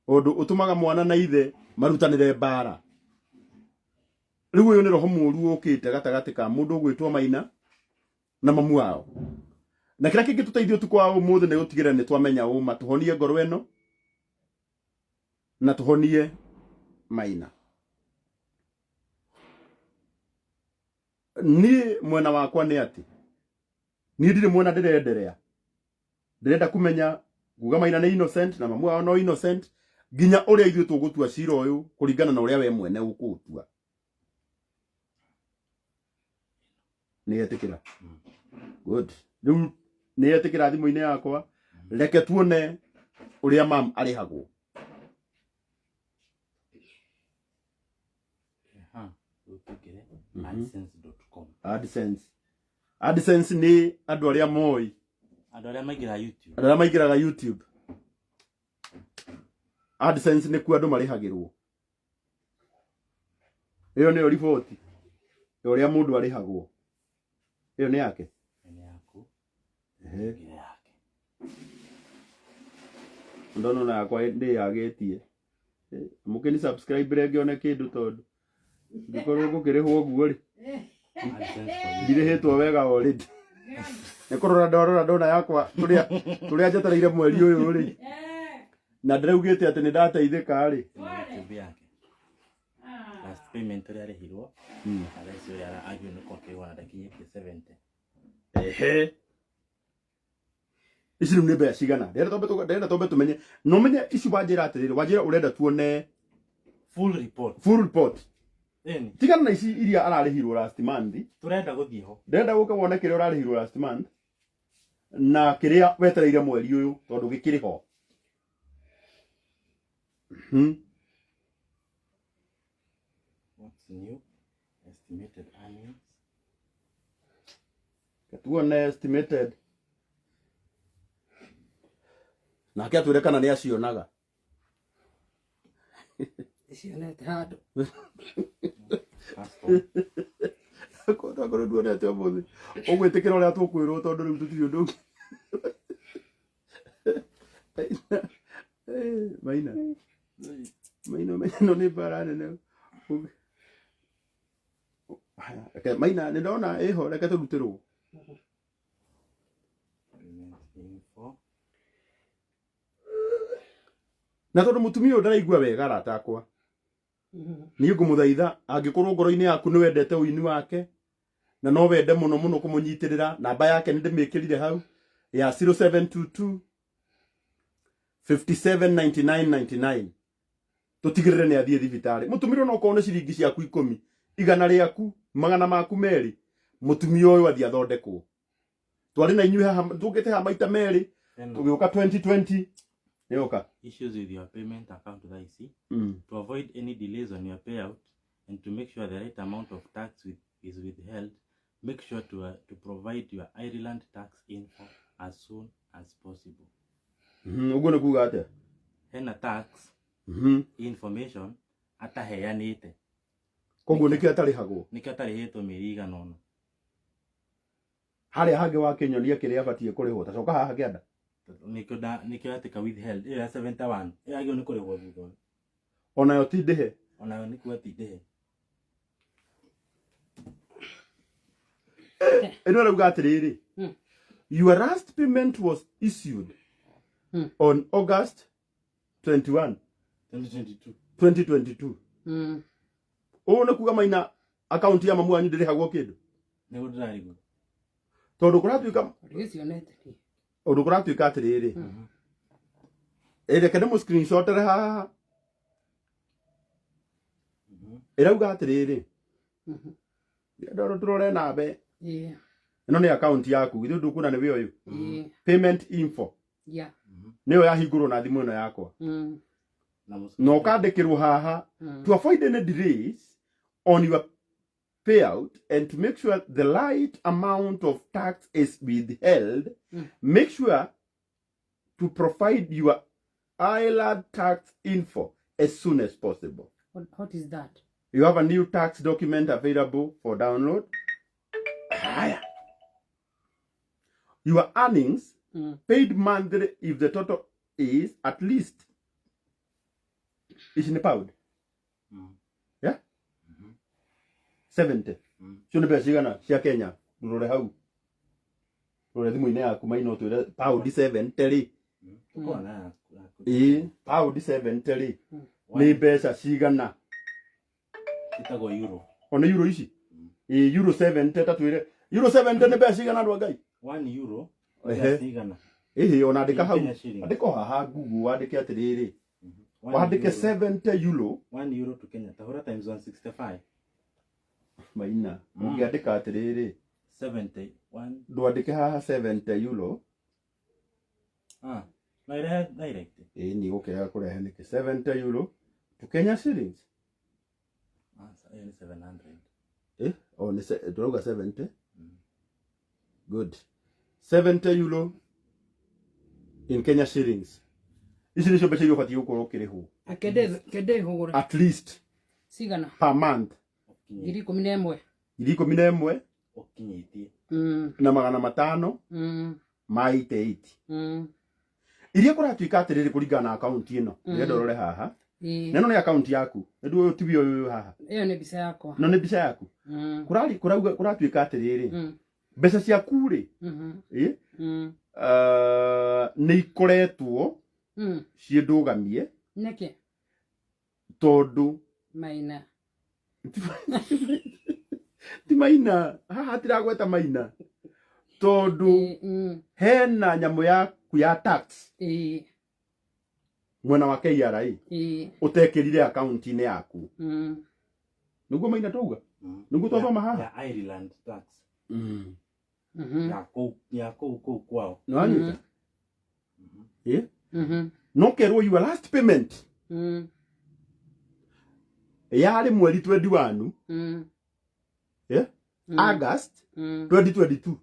Ũndũ ũtũmaga mwana na ithe marutanĩre mbara. Rĩu ũyũ nĩ roho mũru ũkĩte gatagatĩ ka mũndũ ũgwĩtwo Maina na mamu wao. Na kĩrĩa kĩngĩtũteithia ũtukũ wa ũmũthĩ nĩ gũtigĩrĩra nĩ twamenya ũma, tũhonie ngoro ĩno na tũhonie Maina. Niĩ mwena wakwa nĩ atĩ niĩ ndirĩ mwena ndĩrenderea. Ndĩrenda kũmenya kuga Maina nĩ innocent na mamu wao no innocent nginya ũrĩa ithuĩ tũgũtua cira ũyũ kũringana na ũrĩa we mwene ũkũũtua. Nĩ etĩkĩra. Good. Rĩu nĩ etĩkĩra thimũ-inĩ yakwa. Reke tuone ũrĩa mam arĩhagwo. Rĩu tũingĩre adsense.com. AdSense. AdSense nĩ andũ arĩa moĩ. Andũ arĩa maingĩraga YouTube. Andũ arĩa maingĩraga YouTube. AdSense nĩkuo andũ marĩhagĩrwo. Ĩyo nĩyo riboti ya ũrĩa mũndũ arĩhagwo. Ĩyo nĩ yake? Ĩyo nĩ yaku. Ehe. Ĩyo yake. Ndona ona yakwa ndĩyagĩtie. Mũkĩni subscribe rĩngĩ one kĩndũ tondũ ngĩkorwo ngũkĩrĩhwo ũguo rĩ. AdSense for YouTube. Ndirĩhĩtwo wega already. Nĩ kũrora ndarora ndona yakwa tũrĩa njetereire mweri ũyũ rĩ. Na ndĩraugĩte atĩ nĩ ndateithĩka rĩ. YouTube yake. Last payment ũrĩa arĩhirwo. Na thaa ici ũrĩa agĩrĩirwo nĩ gũkorwo akĩrĩhwo na ndakinyĩtie 70. Ehe. Ici rĩu nĩ mbeca cigana? Ndĩrenda twambe tũmenye. Na ũmenye ici wanjĩra atĩrĩrĩ, wanjĩra ũrenda tuone full report. Full report. Ĩni. Tigana na ici iria ararĩhirwo last month. Tũrenda gũthiĩ ho. Ndĩrenda gũka wone kĩrĩa ũrarĩhirwo last month. Na kĩrĩa wetereire mweri ũyũ tondũ gĩkĩrĩ ho. What's new? Estimated earnings. Tuone estimated. Nake atwĩre kana nĩ acionaga. Cionete handũ. Custom. Akorwo nduonete ũmũthĩ ũgwĩtĩkĩra ũrĩa tũkwĩrwo tondũ rĩu tũtirĩ ũndũ ũngĩ. Maina maina maina ĩno nĩ mbara nene. Reke Maina, nĩ ndona ĩho, reke tũrutĩrwo. Payment info. Na tondũ mũtumia ũyũ ndaraigua wega, arata akwa, niĩ ngũmũthaitha, angĩkorwo ngoro-inĩ yaku nĩ wendete ũini wake na no wende mũno mũno kũmũnyitĩrĩra, namba yake nĩ ndĩmĩkĩrire hau ya 0722 579999, tũtigĩrĩre nĩ athiĩ thibitarĩ. Mũtumia no okorwo nĩ ciringi ciaku 10, 100 rĩaku, 200, mũtumia ũyũ athiĩ athondekwo. Twarĩ na inyuĩ haha, tũkĩte haha maita merĩ. Then tũgĩũka 2020 nĩoka. Issues with your payment account thaa ici. To avoid any delays on your payout and to make sure the right amount of tax is withheld, make sure to provide your Ireland tax info as soon as possible. Ũguo nĩ kuga atĩa? Hena tax information ataheanĩte. Koguo nĩkĩo atarĩhagwo. Nĩkĩo atarĩhĩtwo mĩeri igana ũna. Harĩa hangĩ wakĩnyonia kĩrĩa abatiĩ kũrĩhwo, tacoka haha kĩanda. Nĩkĩo yatĩka withheld ĩyo ya 71, ĩyo yagĩrĩirwo nĩ kũrĩhwo thutha ũyũ. Onayo ti ndĩhe. Onayo nĩ kuga ti ndĩhe. Ĩno ĩrauga atĩrĩrĩ, "Your last payment was issued on August 21 2022. 2022." Ũũ nĩ kuga, Maina, akaunti ya mamu wanyu ndĩrĩhagwo kĩndũ? Nĩguo ndĩrarigwo. Tondũ kũratuĩka Ndĩgĩcionete niĩ. Ũndũ kũratuĩka atĩrĩrĩ, ĩ reke ndĩmũ screenshotere haha. Ĩrauga atĩrĩrĩ, ndoro tũrore nambe. Ĩno nĩ akaunti yaku, ithuĩ ndũkuona nĩ wĩ ũyũ. Payment info. Nĩyo yahingũrwo na thimũ ĩno yakwa. Na na ũkandĩkĩrwo haha, "To avoid any delays on your payout and to make sure the right amount of tax is withheld, make sure to provide your Ireland tax info as soon as possible." What is that? "You have a new tax document available for download." Haya. "Your earnings paid monthly if the total is at least," ici nĩ pound. Yeah? 70. Cio nĩ mbeca cigana cia Kenya? Rũrore hau. Rũrore thimũ-inĩ yaku, Maina, ũtwĩre pound 70 rĩ. Tũkorwo na yaku. Ĩĩ, pound 70 rĩ nĩ mbeca cigana? Ĩtagwo euro. O nĩ euro ici? Ĩĩ, euro 70, ta twĩre euro 70 nĩ mbeca cigana, andũ a Ngai? 1 euro. Ehe. Cigana? Ĩhĩ, ona andĩka hau. Kenya shilling. Andĩka o haha Google, wandĩke atĩrĩrĩ. One Wandĩke euro. 70 euro. 1 euro to Kenya. Tahũra times 165. Maina, ũngĩandĩka atĩrĩrĩ, 70. One. Ndwandĩke haha 70 euro. Ah. No ĩrehe direct. Ĩĩ, ni gũkĩaga kũrehe nĩkĩ? 70 euro to Kenya shillings. Ah, ĩyo nĩ 700. Eh, oh, nĩ tũrauga 70. Good. 70 euro in Kenya shillings. Ici nĩcio mbeca iria ũbatiĩ gũkorwo ũkĩrĩhwo. Kende hũgũre. At least Cigana? per month. 11,000. 11,000 Ũkinyĩtie. Na 500 ma 88. Iria kũratuĩka atĩrĩrĩ, kũringana na akaunti ĩno, ndĩrenda ũrore haha. Na ĩno nĩ akaunti yaku. Nĩ tiwe ũyũ haha? Ĩyo nĩ mbica yakwa. No nĩ mbica yaku. Kũrari kũrauga kũratuĩka atĩrĩrĩ, mbeca ciaku rĩ, ĩ, nĩ ikoretwo ciĩ ndũgamie. Nĩkĩ? Tondũ Maina. Ti Maina haha, hatiragweta Maina, tondũ hena nyamũ yaku ya tax mwena wa KRA ũtekĩrire akaunti-inĩ yaku. Nĩguo, Maina, twauga? Nĩguo twathoma haha? Ya Ireland tax. Ya kũu kũu kwao. Nĩ wanyita? Ĩ no kerwo your last payment yarĩ mweri 21, eh? August 2022.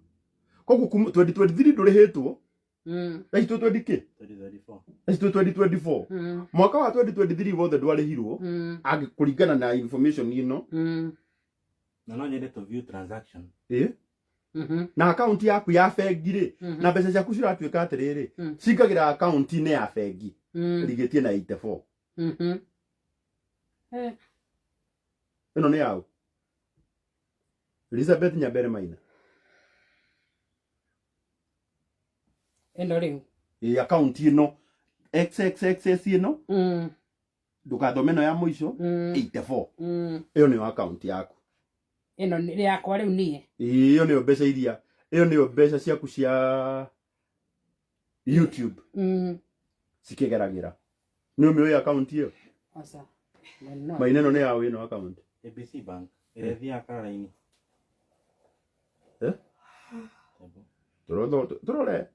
Koguo kuma 2023 ndũrĩhĩtwo, thaa ici twĩ 20 kĩ? 2024. Thaa ici twĩ 2024. Mwaka wa 2023 wothe ndwarĩhirwo, kũringana na information ĩno. Na no nyende to view transaction. Ĩ na akaunti yaku ya bengi rĩ, na mbeca ciaku ciratuĩka atĩrĩrĩ, cingagĩra akaunti-inĩ ya bengi rigĩtie na 84. Ĩno nĩ yaũ? Elizabeth Nyambere Maina. Ĩno rĩu? Ĩ, akaunti ĩno XXXS ĩno, ndũgathome ĩno ya mũico, 84. Ĩyo nĩyo akaunti yaku. Ĩno nĩ yakwa rĩu niĩ? Ĩ, ĩyo nĩyo mbeca iria, ĩyo nĩyo mbeca ciaku cia YouTube cikĩgeragĩra. Nĩ ũmĩũĩ akaunti ĩyo? Aca. No. Maina, ĩno nĩ yaũ ĩno akaunti? ABC Bank ĩrĩa ĩthiaga Karara-inĩ. Eh? Hebu. Tũrore. Tũrore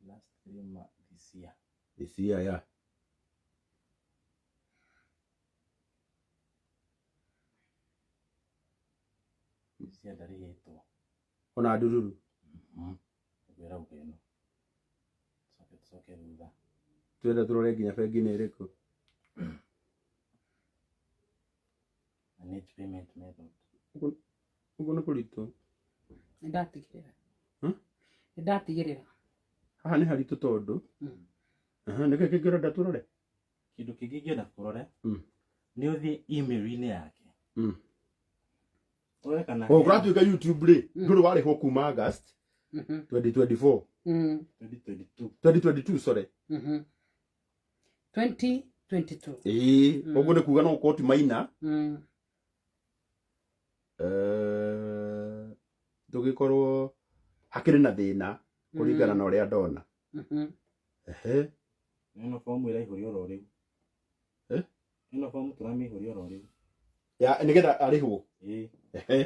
last 3 months this year. This year, yeah. This year ndarĩhĩtwo. Ona ndururu. Ũguo ĩrauga ĩno. Tũcoke tũcoke thutha. Twenda tũrore nginya bengi nĩ ĩrĩkũ. Manage payment method. Ũguo nĩ kũritũ. Nĩ ndatigĩrĩra. Hmm? Nĩ ndatigĩrĩra. Haha nĩ haritũ tondũ aha, nĩkĩ kĩngĩ ũrenda tũrore? Kĩndũ kĩngĩ ingĩenda kũrore nĩ ũthiĩ email-inĩ yake. Ũrore kana O kũratuĩka YouTube rĩ, ndũrĩ warĩhwo kuma August 2024. 2022. 2022, sorry. 2022. Ĩĩ, ũguo nĩ kuga no ũkorwo ti Maina. Tũgĩkorwo hakĩrĩ na thĩna kũringana na ũrĩa ndona. Ehe. Ĩno fomu ĩraihũrio oro rĩu. Eh? Ĩno fomu tũramĩihũria oro rĩu. Ya nĩgetha arĩhwo. Ĩĩ. Ehe.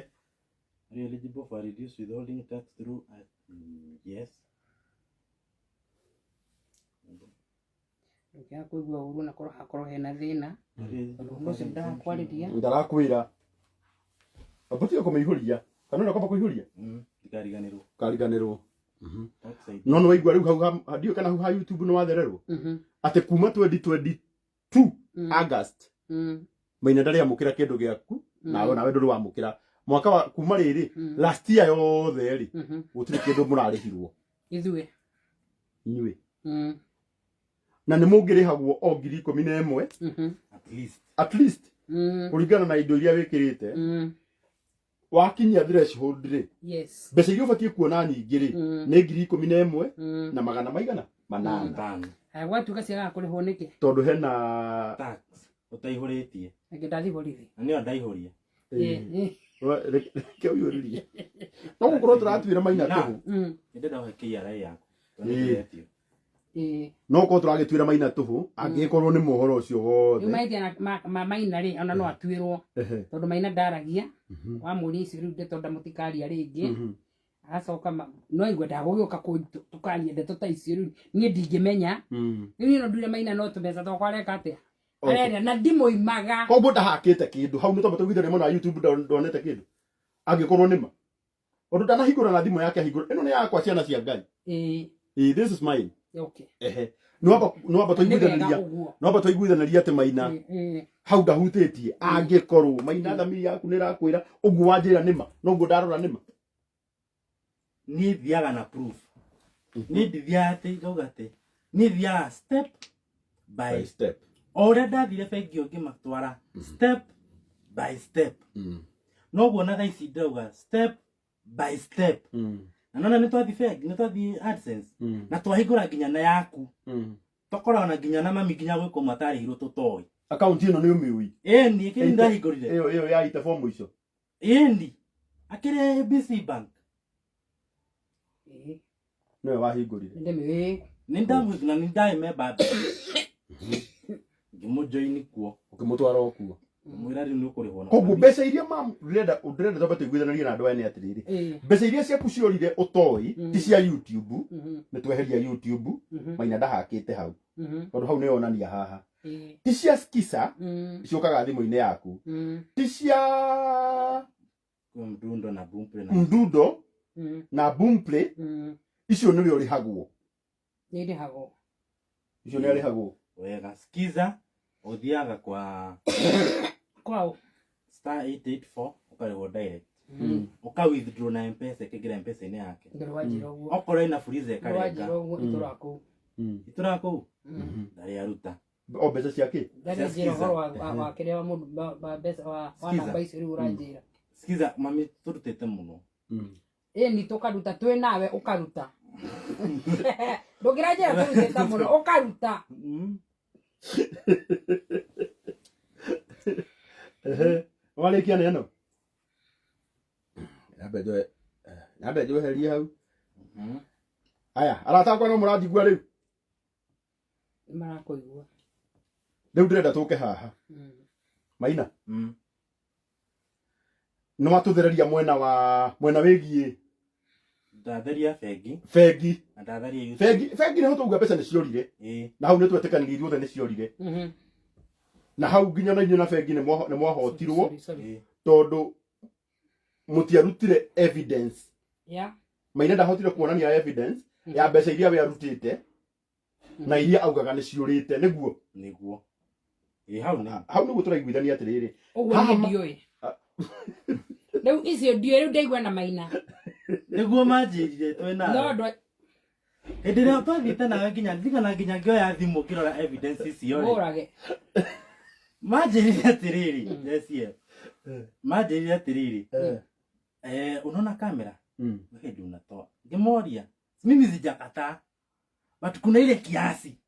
Are you eligible for reduced withholding tax through yes. Ndũngĩaga kũigua ũru na korwo hakorwo hena thĩna, Are you tondũ eligible ũndũ for ũcio an exemption? ndakwarĩria. Ndarakwĩra ũbatiĩ kũmĩihũria kana ũrĩa kwamba kũihũria. Ndikariganĩrwo. Kariganĩrwo. Tax ID. No nĩ waigua rĩu hau ndiũĩ kana hau ha YouTube nĩ wathererwo atĩ kuma 2022 August Maina ndarĩ amũkĩra kĩndũ gĩaku, nawe nawe ndũrĩ wamũkĩra mwaka wa kuma rĩrĩ, last year yothe rĩ, gũtirĩ kĩndũ mũrarĩhirwo. Ithuĩ? Inyuĩ. Na nĩ mũngĩrĩhagwo o 11,000. At least. At least, kũringana na indo iria wĩkĩrĩte, wakinyia threshold rĩ, mbeca iria ũbatiĩ kuona nyingĩ rĩ, nĩ 11,000 na magana maigana manana. Tano. Haya, gwatuĩka ciagaga kũrĩhwo nĩkĩ? Tondũ hena Tax. Ũtaihũrĩtie. Reke ndathiĩ borithi. Na nĩyo ndaihũria. Reke ũiyũrĩrie, no gũkorwo tũratuĩra Maina tũhũ. Nĩ ndĩrenda ũhe KRA yaku. Tondũ Ĩĩ. nĩndĩretio. No gũkorwo tũragĩtuĩra Maina tũhũ angĩgĩkorwo nĩ mohoro ũcio Rĩu wothe. mahĩtia ma Maina rĩ, ona no atuĩrwo, tondũ Maina ndaragia. Wamũria icio rĩu ndeto ndamũtikaria rĩngĩ. Agacoka no igua ndagũgĩũka tũkaria ndeto ta icio rĩu niĩ ndingĩmenya. Rĩu niĩ no nduire Maina no tũmbeca twakwa areka atĩa, areria na ndimũimaga. Koguo ndahakĩte kĩndũ hau, nĩ twamba tũiguithania mwena wa YouTube, ndonete kĩndũ angĩkorwo nĩ ma ũndũ ndanahingũra na thimũ yake ahingũra ĩno nĩ yakwa, ciana cia Ngai. Ĩĩ, this is mine. Ehe, nĩwamba Nĩ wega tũiguithanĩria. ũguo. Nĩwamba tũiguithanĩria atĩ Maina hau ndahutĩtie, angĩkorwo Maina thamiri yaku nĩ ĩrakwĩra ũguo wanjĩra nĩma noguo ndarora nĩma. Niĩ thiaga na proof. Niĩ ndithiaga atĩ ngauga atĩ niĩ thiaga step by by step. O ũrĩa ndathire bengi ĩyo ngĩmatwara step by step, noguo na thaa ici ndauga step by step. Na nona nĩ twathi bengi, nĩ twathi AdSense na twahingũra nginya na yaku, twakoragwo na nginya na mami nginya gwĩkwo matarĩirwo tũtoĩ. Akaunti ĩno nĩ ũmĩũĩ? Ĩni, kĩrĩ ndahingũrire. Ĩyo ya ite form mũico? Ĩni, akĩrĩ ABC Bank. Nĩwe wahingũrire? Nĩndĩmĩũĩ. Nĩ ndamwĩthuna, nĩ ndaĩ memba mbere ngĩmũjoini kuo. Ũkĩmũtwara o kuo. Mwĩra rĩu nĩ ũkũrĩhwo na Koguo mbeca iria mam ndĩrenda ndĩrenda twambe tũiguithanĩrie na andũ aya nĩ atĩrĩrĩ, mbeca iria ciaku ciorire ũtoĩ ti cia YouTube, nĩ tweheria YouTube, Maina ndahakĩte hau tondũ hau nĩyonania haha, ti cia Skiza ciũkaga thimũ-inĩ yaku, ti cia Mdundo na Boomplay na Mdundo na Boomplay, icio nĩwe ũrĩhagwo. Nĩ ndĩhagwo. Icio nĩ arĩhagwo. Wega. Skiza ũthiaga kwa kwao star 884 ũkarĩhwo direct, ũka withdraw na Mpesa, ĩkaingĩra Mpesa-inĩ yake. Ndũrĩ wanjĩra ũguo. Okorwo ĩna Fuliza Ndũrĩ ĩkarenga. wanjĩra ũguo itũra kũu. Itũra kũu ndarĩ aruta. O mbeca ciake. Ndarĩ njĩra ũhoro wa kĩrĩa wa mũndũ wa mbeca wa namba icio rĩu ũranjĩra. Skiza mami tũrutĩte mũno. Ĩni tũkaruta twĩ nawe ũkaruta. Ndũngĩranjĩra tũrutĩte mũno ũkaruta. Warĩkia nĩ ĩno nyambe njoherie hau. Aya arata akwa no mũranjigua rĩu? Marakũigua. Rĩu ndĩrenda tũke haha. Maina, nĩ watũthereria mwena wa mwena wĩgiĩ Ndatheria bengi. Bengi. Na ndatheria YouTube. Bengi nĩho tauga mbeca nĩ ciorire. Na hau nĩ twetĩkanĩrie ithuothe nĩ ciorire. Na hau nginya na inyuĩ na bengi nĩ mwahotirwo. Sorry, sorry. Tondũ mũtiarutire evidence. Maina ndahotire kuonania evidence ya mbeca iria we arutĩte na iria augaga nĩ ciũrĩte, nĩguo? Nĩguo. Ĩ hau nĩ hau nĩguo tũraiguithania atĩrĩrĩ. Ũguo Haha niĩ ndiũĩ. Rĩu icio ndiũĩ, rĩu ndaigua na Maina. Nĩguo manjĩrire twĩ No nawe. ndwa Hĩndĩ ĩrĩa twathiĩte nawe nginya ndirikana nginya ngĩoya thimũ ngĩrora evidence icio rĩ. Mũrage. Manjĩrire atĩrĩrĩ, JCF. Manjĩrire atĩrĩrĩ, unaona kamera? Wewe ndio unatoa. Ngĩmoria, mimi sijakataa. But kuna ile kiasi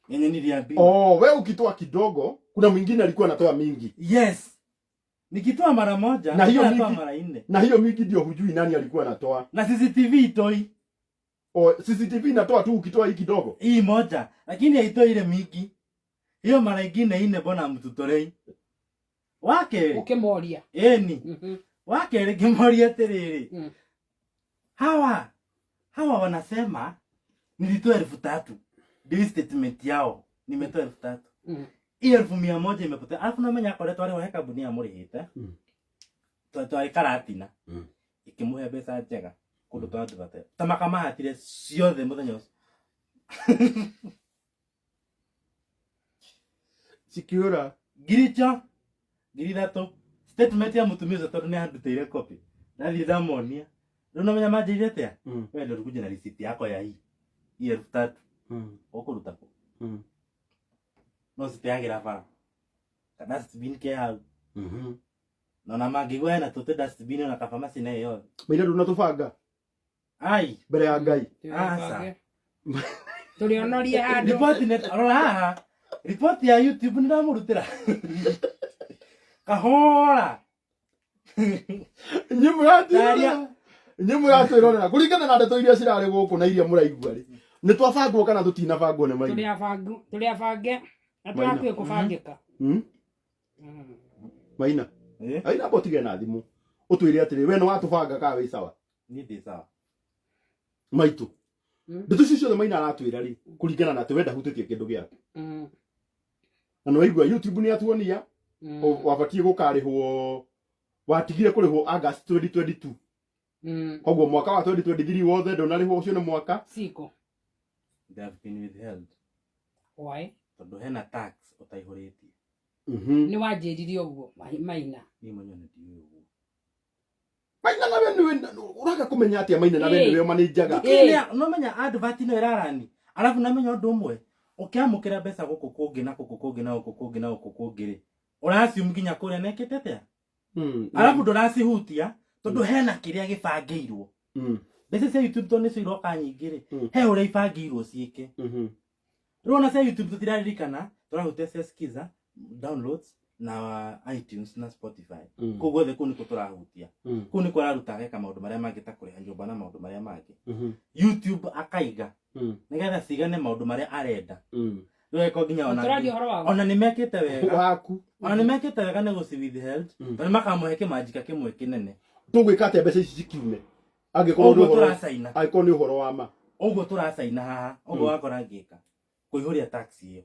yenye niliambiwa. Oh, wewe ukitoa kidogo, kuna mwingine alikuwa anatoa mingi. Yes. Nikitoa mara moja, Na hiyo natoa mingi- mara nne. Na hiyo mingi ndio hujui nani alikuwa anatoa. Na CCTV itoi. O, CCTV inatoa tu ukitoa hii kidogo. Hii moja, lakini haitoi ile mingi. Hiyo mara ingine ine mbona mtutorei? Wake. Ũkĩmoria. Eni. Wake ngĩmoria atĩrĩrĩ. Hawa wanasema nilitoa 3,000. Ndio statement yao. Nimetoa 3,000. Hii 100,000 imepotea. Alafu namenya akoretwo arĩ he kambuni ya mũrĩhĩte. Twarĩ Karatina. Ikĩmũhe mbeca njega kũndũ twa advert. Ta makamahatire ciothe mũthenya ũcio. Cikiura. Ngiri icio, 3,000. Statement ya mũtumia ũcio tondũ nĩ andutĩire copy. Ndathiĩ ndamonia. Rĩu namenya manjĩrire atĩa? Wewe ndio ulikuja na receipt yako ya hii. Hii 3,000. Ũkũruta kũ? No citeagĩra bara. Ka dustbin ke hau. Na ona mangĩigua hena tũtĩ dustbin ona kabamasi na yothe. Maina ndũnatũbanga. Ai. Mbere ya Ngai. Aca. Tũrĩonorie handũ. Ripoti nĩ rora haha. Ripoti ya YouTube nĩ ndamũrutĩra. Kahora. Inyuĩ mũratwĩrorera. Inyuĩ mũratwĩrorera. Kũringana na ndeto iria cirarĩ gũkũ na iria mũraigua rĩ. Nĩ twabangwo kana tũtinabangwo nĩ Maina? Tũrĩ abangu, tũrĩ abange. Na Maina. tũrakuĩ kũbangĩka. Maina. Aina amba ũtige na thimũ. Ũtwĩre atĩrĩ, we nĩ watũbanga kana wĩ sawa? Niĩ ndĩ sawa. Maitũ. Ndeto icio ciothe Maina aratwĩra rĩ, kũringana na atĩ we ndahutĩtie kĩndũ gĩake. Na nĩ waigua YouTube nĩ atuonia, wabatiĩ gũkarĩhwo, watigire kũrĩhwo August 2022. Koguo mwaka wa 2023 wothe ndũnarĩhwo, ũcio nĩ mwaka. Siko. They have been withheld. Why? Tondũ hena tax ũtaihũrĩtie. Nĩ wanjĩrire ũguo, Maina. Niĩ mwenyewe nĩ ndiũĩ ũguo. Maina nawe nĩwe ũraga kũmenya atĩa Maina nawe nĩwe ũmanĩnjaga. No menya advert ĩno ĩrarani. Alafu namenya ũndũ ũmwe, ũkĩamũkĩra mbeca gũkũ kũngĩ na gũkũ kũngĩ na gũkũ kũngĩ na gũkũ kũngĩ rĩ, ũracium nginya kũrĩa mekĩte atĩa? Alafu ndũracihutia tondũ hena kĩrĩa gĩbangĩirwo. Mbeca cia YouTube tondũ nĩcio iroka nyingĩ rĩ, he ũrĩa ibangĩirwo ciĩke. Rĩu ona cia YouTube tũtiraririkana, tũrahutia cia Skiza, downloads na iTunes na Spotify. Kũu guothe kũu nĩkuo tũrahutia. Kũu nĩkuo araruta ageka maũndũ marĩa mangĩ ta kũrĩha nyũmba na maũndũ marĩa mangĩ. YouTube akaiga nĩgetha cigane maũndũ marĩa arenda. Rĩu eko nginya ona Tũraria ũhoro wa ona nĩ mekĩte wega. Waku. Ona nĩ mekĩte wega nĩ gũci withheld. Tondũ makamũhe kĩmanjika kĩmwe kĩnene. Tũgwĩka atĩa mbeca ici cikiume? Angĩkorwo nĩ Ũguo ũhoro tũracaina. angĩkorwo nĩ ũhoro wa ma. Ũguo tũracaina haha. Ũguo wakora ngĩka. Kũihũria tax ĩyo.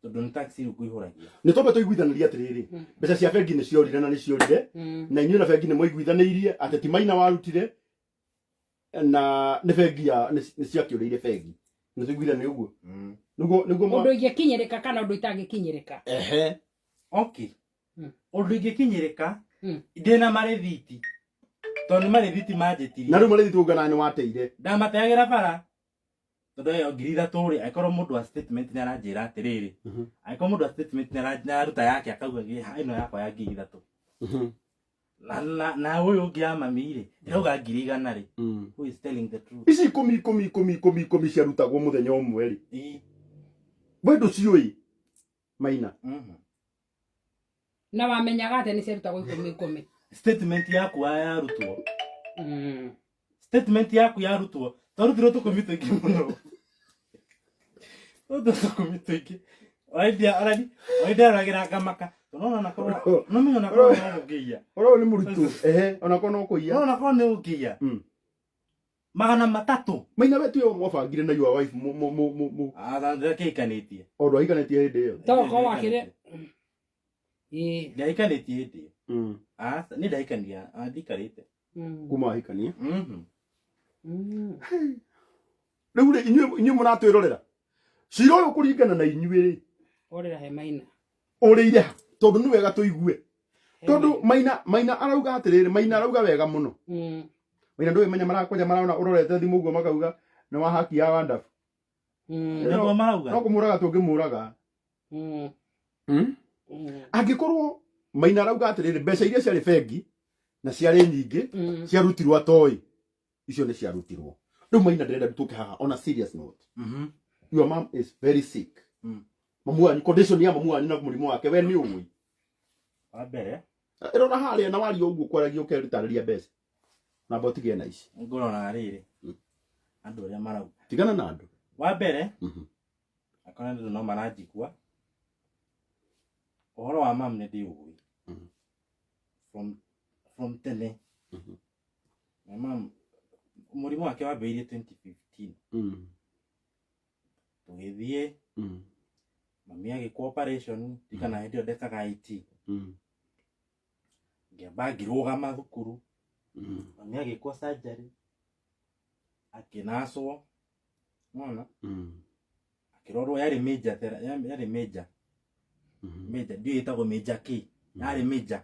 Tondũ nĩ tax rĩu ngũihũragia. Nĩ twambe tũiguithanĩrie atĩrĩrĩ. Mbeca cia bengi nĩ ciorire na nĩ ciorire. Na inyuĩ na bengi nĩ mwaiguithanĩirie atĩ ti Maina warutire na nĩ bengi ya nĩ ciakĩũrĩire bengi. Nĩ tũiguithanie ũguo. Nĩguo nĩguo Ũndũ ingĩkinyĩrĩka kana ũndũ itangĩkinyĩrĩka. Ehe. Okay. Ũndũ ingĩkinyĩrĩka ndĩna marĩthiti. Tondũ nĩ marĩthiti manjĩtirie. Na rĩu marĩthiti ũngana nĩ wateire. Ndamateagĩra bara. Tondũ ĩyo 3,000 rĩ, angĩkorwo mũndũ wa statement nĩ aranjĩra atĩrĩrĩ, angĩkorwo mũndũ wa statement nĩ araruta yake akauga ĩno yakwa ya 3,000. Na ũyũ ũngĩ ya mami rĩ, ĩrauga 100,000 rĩ. Who is telling the truth? Ici ikũmi ikũmi ikũmi ikũmi ikũmi ciarutagwo mũthenya ũmwe rĩ. We ndũciũĩ Maina. Na wamenyaga atĩa nĩ ciarutagwo ikũmi ikũmi? Statement yaku yarutwo. Statement yaku yarutwo. Twarutirwo tũkũmi tũingĩ mũno. Twarutirwo tũkũmi tũingĩ. Oindia ngamaka. Tondũ ona korwo no menya ona korwo no ũngĩiya. Ũrĩa nĩ mũritũ. Ehe, ona korwo no kũiya. No ona korwo nĩ ũngĩiya. 300. Maina we tuyo mwabangire na your wife mu mu mu mu mu. Ah, ndakĩhikanĩtie. O ndwahikanĩtie hĩndĩ ĩyo. To korwo wakĩrĩ. Ĩĩ. Ndahikanitie hĩndĩ ĩyo. Ah, nĩ ndahikania, ndikarĩte. Kuma wahikania. Rĩu rĩ, inyuĩ mũratwĩrorera. Cira ũyũ kũringana na inyuĩ rĩ. Orĩra he Maina. Ũrĩire ha? Tondũ nĩ wega tũigue. Tondũ Maina arauga atĩrĩrĩ, Maina arauga wega mũno. Maina ndũĩ menya marakwanja marona ũrorete thimũ ũguo makauga nĩ wa haki ya Wandabu. Nĩguo marauga. No kũmũraga tũngĩmũraga. Angĩkorwo Maina arauga atĩrĩrĩ, mbeca iria ciarĩ bengi na ciarĩ nyingĩ ciarutirwo atoĩ, icio nĩ ciarutirwo. Rĩu Maina ndĩrenda tũke haha on a serious note. Your mom is very sick. Mamu wanyu, condition ya mamu wanyu na mũrimũ wake we nĩ ũĩ. Wa mbere. Ĩrora harĩa na waria ũguo kwaragia ũkerutarĩria mbeca. Namba ũtige na ici. Ngũrora rĩrĩ. Andũ arĩa marauga. Tigana na andũ. Wa mbere. Akorwo andũ no maranjigua. Ũhoro wa mam nĩ ndĩũĩ. From tene. Na mam mũrimũ wake wambĩrĩirie 2015. Tũgĩthiĩ. Mami agĩkwo operation, ndikana hĩndĩ ĩyo ndekaga IT. Ngĩamba ngĩrũgama thukuru. Mami agĩkwo surgery. Akĩnacwo. Unaona? Akĩrorwo yarĩ major yarĩ major. Major, ndiũĩ ĩtagwo major kĩ. Yarĩ major.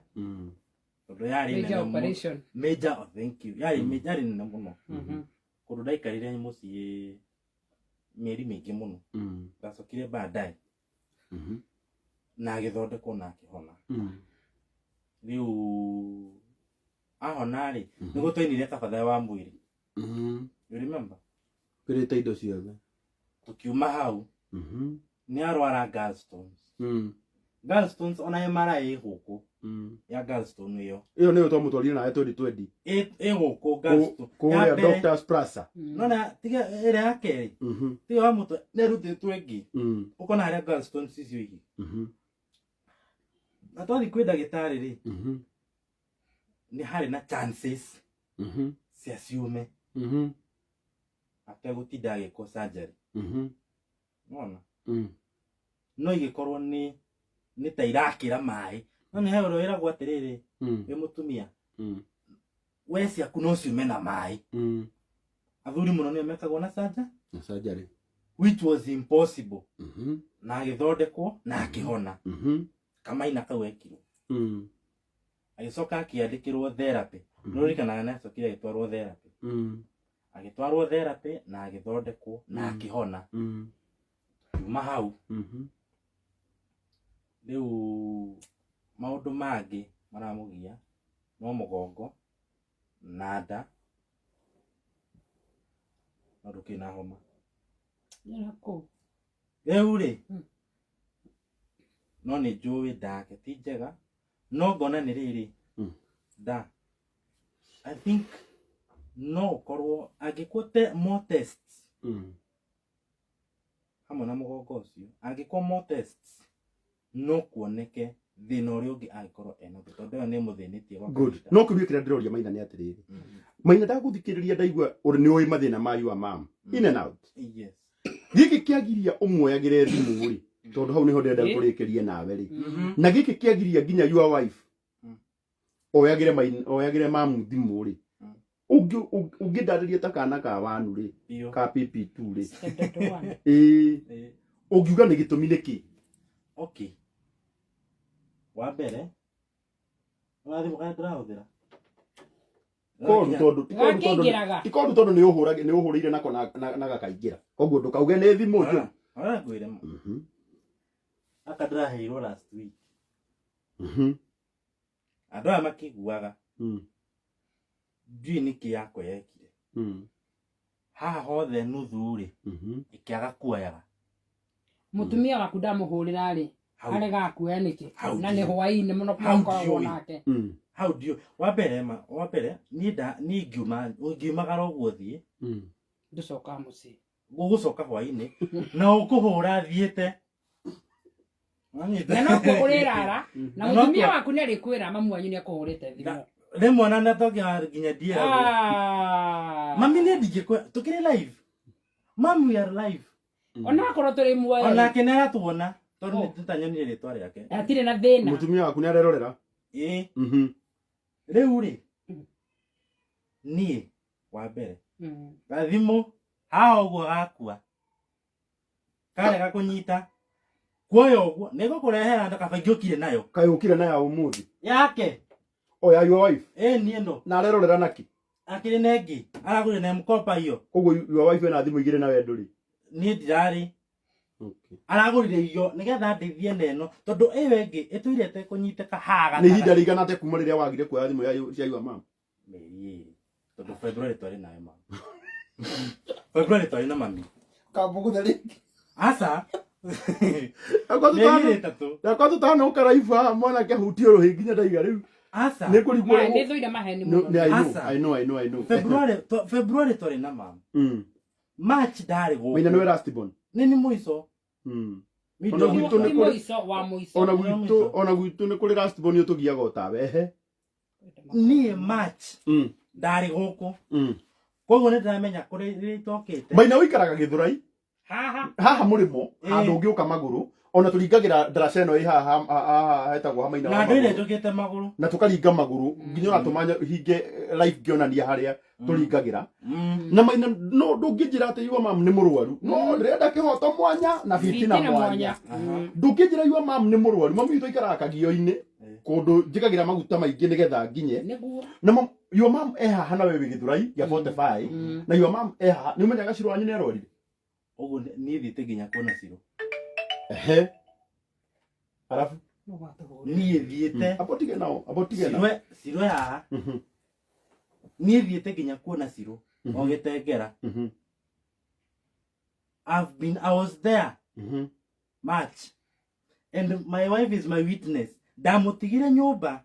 Tondũ yarĩ Major nene mũno. operation. Major, oh, thank you. Yarĩ major, yarĩ nene mũno. Kũndũ ndaikarire mũciĩ mĩeri mĩingĩ mũno. Ndacokire baadaye. Na agĩthondekwo na akĩhona. Rĩu ahona rĩ, nĩguo twainire kabatha wa mwĩrĩ. You remember? Kĩrĩte indo ciothe. Tukiuma hau. Nĩ arwara gallstones. Gallstones ona MRI ĩ gũkũ. Ya gallstone ĩyo. Ĩyo nĩyo twamũtwarire nawe 2020. Ĩ gũkũ gallstone. Kũrĩa Doctor's Plaza. Nona tiga ĩrĩa ya kerĩ. Tiga wa mũtwe nĩ arutĩtwo ĩngĩ. Ũkona harĩa gallstones icio igĩ. Na twathiĩ kwĩ ndagĩtarĩ rĩ. Nĩ harĩ na chances cia ciume. Ategũtinda agĩkwo surgery. Nona? No igĩkorwo nĩ ta irakĩra maĩ. No nĩ he ũrĩa wĩragwo atĩrĩrĩ, wĩ mũtumia. We ciaku no ciume na maĩ. Athuri mũno nĩo mekagwo na surgery. Na surgery. Which was impossible. Na agĩthondekwo na akĩhona. Kamaina kau ekirwo. Agĩcoka akĩandĩkĩrwo therapy. Nĩũririkanaga nĩ acokire agĩtwarwo therapy. Agĩtwarwo therapy na agĩthondekwo na akĩhona. Kuma hau. Rĩu maũndũ mangĩ maramũgia no mũgongo na nda no ndũkĩrĩ na homa. Rĩu rĩ, no nĩ njũĩ nda yake ti njega, no ngona nĩ rĩrĩ, nda I think no ũkorwo angĩkwo more tests. Hamwe na mũgongo ũcio, angĩkorwo more tests no kuoneke thĩna ũrĩa ũngĩ angĩkorwo enaguo, tondũ ĩyo nĩ ĩmũthĩnĩtie gwa Good. kahinda. No kĩũria kĩrĩa ndĩroria Maina nĩ atĩrĩrĩ, Maina, ndagũthikĩrĩria ndaigua ũrĩ nĩ ũĩ mathĩna ma your mom in and out. Yes. Gĩkĩ kĩagiria ũmuoyagĩre thimũ rĩ, tondũ hau nĩho ndĩrenda tũrĩkĩrie nawe rĩ, na gĩkĩ kĩagiria nginya your wife oyagĩre maina, oyagĩre mamu thimũ rĩ, ũngĩndarĩria ta kana ka wanu rĩ, Biũ. ka PP2 rĩ, Standard one. Ĩĩ, Ĩĩ. ũngiuga nĩ gĩtũmi nĩkĩ? Okay, wa mbere, ũrathimũ kana ndĩrahũthĩra? Koru tondũ ti koru tondũ Gakĩingĩraga. ti koru tondũ nĩ ũhũrage nĩ ũhũrĩire nako na gakaingĩra, koguo ndũkauge nĩ thimũ njũru. Ora ngwĩre ma. Aka ndĩraheirwo last week. Andũ aya makĩiguaga, ndiũĩ nĩkĩ yakwa yekire. Haha hothe nuthu rĩ, ĩkĩaga kuoyaga. Mũtumia waku ndamũhũrĩra rĩ, Hau. arega kuoya nĩkĩ? Hau Na nĩ ndiũĩ. hwaĩ-inĩ mũno Hau mũkoragwo ndiũĩ. nake. Hau ndiũĩ. Wa mbere ma, wa mbere niĩ nda niĩ ngiuma ngiumagara ũguo thiĩ, Ndũcokaga mũciĩ. Gũgũcoka hwaĩ-inĩ na ũkũhũra thiĩte. Wanyita? Na nokuo ũrĩrara na Na nokuo- mũtumia waku nĩ arĩkwĩra mamu wanyu nĩ akũhũrĩte thimũ. Rĩmwe ona natokia nginya ndieragwo. Ah. Mami, nĩ ndingĩkwĩra tũkĩrĩ live. Mami, we are live. Onakorwo tũrĩ muoyo. Onake nĩ aratuona tondũ Oh. nĩ tũtanyonire rĩtwa rĩake. Hatirĩ na thĩna. Mũtumia waku nĩ arerorera. Ĩĩ. Rĩu rĩ, niĩ wa mbere, gathimũ haha ũguo gakua karega kũnyita kuoya ũguo nĩ gũkũrehera na kaba ingĩũkire nayo. Kaĩ ũkire na ya ũmũthĩ? Yake. O ya your wife? Ĩ, niĩ no. Na arerorera naki? Akĩrĩ na ĩngĩ aragũrire na mkopa iyo. Koguo your wife ena thimũ igĩrĩ na we ndũrĩ? Niĩ ndirarĩ. Okay. Aragũrire iyo nĩgetha ndĩthiĩ na ĩno tondũ ĩyo ĩngĩ ĩtũire ĩtekũnyitĩka haha. Nĩ ihinda rĩigana atĩa kuma rĩrĩa wagire kuoya thimũ ya cia your mom? Mĩeri 2, tondũ February twarĩ nayo mami, February twarĩ na mami. Kambũgũtha rĩngĩ. Aca. Akwa Mĩeri tũtano 3. Akwa tũtanoka live haha mwanake ahutie rũhĩ nginya ndaiga rĩu. Aca. Nĩ kũrigwo. Nĩ thũire maheni mũno. Nĩ I know. Aca. I know, I know, I know. February twarĩ na mami. March ndarĩ gũkũ. Maina nĩwe last born? Nĩ nĩ mũico. Ona gwitũ nĩ Ti kũrĩ mũico wa mũico. Ona gwitũ, ona gwitũ nĩ kũrĩ last born ũtũgiaga o tawe ehe. Niĩ March ndarĩ gũkũ. Koguo nĩ ndĩramenya kũrĩ rĩrĩa itokĩte. Maina ũikaraga Gĩthũrai? Haha. Haha mũrĩmo, Ĩĩ. handũ ũngĩũka magũrũ, ona tũringagĩra ndaraca ĩno ĩ haha haha hetagwo ha Maina Na wa ndũire magũrũ. njũkĩte magũrũ. Na tũkaringa magũrũ nginya ũratũma hinge live ngĩonania harĩa tũringagĩra. Na Maina, no ndũngĩnjĩra atĩ your mom nĩ mũrwaru, no ndĩrenda kĩhoto mwanya na fitina Fitina mwanya. mwanya. Ndũngĩnjĩra your mom nĩ mũrwaru. Mami witũ aikaraga kagio-inĩ kũndũ njĩkagĩra maguta maingĩ nĩgetha nginye. Nĩguo. Na your mom e haha na we wĩ Gĩthũrai gĩa 45, na your mom e haha. Nĩ ũmenyaga Ciro wanyu nĩ arwarire? Ũguo niĩ thiĩte nginya kuona Ciro. Ehe, arabu Niĩ thiĩte abo tige nao, abo tige nao. Ciro haha. Niĩ thiĩte nginya kuona Ciro o Gĩtengera. I was there March and my wife is my witness. Ndamũtigire nyũmba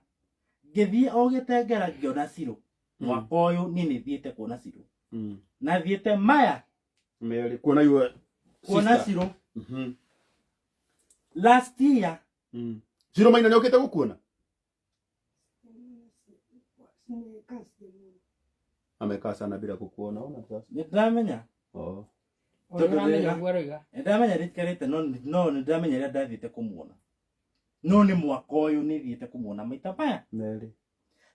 ngĩthiĩ o Gĩtengera ngĩona Ciro. Mwaka ũyũ niĩ nĩ thiĩte kuona Ciro. Na thiĩte maya Merĩ kuona your kuona sister. Ciro. Last year. Ciro, Maina nĩ okĩte gũkuona? Amekaa sana bila kukuona, ona sasa. Nĩ ndĩramenya. Oh. Ũrĩa ũramenya ũguo aroiga. Nĩ ndĩramenya nĩnjikarĩte, no nĩ ndĩramenya rĩrĩa ndathiĩte kũmuona, no nĩ mwaka ũyũ nĩ thiĩte kũmuona maita maya. Merĩ.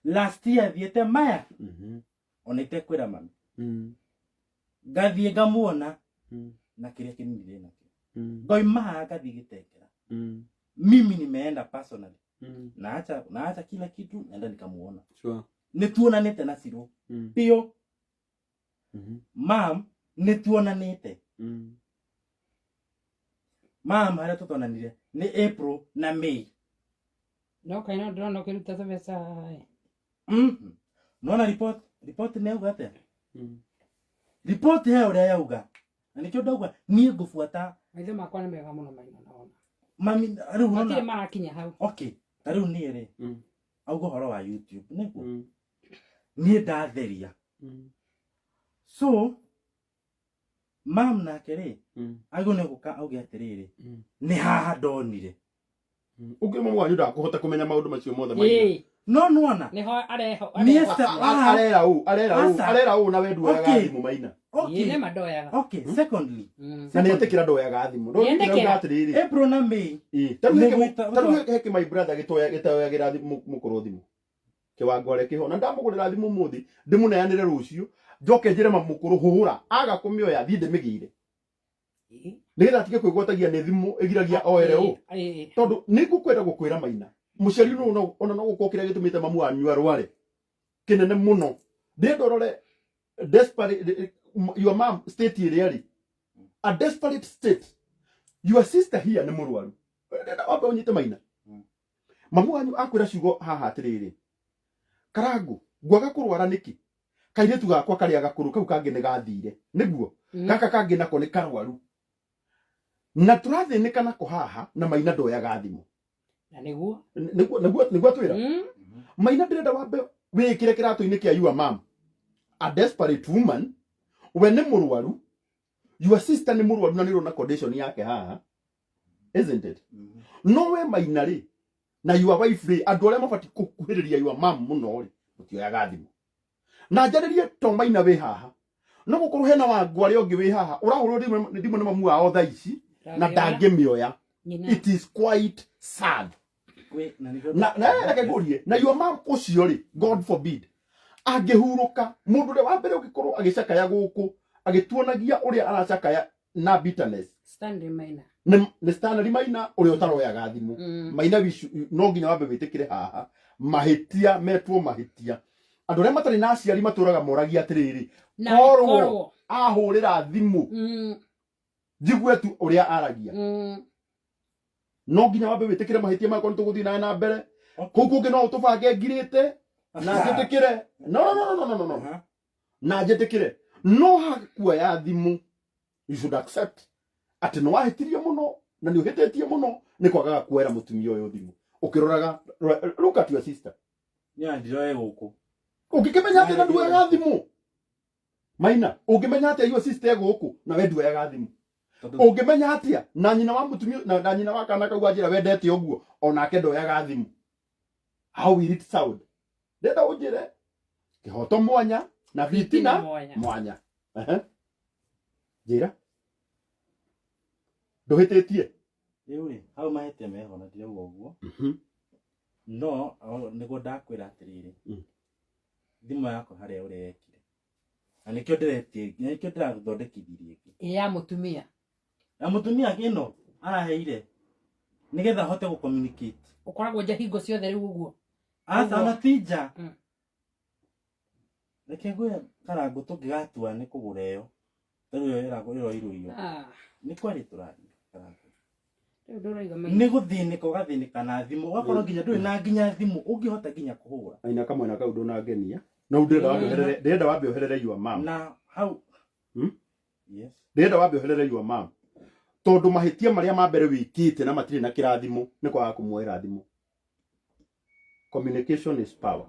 Last year thiĩte maya ona itekwĩra mami, ngathiĩ ngamuona na kĩrĩa kĩnini ndĩ nakĩo, ngoima haha ngathiĩ Gĩtengera. Mimi nimeenda personally, naacha kila kitu, naenda nikamuona. Nĩ tuonanĩte na Ciro biũ. Mam, nĩ tuonanĩte. Mam, harĩa tũtonanire nĩ April na May. No kaina ndĩrona ũkĩruta tũbeca. Nona report nĩ yauga atĩa? Report he ũrĩa yauga, na nĩkĩo ndauga niĩ ngũbuata. Maitho makwa nĩ mega mũno, Maina, naona. Mami, rĩu Matirĩ nona marakinya hau. Okay, ta rĩu niĩ rĩ, auga ũhoro wa YouTube nĩguo niĩ ndatheria, so Mam nake rĩ, agĩrĩirwo nĩ gũka auge atĩrĩrĩ, nĩ haha ndonire. Ũngĩ mama wanyu ndakũhota kũmenya maũndũ macio mothe maina. Ĩĩ, No nĩwona nĩho areho. Niĩ Areho. Arera ũ, arera ũ, Aca. arera ũ na we nduoyaga Okay. thimũ maina. Ĩĩ, Okay. nĩma ndoyaga. Okay, secondly, Na nĩ etĩkĩra ndoyaga thimũ. No Nĩetĩkĩra. ndĩrauga atĩrĩrĩ. April na May Ĩĩ, ta rĩu Nĩ heke- gwĩta- ta rĩu heke my brother gĩtoyagĩra thimũ mũkũrũ thimũ. Kĩwango arĩa kĩho na ndamũgũrĩra thimũ ũmũthĩ ndĩmũneanĩre rũciũ njoke njĩre mamũkũrũ hũra aga kũmĩoya thiĩ ndĩmĩgĩire nĩgetha atige kwĩgwatagia nĩ thimũ ĩgiragia oere ũ Ĩĩ. tondũ nĩ ngũkwenda gũkwĩra maina mũciari nũ no ona no gũkorwo kĩrĩa gĩtũmĩte mamu wanyu arware kĩnene mũno ndĩrenda ũrore desperate your mom state ĩrĩa rĩ a desperate state. Your sister here nĩ mũrwaru, ndĩrenda wambe ũnyite maina. Mamu wanyu akwĩra ciugo haha atĩrĩrĩ, karangu ngwaga kũrwara nĩkĩ, kairĩtu gakwa karĩa gakũrũ kau kangĩ nĩ gathire nĩguo gaka kangĩ nako nĩ karwaru na tũrathĩnĩka nako haha na maina ndoyaga thimũ. Na nĩguo. Nĩguo nĩguo nĩguo atwĩra. Maina, ndĩrenda wambe wĩkĩre kĩratũ-inĩ kĩa your mom, a desperate woman. We nĩ mũrwaru, your sister nĩ mũrwaru na nĩ ũrona condition yake haha, isn't it? No we maina rĩ na your wife rĩ, andũ arĩa mabatiĩ gũkuhĩrĩria your mom mũno rĩ, mũtioyaga thimũ. Na njarĩrie to maina wĩ haha, no gũkorwo hena wangu arĩa ũngĩ wĩ haha ũrahũrwo thimũ nĩ mamu wao thaa ici na ndangĩmĩoya. Nyina. It is quite sad. Wĩ, na nĩkĩo- Na reke ngũrie, na your mom ũcio rĩ, God forbid angĩhurũka, mũndũ ũrĩa wa mbere ũngĩkorwo agĩcakaya gũkũ agĩtuonagia ũrĩa aracakaya na bitterness Stanley Maina. Nĩ Stanley Maina ũrĩa ũtaroyaga thimũ. Maina wicu no nginya wambe wĩtĩkĩre haha mahĩtia metwo mahĩtia. Andũ arĩa matarĩ na aciari matũraga moragia atĩrĩrĩ, Na korwo korwo. ahũrĩra thimũ njigue tu ũrĩa aragia. No nginya wambe wĩtĩkĩre mahĩtia makwa nĩ tũgũthiĩ nawe na mbere. Kũu kũngĩ no ũtũbange ngirĩte na njĩtĩkĩre, no no no no no no no. Na njĩtĩkĩre no hakuoya thimũ, you should accept atĩ nĩ wahĩtirie mũno na nĩ ũhĩtĩtie mũno nĩ kwagaga kuoera mũtumia ũyũ thimũ ũkĩroraga. Look at your sister. Niĩ ndiroe gũkũ. Ũngĩkĩmenya atĩ na nduoyaga thimũ maina, ũngĩmenya atĩa your sister gũkũ na we nduoyaga thimũ? Tondũ Ũngĩmenya atĩa na nyina wa mũtumia na nyina wa kana kau wanjĩra wendete ũguo onake ndoyaga thimũ? How will it sound? Ndĩrenda ũnjĩre kĩhoto mwanya na fitina mwanya. Mwanya. Ehe. Njĩra ndũhĩtĩtie. Rĩu rĩ, hau mahĩtia meho na ndirauga ũguo, no nĩguo ndakwĩra atĩrĩrĩ, thimũ yakwa harĩa ũrĩa yekire na nĩkĩo ndĩretie na nĩkĩo ndĩrathondekithirie ĩngĩ. Ĩ ya mũtumia. Na mũtumia ĩno araheire nĩgetha ahote gũ communicate. Ũkoragwo nja hingo ciothe rĩu ũguo. Aca. Ũguo. Ona ti nja. Reke ngwĩre karangũ, tũngĩgatua nĩ kũgũra ĩyo tarĩu ĩyo ĩroirwo iyo. Ah, Nĩ kwaria tũraria karangũ. Rĩu ndũraiga maina. Nĩ gũthĩnĩka ũgathĩnĩka na thimũ ũgakorwo nginya ndũrĩ na nginya thimũ ũngĩhota nginya kũhũra. Aina kamwena kau ndũnangenia no ndĩrenda wambe ũherere, ndĩrenda wambe ũherere your mom. Na hau Yes. Ndĩrenda wambe ũherere your mom tondũ mahĩtia marĩa ma mbere wĩkĩte na matirĩ na kĩrathimo nĩ kwaga kũmuoera thimũ. Communication is power.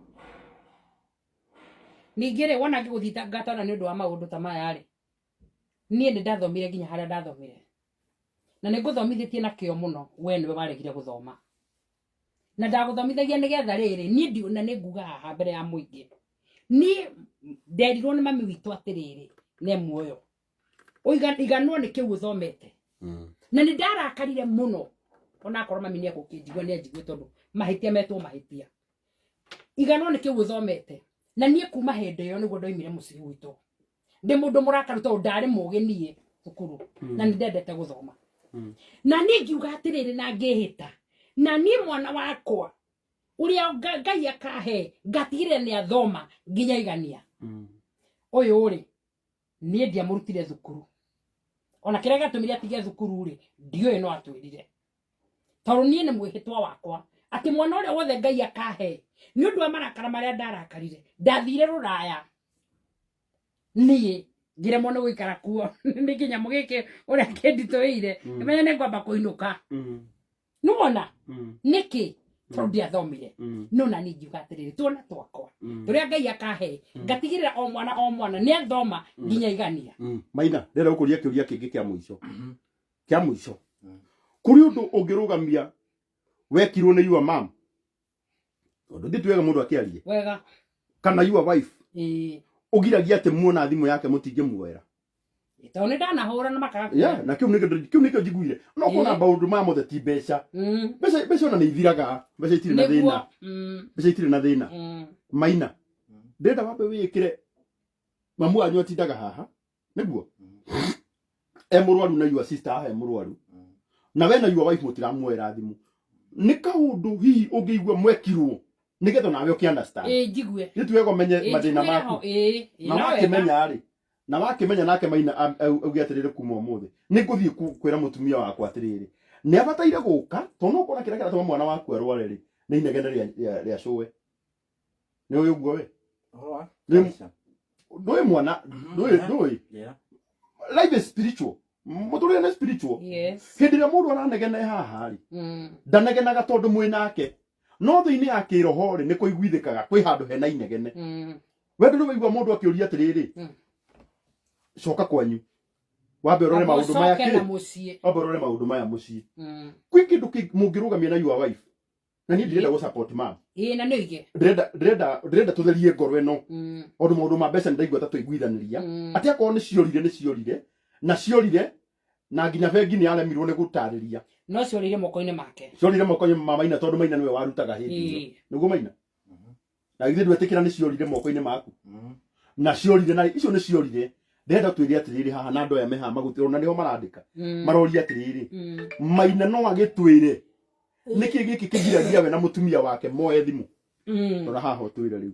Ningĩ rĩ, wona ngĩgũthitanga twana nĩ ũndũ wa maũndũ ta maya rĩ, niĩ nĩ ndathomire nginya harĩa ndathomire na nĩ ngũthomithĩtie na kĩo mũno. We nĩwe waregire gũthoma na ndagũthomithagia nĩgetha rĩrĩ niĩ na nĩ nguga haha mbere ya mũingĩ, niĩ nderirwo nĩ mami witũ atĩrĩrĩ, ne muoyo iganwo nĩ kĩu ũthomete. Na nĩ ndarakarire mũno onakorwo mami nĩ egũkĩnjigua, nĩ anjigue tondũ mahĩtia metwo mahĩtia. Iganwo nĩ kĩu ũthomete. Na niĩ kuma hĩndĩ ĩyo nĩguo ndoimire mũciĩ gwitũ ndĩ mũndũ mũrakaru tondũ ndarĩ mũgĩ niĩ thukuru na nĩ ndendete gũthoma. Na niĩ ngiuga atĩrĩrĩ na ngĩhĩta na niĩ mwana wakwa ũrĩa Ngai akahe ngatigĩrĩra nĩ athoma nginya igania. Ũyũ rĩ, niĩ ndiamũrutire thukuru ona kĩrĩa gĩatũmire atige thukuru rĩ, ndiũĩ, no atwĩrire tondũ niĩ nĩ mwĩhĩtwa wakwa atĩ mwana ũrĩa wothe Ngai akahe, nĩ ũndũ wa marakara marĩa ndarakarire ndathire rũraya niĩ ngĩremwo nĩ gũikara kuo nĩ kĩnyamũ gĩkĩ ũrĩa kĩnditũĩire, nĩmenya nĩ ngwamba kũinũka. Nĩwona nĩkĩ Tondũ ndiathomire, no na niĩ ngiuga atĩrĩrĩ, tuona twakwa tũrĩa Ngai akahe, ngatigĩrĩra o mwana o mwana nĩ athoma nginya igania. Maina, ndĩrenda gũkũria kĩũria kĩngĩ kĩa mũico, kĩa mũico. Kũrĩ ũndũ ũngĩrũgamia wekirwo nĩ your mom, tondũ ndĩ wega mũndũ akĩarie wega, kana your wife, ĩĩ, ũgiragia atĩ muona thimũ yake mũtingĩmuoera? Tondũ nĩ ndanahũra na makaga. Yeah, na kĩu nĩkĩo njiguire no kuona. Maũndũ ma mothe ti mbeca. Mbeca ona nĩ ithiraga, mbeca itirĩ na thĩna. Mbeca itirĩ na thĩna. Maina, ndĩrenda wambe wĩĩkĩre mamu wanyu atindaga haha nĩguo e mũrwaru na your sister haha e mũrwaru, na we na your wife mũtiramuoera thimũ. Nĩ kaũndũ hihi ũngĩigua mwekirwo nĩgetha nawe ũkĩ understand? Ĩĩ, njigue. Nĩ tuwega ũmenye Ĩĩ, mathĩna njiguĩre ho, maku. ĩĩ, ĩĩ, Na no wega. wakĩmenya rĩ, na wakĩmenya nake Maina auge atĩrĩrĩ, kuma ũmũthĩ nĩ ngũthiĩ kwĩra mũtumia wakwa atĩrĩrĩ, nĩ abataire gũka, tondũ no ũkona kĩrĩa kĩratũma mwana waku arware rĩ nĩ inegene rĩa cũwe. Nĩ ũĩ ũguo we? Ũhoro wa mbeca. Ndũĩ mwana ndũĩ ndũĩ. Yeah. Life is spiritual, mũtũrĩre nĩ spiritual. Hĩndĩ ĩrĩa mũndũ aranegene haha rĩ, ndanegenaga tondũ mwĩ nake, no thĩinĩ ya kĩroho rĩ, nĩ kũiguithĩkaga kwĩ handũ hena inegene. We ndũrĩ waigua mũndũ akĩũria atĩrĩrĩ, coka kwanyu wambe ũrore maũndũ maya Ũcoke na kĩ mũciĩ. Wambe ũrore maũndũ maya mũciĩ. Kwĩ kĩndũ mũngĩrũgamia na your wife, na niĩ ndirenda gũ support mam. Ĩĩ, na nĩ oige. Ndĩrenda tũtherie ngoro ĩno, tondũ maũndũ ma mbeca nĩ ndaigua ta tũiguithanĩria, atĩ akorwo nĩ ciorire, nĩ ciorire, na ciorire na nginya bengi nĩ yaremirwo nĩ gũtarĩria. No ciorĩire moko-inĩ make. Ciorire moko-inĩ ma Maina, tondũ Maina nĩwe warutaga hĩndĩ ĩyo. Nĩguo Maina, na githĩ ndwetĩkĩra nĩ ciorire moko-inĩ maku? Na ciorire, na icio nĩ ciorire. Ndĩrenda twĩre atĩrĩrĩ haha, na andũ aya me haha magũtirwo na nĩho marandĩka, maroria atĩrĩrĩ, Maina no agĩtwĩre nĩkĩ gĩkĩ kĩgiragia we na mũtumia wake moe thimũ? Rora haha ũtwĩre rĩu.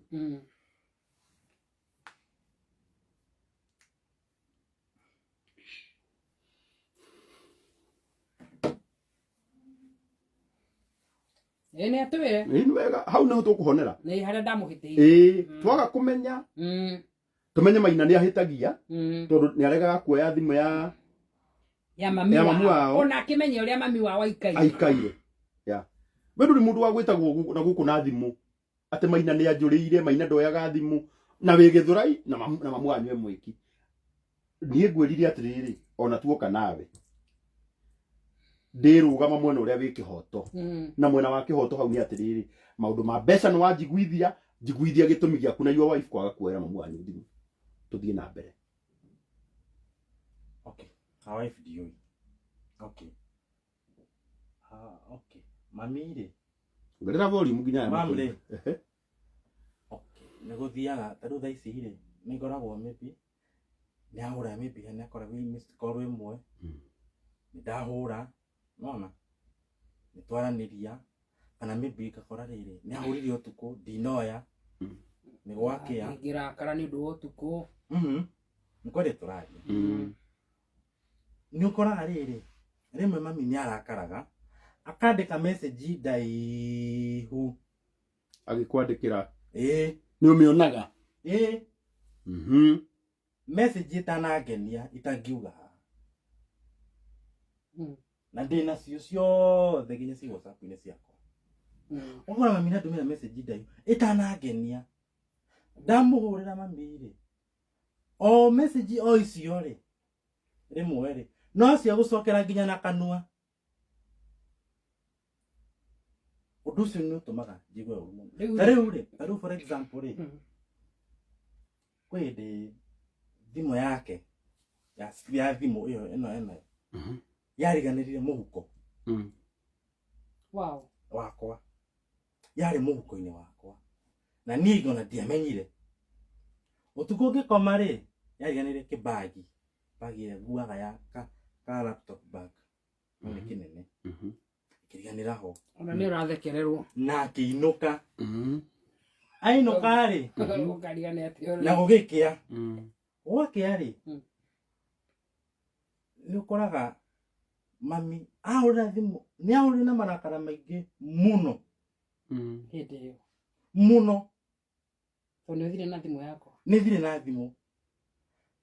Ĩĩ, nĩ atwĩre. Ĩĩ, nĩ wega, hau nĩho tũkũhonera. Nĩ harĩa ndamũhĩtĩirie. Ĩĩ, twaga kũmenya, tũmenye Maina nĩ ahĩtagia, tondũ nĩ aregaga kuoya thimũ ya ya mami ya mami wao. Wao. Ona akĩmenye ũrĩa mami wao aikaire. Aikaire ya we ndũrĩ mũndũ wa gwĩtagwo na gũkũ na thimũ atĩ Maina nĩ anjũrĩire, Maina ndoyaga thimũ na wĩ Gĩthũrai na mamu wanyu e mwĩki. Niĩ ngwĩrire atĩrĩrĩ, ona tuoka nawe ndĩrũgama mwena ũrĩa wĩ kĩhoto. Na mwena wa kĩhoto hau nĩ atĩrĩrĩ, maũndũ ma mbeca nĩ wanjiguithia, njiguithia gĩtũmi gĩaku na your wife kwaga kuoera mamu wanyu thimũ, tũthiĩ na mbere. Okay. Our wife ndiũĩ. Okay. Ah, okay. Mami rĩ. Ongerera volume nginya aya Mam makũigua. rĩ. Okay. Nĩ gũthiaga ta rĩu thaa ici rĩ, nĩ ngoragwo maybe nĩ ahũra, maybe nĩ akora wĩ missed call ĩmwe, nĩ ndahũra, nona nĩ twaranĩria, kana maybe ngakora rĩrĩ nĩ ahũrire ũtukũ ndinoya, nĩ gwakĩa. Ngĩrakara nĩ ũndũ wa ũtukũ. Nĩ kwaria tũraria. Nĩ ũkoraga rĩrĩ, rĩmwe mami nĩ arakaraga akandĩka message ndaihu. Agĩkwandĩkĩra? Ĩĩ. Nĩ ũmĩonaga? Ĩĩ. Message itanangenia itangiuga haha, na ndĩ nacio ciothe nginya ci WhatsApp-inĩ ciakwa. Ũkora mami nandũmĩra message ndaihu ĩtanangenia, ndamũhũrĩra mami rĩ, o message o icio rĩ, rĩmwe rĩ no cia gũcokera nginya na kanua. Ũndũ ũcio nĩ ũtũmaga njigue ũru mũno. Ta rĩu rĩ, ta rĩu for example rĩ, kwĩ hĩndĩ thimũ yake ya thimũ ĩyo ĩno yariganĩrire mũhuko wakwa, yarĩ mũhuko-inĩ wakwa, na niĩ ona ndiamenyire. Ũtukũ ngĩkoma rĩ, yariganĩire kĩbagi, bagi ĩrĩa nguaga ya ka laptop bag, no nĩ kĩnene, kĩriganĩra ho. Ona nĩ ũrathekererwo. Na akĩinũka, ainũka rĩ, ũkarigana atĩ na gũgĩkĩa, gwakĩa rĩ, nĩ ũkoraga mami ahũrĩra thimũ, nĩ ahũrĩre na marakara maingĩ mũno. Hĩndĩ ĩyo mũno. Tondũ nĩ ũthire na thimũ yakwa. Nĩ thire na thimũ,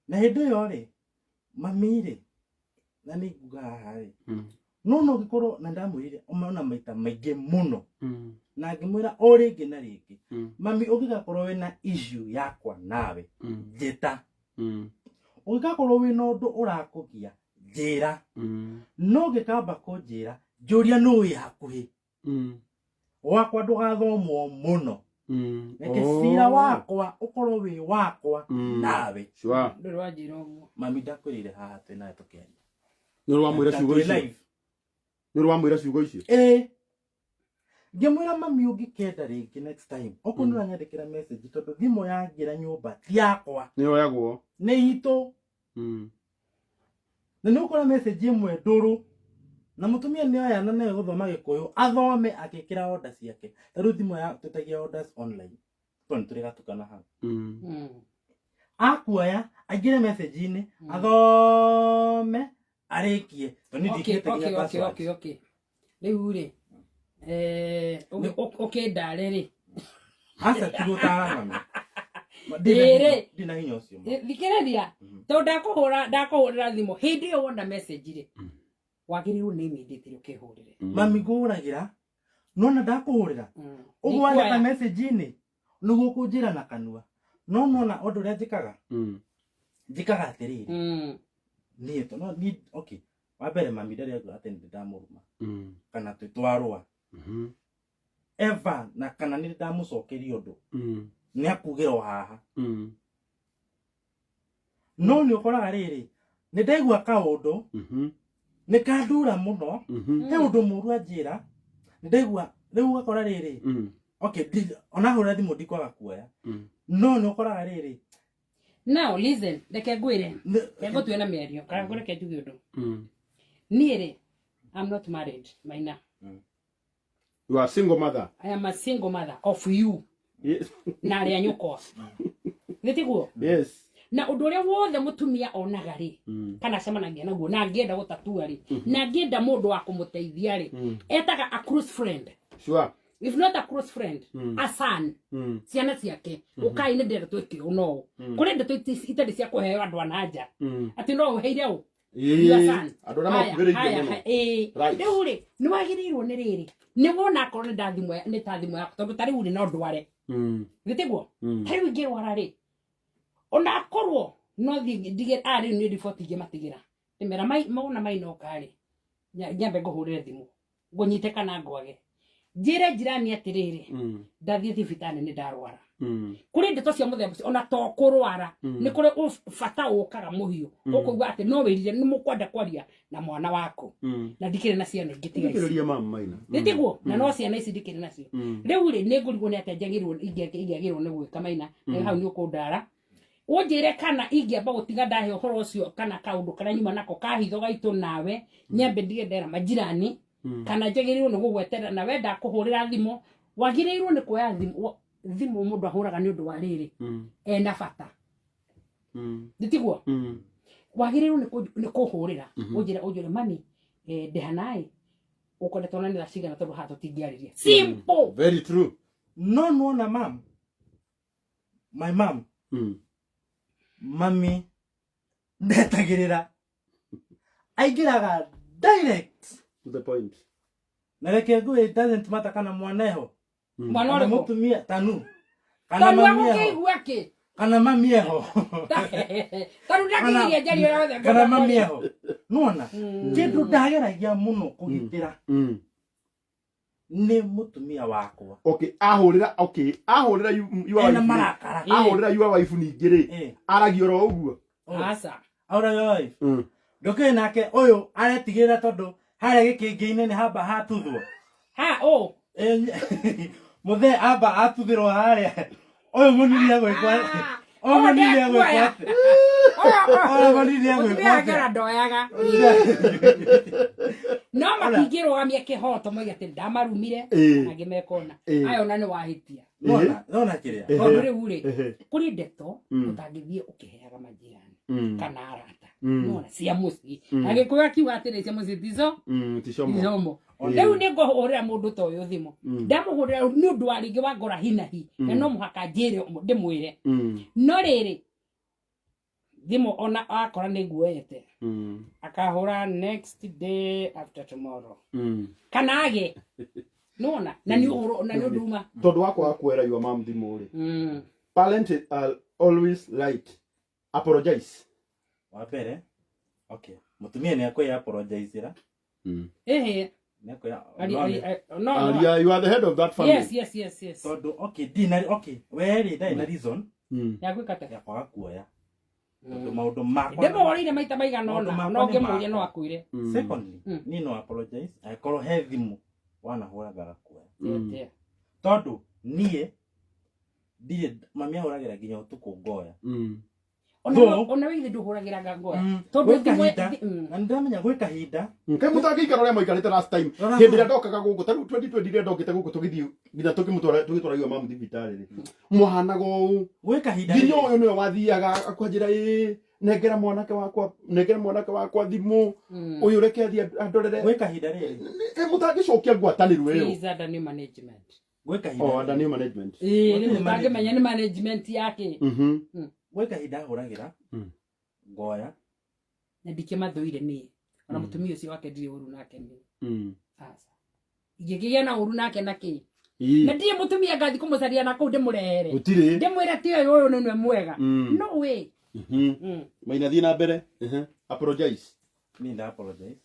na hĩndĩ ĩyo rĩ, mami rĩ, na nĩ nguga haha rĩ, No no gĩkorwo na ndamwĩrire ona maita maingĩ mũno na ngĩmwĩra o rĩngĩ na rĩngĩ, mami, ũngĩgakorwo wĩna issue yakwa nawe, njĩta. Ũngĩgakorwo wĩna ũndũ ũrakũgia, njĩra. No ũngĩkamba kũnjĩra, njũria nũ wĩ hakuhĩ gwakwa, ndũgathomwo mũno. Reke cira wakwa ũkorwo wĩ wakwa nawe. Ndũrĩ wanjĩra ũguo. Mami, ndakwĩrĩire haha twĩ nawe tũkĩaria. Nĩ ũrĩ wamwĩra ciugo Twĩ icio? live. Nĩ ũrĩ wamwĩra ciugo icio? Ĩĩ, ngĩmwĩra, mami, ũngĩkenda rĩngĩ next time okorwo nĩ ũranyandĩkĩra message, tondũ thimũ yangĩra nyũmba ti yakwa, Nĩ yoyagwo. Nĩ itũ. Na nĩ ũkora message ĩmwe ndũrũ na mũtumia nĩ oya na nĩwe gũthoma Gĩkũyũ, athome agĩkĩra order ciake. Ta rĩu thimũ ya twĩtagia orders online tondũ nĩ tũrĩ gatukana hau. Akuoya aingĩre message-inĩ, athome arĩkie, tondũ niĩ ndikĩrĩte nginya password. Okay, rĩu rĩ, ũkĩndare rĩ. Aca, ti gũtara, mami. Ĩrĩ. Ndina hinya ũcio, mami. Thikĩrĩria, tondũ ndakũhũrĩra thimũ hĩndĩ ĩyo wona message rĩ, wagĩrĩirwo nĩ immediately ũkĩhũrĩre. Mami, ngũhũragĩra nona ndakũhũrĩra ũguo wandĩka Ndikuoya. message-inĩ nĩguo kũnjĩra na kanua, no nona ũndũ ũrĩa njĩkaga, njĩkaga atĩrĩrĩ. Niĩ to no niĩ, okay, wa mbere, mami ndarĩ auga atĩ nĩ ndamũruma kana twĩ twarũa ever, na kana nĩ ndamũcokeria ũndũ nĩ akugĩra o haha. No nĩ ũkoraga rĩrĩ, nĩ ndaigua kaũndũ nĩ kandura mũno, he ũndũ mũru anjĩra, nĩ ndaigua rĩu ũgakora rĩrĩ, okay, ona hũra thimũ ndikwaga kuoya, no nĩ ũkoraga rĩrĩ. Now listen, reke ngwĩre, reke ngũtue na mĩario kana ngũreke njuge ũndũ. Niĩ rĩ, I'm not married, Maina. You are single mother. I am a single mother of you na arĩa nyũkwa, nĩ tiguo? Yes. Na ũndũ ũrĩa wothe mũtumia onaga rĩ, kana acemanagia naguo na angĩenda gũtatua rĩ, na angĩenda mũndũ wa kũmũteithia rĩ, etaga a close friend. If not a close friend, a son, ciana ciake, ũkai nĩ ndĩrenda twĩke ũũ. No kũrĩ ndeto itarĩ cia kũheo andũ a na nja, atĩ no ũheire ũ? Your son. Andũ arĩa Haya, makuhĩrĩirie haya, mũno. ĩĩ. Rĩu rĩ, nĩ wagĩrĩirwo nĩ rĩrĩ, nĩ wona akorwo nĩ ndathimũ nĩ ta thimũ yaku, tondũ ta rĩu rĩ, no ndware, nĩ tiguo? Ta rĩu ingĩrwara rĩ, ona akorwo no thiĩ ndige a rĩu nĩ riboti ingĩmatigĩra, ndĩmera mona mainoka rĩ, nyambe ngũhũrĩre thimũ ngũnyite kana ngwage, njĩre njirani atĩrĩrĩ, ndathiĩ thibitarĩ nĩ ndarwara. Kũrĩ ndeto cia mũthemba ũcio, ona to kũrwara, nĩ kũrĩ bata ũkaga mũhiũ, ũkũigua atĩ no wĩrire nĩ mũkwenda kwaria na mwana waku, na ndikĩrĩ na ciana ingĩ tiga ici. Thikĩrĩria mama Maina. Nĩ tiguo? Na no ciana ici ndikĩrĩ nacio. Rĩu rĩ, nĩ ngũrigwo nĩ atĩa njagĩrĩirwo ingĩagĩrĩirwo nĩ gwĩka, Maina. Hau nĩ ũkũndara ũnjĩre kana ingĩamba gũtiga ndahe ũhoro ũcio kana kaũndũ karĩa nyuma nako kahitho gaitũ nawe, nyambe ndige ndera majirani, kana njagĩrĩirwo nĩ gũgweterera na wenda kũhũrĩra thimũ, wagĩrĩirwo nĩ kuoya thimũ. Thimũ mũndũ ahũraga nĩ ũndũ wa rĩrĩ, ena bata, nĩ tiguo? Wagĩrĩirwo nĩ kũhũrĩra ũnjĩre mami, ndĩhanaĩ ũkoretwo na nĩ thaa cigana, tondũ haha tũtingĩarĩria, simple. Very true. No nona mam, my mom, mami ndetagĩrĩra, aingĩraga direct To the point. Na reke ngwĩ, it doesn't matter kana mwana eho, Mwana kana ũrĩkũ? mũtumia tanu, kana Tondũ mami eho, agũkĩigua kĩ? Kana mami eho. Tondũ ndakĩgiria njario yothe. Kana mami eho, nona kĩndũ ndageragia mũno kũgitĩra nĩ mũtumia wakwa. Okay, ahũrĩra, okay, ahũrĩra your Ena wife rĩ. marakara. Ahũrĩra your wife ningĩ rĩ, aragia oro ũguo. Aca. Aũra your wife ndũkĩrĩ nake ũyũ aretigĩra, tondũ harĩa gĩkĩngĩ-inĩ nĩ hamba hatuthwo. Ha ũ? Mũthee amba atuthĩrwo harĩa, ũyũ mũnini egwĩkwo, ũyũ mũnini egwĩkwo atĩa? Ũyũ mũnini egwĩkwo Mũtumia atĩa? angĩora ndoyaga, no matingĩrũgamia kĩhoto moige atĩ ndamarumire, angĩ mekona aya ona nĩ wahĩtia. Nona nona kĩrĩa. Tondũ rĩu rĩ, kũrĩ ndeto ũtangĩthiĩ ũkĩheaga majirani kana arata, nona cia mũciĩ, na Gĩkũyũ akiuga atĩrĩ, cia mũciĩ tico Ticomo. Icomo. Rĩu nĩ ngũhũrĩra mũndũ ta ũyũ thimũ, ndamũhũrĩra nĩ ũndũ wa rĩngĩ wa ngora hinahi, na no mũhaka njĩre ndĩmwĩre. No rĩrĩ, Thimũ ona akora nĩ nguoete, akahũra next day after tomorrow, kana age nona na nĩ ũhoro na nĩ ũndũ uma. Tondũ wa kwaga kuoera your mom thimũ rĩ, parent are always right. Apologize. Wa mbere, okay, mutumia nĩ akwĩya apologizera. Ĩhĩ. Nĩ akwĩya Ari no no And no you are the head of that family. Yes. Tondũ okay, ndina okay, we rĩ, ndarĩ na reason Ya gwĩka atĩa? Ya kwaga kuoya, tondũ maũndũ makwa Ndĩmũhũrĩire maita maigana Maũndũ ũna, makwa no nĩ ngĩmũria no makwa. akwĩre. Secondly, niĩ no apologize angĩkorwo he thimũ wanahũra ngaga kuoya, tondũ niĩ ndirĩ mami ahũragĩra nginya ũtukũ ngoya. Ona we ithe ndũhũragĩra ngoya, tondũ Gwĩ thimũ kahinda na nĩndĩramenya gwĩ kahinda. Kaĩ mũtangĩikara ũrĩa mũikarĩte last time? Rora hĩndĩ ĩrĩa ndokaga gũkũ, ta rĩu 2020 rĩrĩa ndokĩte gũkũ, tũgĩthiĩ nginya tũkĩmũtwara, tũgĩtwara your mom thibitarĩ rĩ, mwahanaga ũũ gwĩ kahinda nginya rĩrĩ. Ũyũ nĩwe wathiaga akwanjĩra, ĩ nengera mwanake wakwa, nengera mwanake wakwa thimũ, ũyũ reke athiĩ andorere. Gwĩ kahinda rĩrĩ. Kaĩ mũtangĩcokia ngwatanĩro ĩyo? Please, under new management. Gwĩ kahinda Oh, under rĩrĩ. new management. Ĩĩ, Gũtirĩ rĩu ũtangĩmenya nĩ management yake. Gwĩ kahinda ahũragĩra ngoya. Na ndikĩmathũire niĩ, ona mũtumia ũcio wake ndirĩ ũru nake niĩ. Aca, ingĩkĩgĩa na ũru nake na kĩ? Na ndirĩ mũtumia ngathi kũmũcaria na kũu ndĩmũrehere, Gũtirĩ. ndĩmwĩre ti ũyũ, ũyũ nĩwe mwega. No way. Maina, thiĩ na mbere. Apologize. Niĩ nda apologize,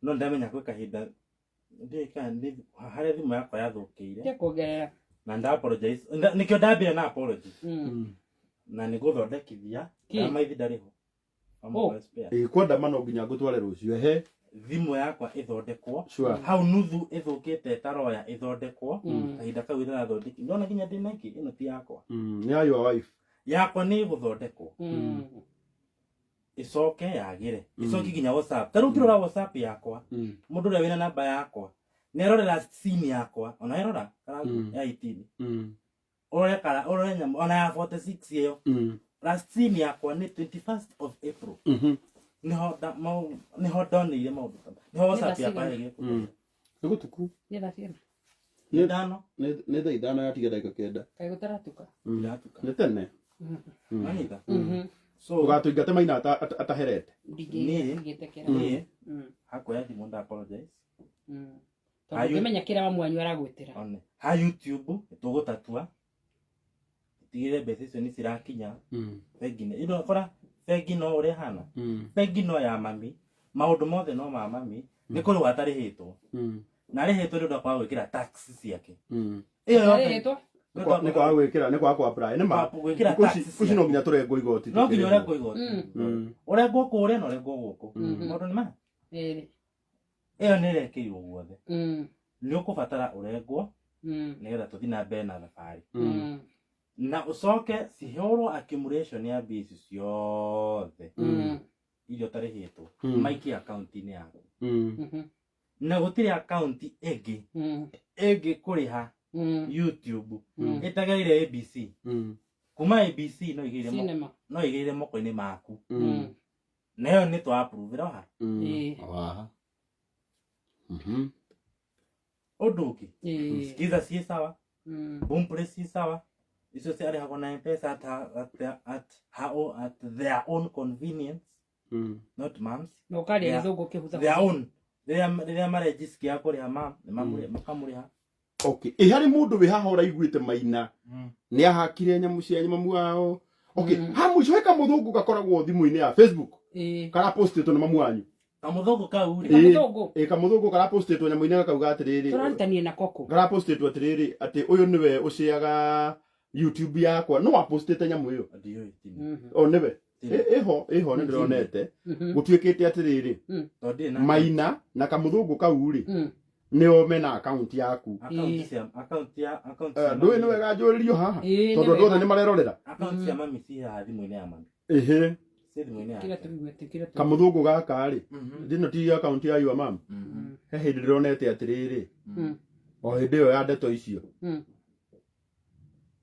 no ndamenya gwĩ kahinda ndiũĩ kana nĩ harĩa thimũ yakwa yathũkĩire. Ndekuongerera. Na nda apologize. Nĩkĩo ndambire na apology na nĩ gũthondekithia. Kĩ? Ndamaithi ndarĩ ho. Oh. Ĩ kwenda ma no nginya ngũtware rũciũ, ehe. Thimũ yakwa ĩthondekwo Sure. hau nuthu ĩthũkĩte ĩtaroya ĩthondekwo. Kahinda kau ĩrathondeki, ndona nginya ndĩna ĩngĩ, ĩno ti yakwa. Nĩ ya your wife. Yakwa nĩ ĩgũthondekwo, ĩcoke yagĩre, ĩcoke nginya WhatsApp. Ta rĩu ngĩrora WhatsApp yakwa, mũndũ ũrĩa wĩna namba yakwa nĩ arore last seen yakwa, ona ĩrora karangu ya 18, ũrore kara, ũrore nyamũ ona ya 46 ĩyo. Last seen yakwa nĩ 21st of April. Niho niho ndoneire maũndũ ta niho WhatsApp thaa yakwa cigana? yaregire. Nĩ gũtuku. Nĩ thaa cigana? Nĩ 5. Nĩ thaa 5 yatiga ndagĩka 9. Kaĩ gũtaratuka? Iratuka. Nĩ tene. Wanyita? So Ũgatũingate Maina ataherete. Ndingĩtĩkĩra. Niĩ hakuoya thimũ nda apologize. Tondũ Ayu- ũngĩmenya kĩrĩa mamu wanyu aragwĩtĩra. One ha YouTube tũgũtatua tigĩrĩre mbeca icio nĩ cirakinya bengi-inĩ ino. Kora bengi no ũrĩa hana, bengi no ya mami, maũndũ mothe no ma mami, nĩ kũrĩhwo atarĩhĩtwo, na arĩhĩtwo nĩ ũndũ wa kwaga gwĩkĩra tax ciake ĩyo yothe. Arĩhĩtwo? Nĩ ũndũ wa Nĩ kwaga gwĩkĩra, nĩ kwaga kũ-apply, nĩ ma. Gwĩkĩra Thikũ ici tax thikũ ici no nginya tũrengwo igoti. No nginya tũkĩrĩhwo. ũrengwo igoti, ũrengwo kũrĩa na ũrengwo gũkũ. Maũndũ nĩ maya. Ĩrĩ. Ĩyo nĩ ĩrekĩirwo guothe, nĩ ũkũbatara ũrengwo nĩgetha tũthiĩ na mbere na thabarĩ, na ũcoke cihũrwo accumulation ya mbia ici ciothe iria ũtarĩhĩtwo, maikie akaunti-inĩ yaku, na gũtirĩ akaunti ĩngĩ ĩngĩkũrĩha YouTube ĩtagereire ABC. Kuma ABC no igĩire Cinema. no igĩire moko-inĩ maku, na ĩyo nĩ twa approve ha. Ĩĩ. Waha. Ũndũ ũngĩ, Ĩĩ. Skiza ciĩ sawa, Boomplay ciĩ sawa, icio ciarĩhagwo na M-Pesa at, her own, at their own convenience, not moms. Na ũkarĩa gĩthũngũ kĩhutha. Their own, rĩrĩa marejisikia kũrĩha mam nĩ makamũrĩha. Okay, ĩ harĩ mũndũ wĩ haha ũraiguĩte Maina nĩ ahakire nyamũ cia mamu wao? Okay, ha mũico he kamũthũngũ gakoragwo thimũ-inĩ ya Facebook karapostĩtwo nĩ mamu wanyu. Kamũthũngũ kau rĩ? Kamũthũngũ? Ĩ, kamũthũngũ karapostĩtwo nyamũ-inĩ gakauga atĩrĩrĩ, Tũrarutanie na koko. Karapostĩtwo atĩrĩrĩ, atĩ ũyũ nĩwe ũceaga YouTube yakwa, no apostĩte nyamũ ĩyo. Ndiũĩ, tini. O nĩwe. Tini. Ĩho ĩho nĩ ndĩronete gũtuĩkĩte atĩrĩrĩ, Tondũ ndirĩ na Maina na kamũthũngũ kau rĩ, nĩo mena akaunti yaku. Akaunti cia akaunti ya akaunti Eh, cia ndũĩ mami. nĩ wega njũrĩrio haha, Ĩĩ, tondũ nĩ andũ othe wega. nĩ marerorera. Akaunti cia mami ci haha thimũ-inĩ ya mami, Ĩhĩ. ci thimũ-inĩ Kĩrĩa yake. tũiguĩte, kĩrĩa tũiguĩte. Kamũthũngũ gaka rĩ, ĩno ti akaunti ya your mom? He hĩndĩ ndĩronete atĩrĩrĩ, o hĩndĩ ĩyo ya ndeto icio.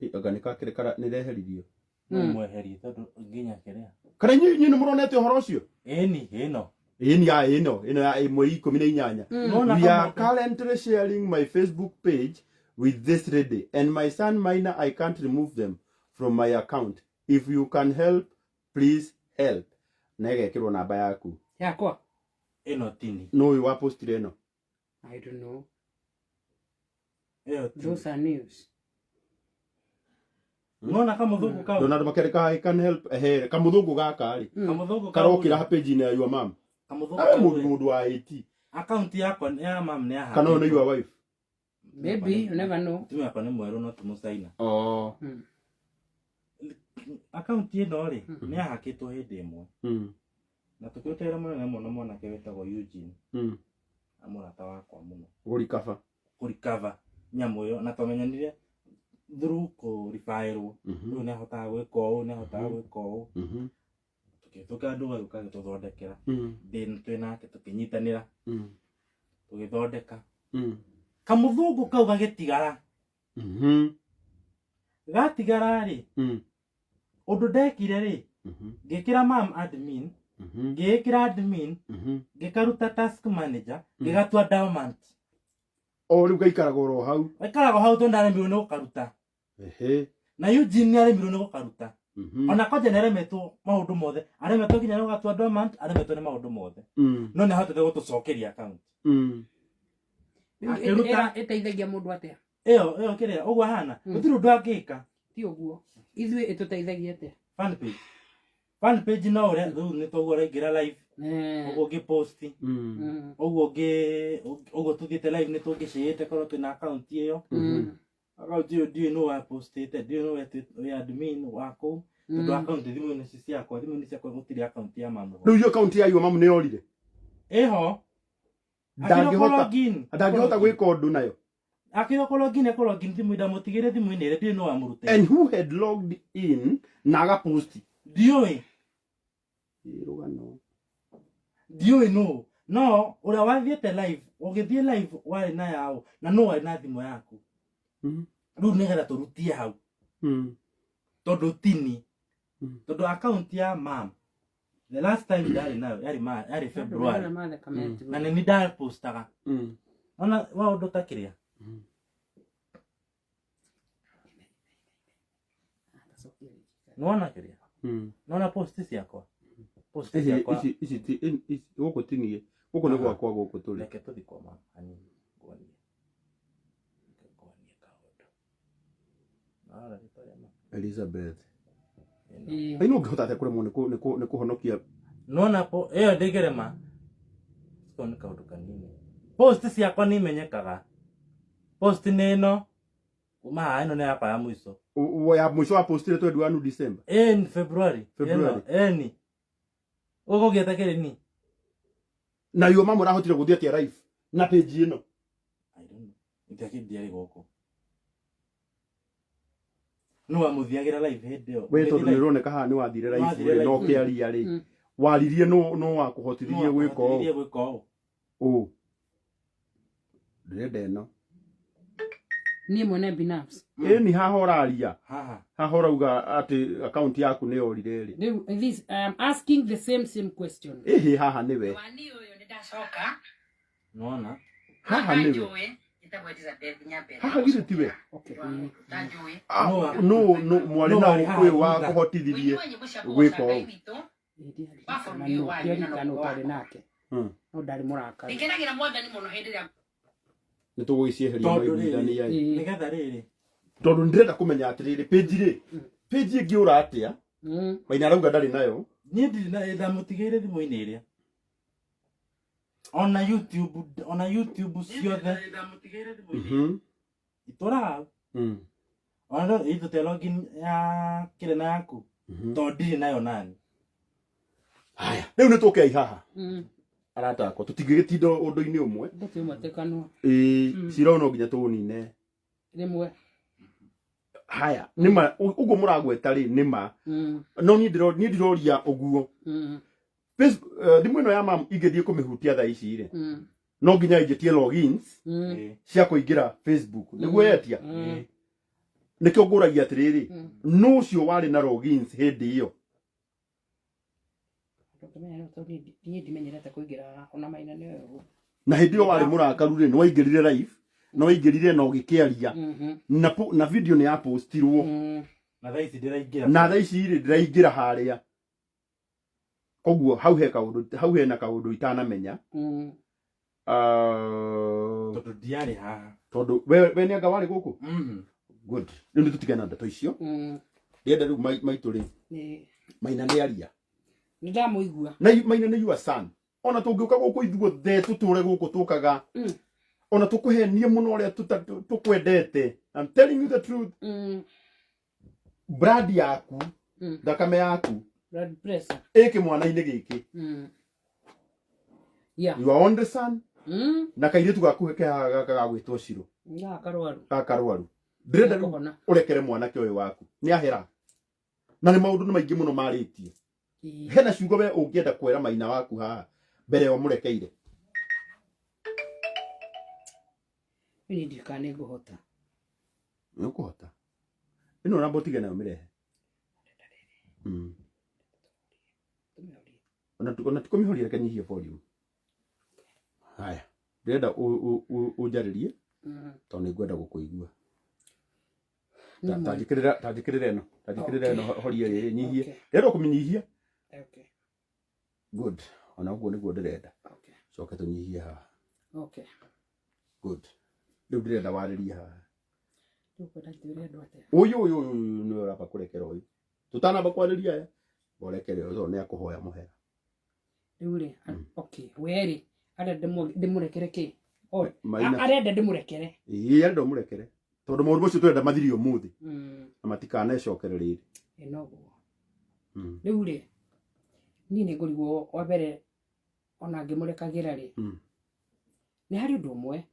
Ĩ, anga nĩ kakĩrĩ nĩreheririo. No mweherie tondũ nginya kĩrĩa. Kana inyuĩ nĩ mũronete ũhoro ũcio? Ĩni ĩno. Ĩni ya ĩno ya 18. Nona We are kamũndũ- currently sharing my Facebook page with this lady and my son Minor. I can't remove them from my account. If you can help, please Help na ĩgekĩrwo namba yaku. Yakwa. Ĩno tini. Nũ ũyũ wa postire ĩno? I don't know. Ĩyo tini. Those are news. Nona kamũthũngũ kau. Ndona andũ makĩandĩka I can help, ehe, kamũthũngũ gaka rĩ Kamũthũngũ kau. karokĩra page-inĩ ya your mom. Kamũthũngũ Nawe kau. mũndũ mũndũ wa IT. Akaunti yakwa ya mam nĩ yaha. Kana ũyũ nĩ your wife? Maybe, you never know. Mũtumia wakwa nĩ mwerũ no ti mũcaina. Oh. Akaunti ĩno rĩ nĩ yahakĩtwo hĩndĩ ĩmwe. Na tũkĩruta wĩra mũnene mũno mwanake wĩtagwo Eugene. Na mũrata wakwa mũno. Gũrikaba. Kũrikaba nyamũ ĩyo na twamenyanire through kũribaĩrwo. Ũyũ nĩ ahotaga gwĩka ũũ, nĩ ahotaga gwĩka ũũ. Tũkĩhĩtũka andũ gagĩũka agĩtũthondekera. Ndĩ twĩ nake tũkĩnyitanĩra tũgĩthondeka. Kamũthũngũ kau gagĩtigara. Gatigara rĩ, ũndũ ndekire rĩ, ngĩkĩra mam admin, ngĩĩkĩra admin, ngĩkaruta task manager, ngĩgatua dormant. O rĩu gaikaraga oro hau. Gaikaraga hau tondũ ndaremirwo nĩ gũkaruta. Ehe. Na Eugene nĩ aremirwo nĩ gũkaruta. Ona kwanja nĩ aremetwo maũndũ mothe. Aremetwo nginya nĩ gũgatua dormant, aremetwo nĩ maũndũ mothe. No nĩ ahotete gũtũcokeria account. Akĩruta Ĩteithagia mũndũ atĩa? Ĩyo ĩyo kĩrĩa ũguo ahana. Gũtirĩ ũndũ angĩka. Ti ũguo. Ithuĩ ĩtũteithagia atĩa? Fan page. Fan page no ũrĩa rĩu nĩ toguo ũraingĩra live. Ũguo ũngĩ post. Ũguo ũngĩ ũguo tũthiĩte live nĩ tũngĩcĩĩte korwo twĩna account ĩyo. Account ĩyo ndiũĩ nũ wa postĩte, ndiũĩ nũ wĩ admin wa kũu. Tondũ account thimũ-inĩ ici ciakwa, thimũ-inĩ ciakwa gũtirĩ account ya mamu. Rĩu iyo account ya your mamu nĩ yorire. Ĩho. Ndangĩhota ndangĩhota gwĩka ũndũ nayo. Akĩrwo kũ login ekũ login thimũ ndamũtigĩre thimũ-inĩ ĩrĩa ndiũĩ nũ wamũrutĩire. And who had logged in na agapost? Ndiũĩ. Rũgano. Ndiũĩ nũ. No ũrĩa wathiĩte live, ũgĩthiĩ live warĩ na yaũ na nũ warĩ na thimũ yaku. Rĩu nĩgetha tũrutie hau. Tondũ tini. Tondũ account ya mam the last time ndarĩ nayo yarĩ ma yarĩ February. Na nĩ niĩ ndapostaga. Ona wa ũndũ ta kĩrĩa. Nĩwona kĩrĩa? Nĩwona post ciakwa? Post ciakwa. Ici ici ti ici gũkũ ti niĩ. Gũkũ nĩ gwakwa gũkũ tũrĩ. Reke tũthiĩ kwa mama hanini nguonie. Reke nguonie kaũndũ. Naona rĩtwa rĩa mama. Elizabeth. Ĩno ũngĩhota atĩa kũremwo nĩ kũhonokia? Nĩwona po ĩyo ndĩngĩrema. Ko nĩ kaũndũ kanini. Post ciakwa nĩ imenyekaga. Post nĩ ĩno. Kuma haha ĩno nĩ yakwa ya mũico. Ya mũico wa postire 21 December. Ĩni February. February. Ĩni. Ũgũgĩte kĩrĩ ni? Na yo mama ũrahotire gũthiĩ atĩa live na page ĩno? I don't know. Ndiakĩ ndiarĩ gũkũ. Nũ wamũthiagĩra live hĩndĩ ĩyo? We tondũ nĩ ũroneka haha nĩ wathire live Wathire rĩ, na live. ũkĩaria rĩ. Waririe nũ nũ wakũhotithirie gwĩka ũũ? Wakũhotithirie gwĩka ũũ. Ũũ. Ndĩrenda ĩno. Niĩ mwene binafsi. Ĩni haha ũraria. Haha. Haha ũrauga atĩ account yaku nĩ yorire rĩ. Rĩu this I am asking the same same question. Ĩhĩ haha nĩwe. Wani ũyũ nĩ ndacoka. Nĩwona? Haha nĩwe. Njĩtagwo Elizabeth Nyambere. Haha githĩ tiwe? Okay. Ndanjũĩ. Nũ nũ mwarĩ na ũyũ wakũhotithirie gwĩka ũũ? Ndiarikana twarĩ nake. No ndarĩ mũrakaru. Ngenagira mwathani mũno hĩndĩ ĩrĩa Nĩ tũgũgĩcieheria Tondũ maiguithania ĩ. Nĩgetha rĩrĩ. Tondũ nĩndĩrenda kũmenya atĩrĩrĩ, page rĩ, page ĩngĩũra atĩa? Maina arauga ndarĩ nayo. Niĩ ndirĩ na ndamũtigĩire thimũ-inĩ ĩrĩa. Ona YouTube, ona YouTube ciothe. Itũraga hau. Ona no ithu te login ya kĩrĩ na yaku. Tondũ ndirĩ nayo nani. Haya, rĩu nĩ tũkei haha. Arata akwa, tũtingĩgĩtinda ũndũ-inĩ ũmwe. Ndũkĩ ũmwe te kanua. Ĩĩ, cira ũyũ no nginya tũũnine. Rĩmwe. Haya, nĩma ũguo mũragweta rĩ nĩma. No niĩ ndiroria ũguo. Thimũ ĩno ya mam ingĩthiĩ kũmĩhutia thaa ici rĩ. No nginya injĩtie logins cia kũingĩra Facebook. Nĩguo yetia. Nĩkĩo ngũragia atĩrĩrĩ, nũ ũcio warĩ na logins hĩndĩ ĩyo? Niĩ ndimenyerete kũingĩra ona maina nĩ ũyũ. Na hĩndĩ ĩyo warĩ mũrakaru rĩ, nĩ waingĩrire live, nĩ waingĩrire na ũgĩkĩaria. Na video nĩ yapostirwo. Na thaa ici ndĩraingĩra. Na thaa ici rĩ, ndĩraingĩra harĩa. Koguo hau he kaundu, hau hena kaundu itanamenya. Tondũ ndiarĩ haha. Tondu we nĩ anga warĩ gũkũ. Good, rĩu nĩ tũtigane na ndeto icio. Ndĩrenda rĩu maitũ rĩ, Maina nĩ aria. Nĩ ndamũigua. Na Maina nĩ your son. Ona tũngĩũka gũkũ ithuothe tũtũre gũkũ tũkaga, ona tũkũhenie mũno ũrĩa tũkwendete, I'm telling you the truth, blood yaku, thakame yaku Blood pressure ĩ kĩmwana-inĩ gĩkĩ. Your only son. Na kairĩtu gaku ke gaka gagwĩtwo Ciro. Gaka karwaru. Gaka karwaru, ndĩrenda rĩu Kũhona. ũrekere mwanake ũyũ waku nĩ ahera, na nĩ maũndũ nĩ maingĩ mũno marĩtie. Hena ciugo we ũngĩenda kwĩra Maina waku haha mbere ya ũmũrekeire? Niĩ ndiũĩ kana nĩ ngũhota. Nĩ ũkũhota, ĩno namba ũtige nayo mĩrehe. Tũmĩhorie. Ona tikũmĩhoria, reke nyihie volume. Haya, ndĩrenda ũnjarĩrie tondũ nĩ ngwenda gũkũigua. Nĩ Ta njĩkĩrĩra ĩno, ta njĩkĩrĩra ĩno, horie rĩrĩ, nyihie. Ndĩrenda kũmĩnyihia. Good, ona ũguo nĩguo ndĩrenda. Coke tũnyihie haha. Good, rĩu ndĩrenda warĩrie haha. Rĩu kwenda njĩre andũ atĩa? Ũyũ nĩwe ũramba kũrekera ũyũ, tũtanamba kwarĩria aya, ũrekere ũyũ tondũ nĩ akũhoya mũhera. Rĩu rĩ, okay, we rĩ, arenda ndĩmũrekere kĩ? Oh, Maina. Arenda ndĩmũrekere. Ĩĩ, arenda ũmũrekere tondũ maũndũ macio tũrenda mathire ũmũthĩ na matikanecokere rĩrĩ. Ĩ noguo. Rĩu rĩ, niĩ nĩ ngũrigwo, wa mbere ona ngĩmũrekagĩra rĩ, nĩ harĩ ũndũ ũmwe.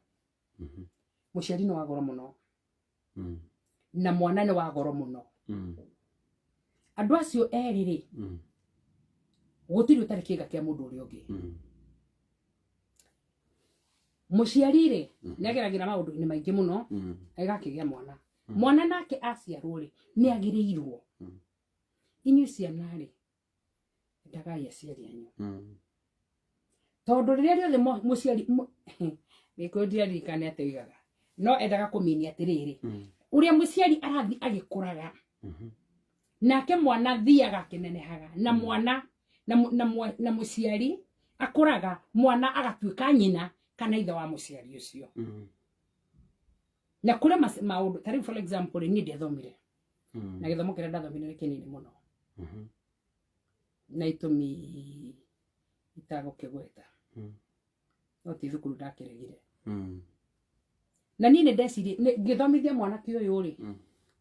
Mũciari nĩ wa goro mũno na mwana nĩ wa goro mũno. Andũ acio erĩ rĩ, gũtirĩ ũtarĩ kĩga kĩa mũndũ ũrĩa ũngĩ. Mũciari rĩ, nĩ ageragĩra maũndũ-inĩ maingĩ mũno agakĩgĩa mwana. Mwana nake aciarwo rĩ, nĩ agĩrĩirwo. Inyuĩ ciana rĩ, endagai aciari anyu, tondũ rĩrĩa rĩothe mũciari Gĩkũyũ ndiaririkana atĩ oigaga, no endaga kũminia atĩrĩrĩ, ũrĩa mũciari arathiĩ agĩkũraga, nake mwana thiaga akĩnenehaga, na mwana na mũciari akũraga, mwana agatuĩka nyina kana ithe wa mũciari ũcio. Na kũrĩ maũndũ ta rĩu, for example, niĩ ndiathomire, na gĩthomo kĩrĩa ndathomire nĩ kĩnini mũno na itũmi itagũkĩgweta, no ti thukuru ndakĩregire. Na niĩ nĩ ndecirie ngĩthomithia mwanake ũyũ rĩ,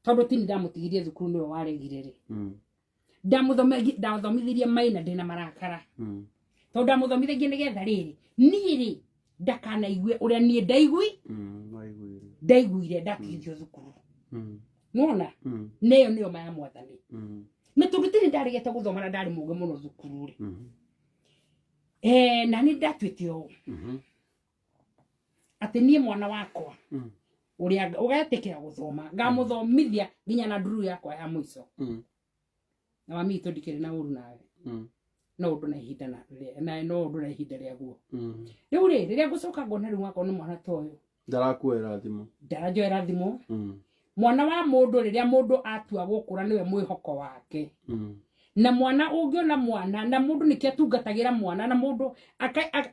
tondũ ti ndamũtigirie thukuru nĩwe waregire rĩ, ndathomithirie Maina ndĩna marakara, tondũ ndamũthomithagia nĩgetha rĩrĩ niĩ rĩ ndakanaigue ũrĩa niĩ Waiguire. ndaiguire ndatigithio thukuru. Nona neyo nĩyo maya mwathani, na tondũ tiri ndaregete gũthoma na ndarĩ mũgĩ mũno thukuru rĩ, na nĩ ndatuĩte ũũ atĩ niĩ mwana wakwa ũrĩa ũgetĩkĩra gũthoma ngamũthomithia nginya na nduru yakwa ya mũico. Na mami witũ, ndikĩrĩ na ũru nawe, no ũndũ na ihinda na no ũndũ na ihinda rĩaguo. Rĩu rĩ, rĩrĩa ngũcoka ngona rĩu wakorwo nĩ mwana ta ũyũ Ndarakuoera thimũ. Ndaranjoera thimũ. Mwana wa mũndũ, rĩrĩa mũndũ atua gũkũra, nĩwe mwĩhoko wake. Na mwana ũngĩona mwana na mũndũ nĩkĩo atungatagĩra mwana, na mũndũ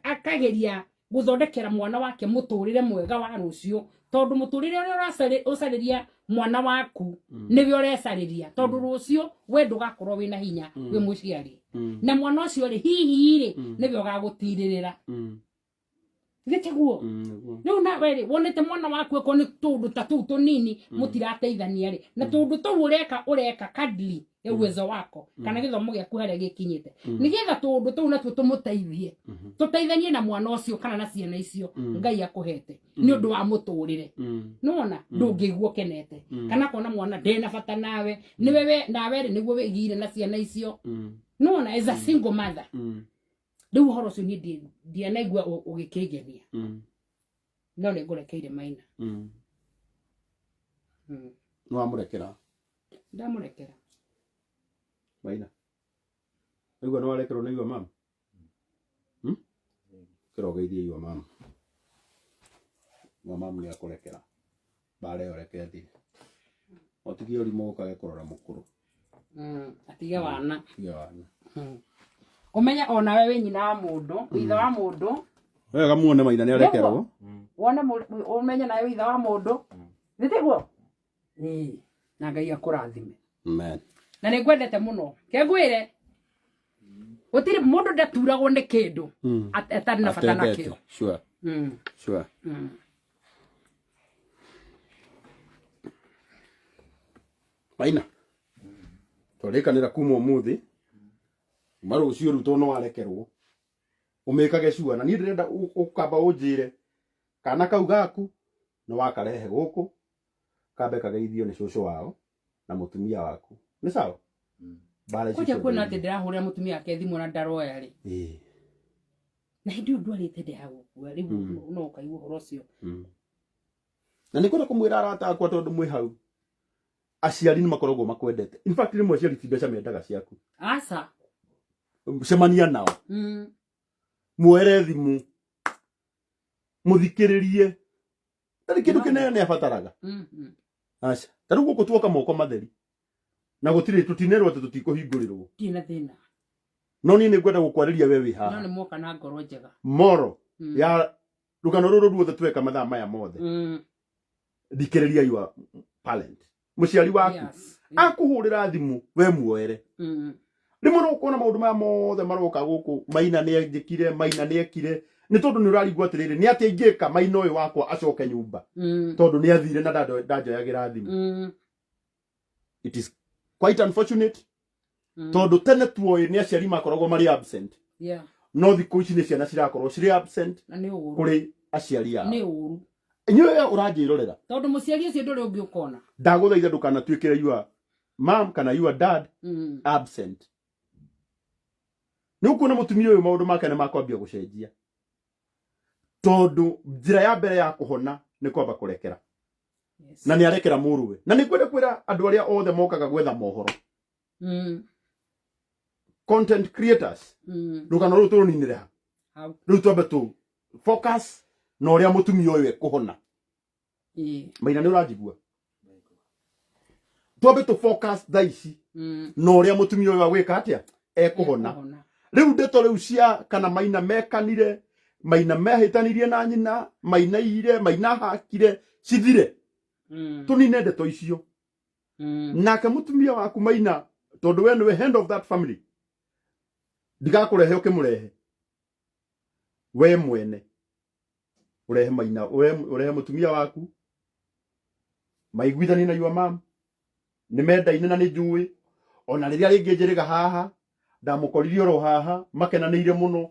akageria gũthondekera mwana wake mũtũrĩre mwega wa rũciũ, tondũ mũtũrĩre ũrĩa ũcarĩria mwana waku nĩwe ũrecarĩria, tondũ rũciũ we ndũgakorwo wĩna hinya wĩ mũciari, na mwana ũcio rĩ, hihi rĩ, nĩwe ũgagũtirĩrĩra. Gĩtiguo? Nĩguo. Rĩu nawe rĩ, wonete mwana waku eko nĩ tũndũ ta tũu tũnini mũtirateithania rĩ, na tũndũ tũu ũreka kadri ya uwezo wako kana gĩthomo gĩaku harĩa gĩkinyĩte, nĩgetha tũndũ tũu natuo tũmũteithie, tũteithanie na mwana ũcio kana na ciana icio Ngai akũhete nĩ ũndũ wa mũtũrĩre. Nĩwona ndũngĩigua ũkenete kana kona mwana ndena bata nawe, nĩwe we nawe rĩ, nĩguo wĩgire na ciana icio. Nĩwona as a single mother, rĩu ũhoro ũcio niĩ ndianaigua ũgĩkĩngenia, no nĩ ngũrekeire Maina. Nĩ wamũrekera? Ndamũrekera. Maina, Aigua nĩ warekerwo nĩ your mum? Hmm? Kĩrogeithie your mum. Your mum nĩ akũrekera. Mbara ĩyo reke ĩthire. Ũtige ũrimũ ũkage kũrora mũkũrũ. Atige wana. Tige wana. Ũmenye onawe wĩ nyina wa mũndũ, wĩ ithe wa mũndũ. Wega muone Maina nĩ arekerwo. Wone ũmenye nawe wĩ ithe wa mũndũ. Nĩ tiguo? Ĩĩ. Na Ngai akũrathime. Amen. Na nĩ ngwendete mũno. Ke ngwĩre, gũtirĩ mũndũ ndaturagwo nĩ kĩndũ atarĩ na bata nakĩo. Sure. Sure. Maina, twarĩkanĩra kuma ũmũthĩ, kuma rũciũ rĩu tondũ nĩwarekerwo, ũmĩkage sure. Na niĩ ndĩrenda ũkamba ũnjĩre kana kau gaku nĩwakarehe gũkũ kambe kageithio nĩ cũcũ wao na mũtumia waku. Nĩ sawa? Mbara icio Kwanja kuona ciothe atĩ ndĩrahũrĩra mũtumia wake thimũ na ndaroya rĩ. Ĩĩ. Na hĩndĩ ĩyo ndwarĩte nda ya gũkua rĩu no ũkaigua ũhoro ũcio. Na nĩ kwenda kũmwĩra arata akwa tondũ mwĩ hau, aciari nĩ makoragwo makwendete. In fact rĩmwe aciari ti mbeca mendaga ciaku. Aca. Cemania nao. Muoere thimũ. Mũthikĩrĩrie. Ndarĩ kĩndũ kĩnene nĩ abataraga. Aca. Ta rĩu gũkũ tuoka moko matheri. Na gũtirĩ tũtinerwo atĩ tũtikũhingũrĩrwo. Ndirĩ na thĩna. No niĩ nĩ ngwenda gũkwarĩria we wĩ No haha. nĩ mwoka na ngoro njega. Moro ya rũgano rũrũ ruothe tweka mathaa maya mothe. Thikĩrĩria your parent. Mũciari waku. Yes. Akũhũrĩra thimũ we muoere. Rĩmwe no ũkona maũndũ maya mothe maroka gũkũ, Maina nĩ anjĩkire, Maina nĩ ekire, nĩ tondũ nĩ ũrarigwo atĩrĩrĩ, nĩ atĩa ingĩka Maina ũyũ wakwa acoke nyũmba, tondũ nĩ athire na ndanjoyagĩra thimũ. It is quite unfortunate, tondũ tene tuoĩ nĩ aciari makoragwo marĩ absent. No thikũ ici nĩ ciana cirakorwo cirĩ absent Na nĩ ũru. kũrĩ aciari ao. Nĩ ũru. Inyuĩ ũranjĩrorera. Tondũ mũciari ũcio ndũrĩ ũngĩ ũkona. Ndagũthaitha ndũkanatuĩkĩre your mom kana your dad absent. Nĩ ũkuona mũtumia ũyũ maũndũ make nĩ makwambia gũcenjia. Tondũ njĩra ya mbere ya kũhona nĩ kwamba kũrekera. Na nĩ arekera mũrũwe. Na nĩ ngwenda kwĩra andũ arĩa othe mokaga gwetha mohoro. Content creators. Rũgano rũrũ tũrũninĩre ha. Hau. Rĩu twambe tũ focus na ũrĩa mũtumia ũyũ ekũhona. Maina nĩ ũranjigua? Twambe tũ focus thaa ici na ũrĩa mũtumia ũyũ agwĩka atĩa? Ekũhona. Ekũhona. Rĩu ndeto rĩu cia kana Maina mekanire, Maina mehĩtanirie na nyina, Maina ire, Maina hakire, cithire. Tũnine ndeto icio. Nake mũtumia waku Maina, tondũ we nĩwe head of that family, ndigakũrehe ũkĩmũrehe. We mwene ũrehe Maina, ũrehe mũtumia waku, maiguithanie na your mom, nĩ mendaine na nĩ njũĩ, ona rĩrĩa rĩngĩ njĩrĩga haha, ndamũkoririe oro haha, makenanĩire mũno.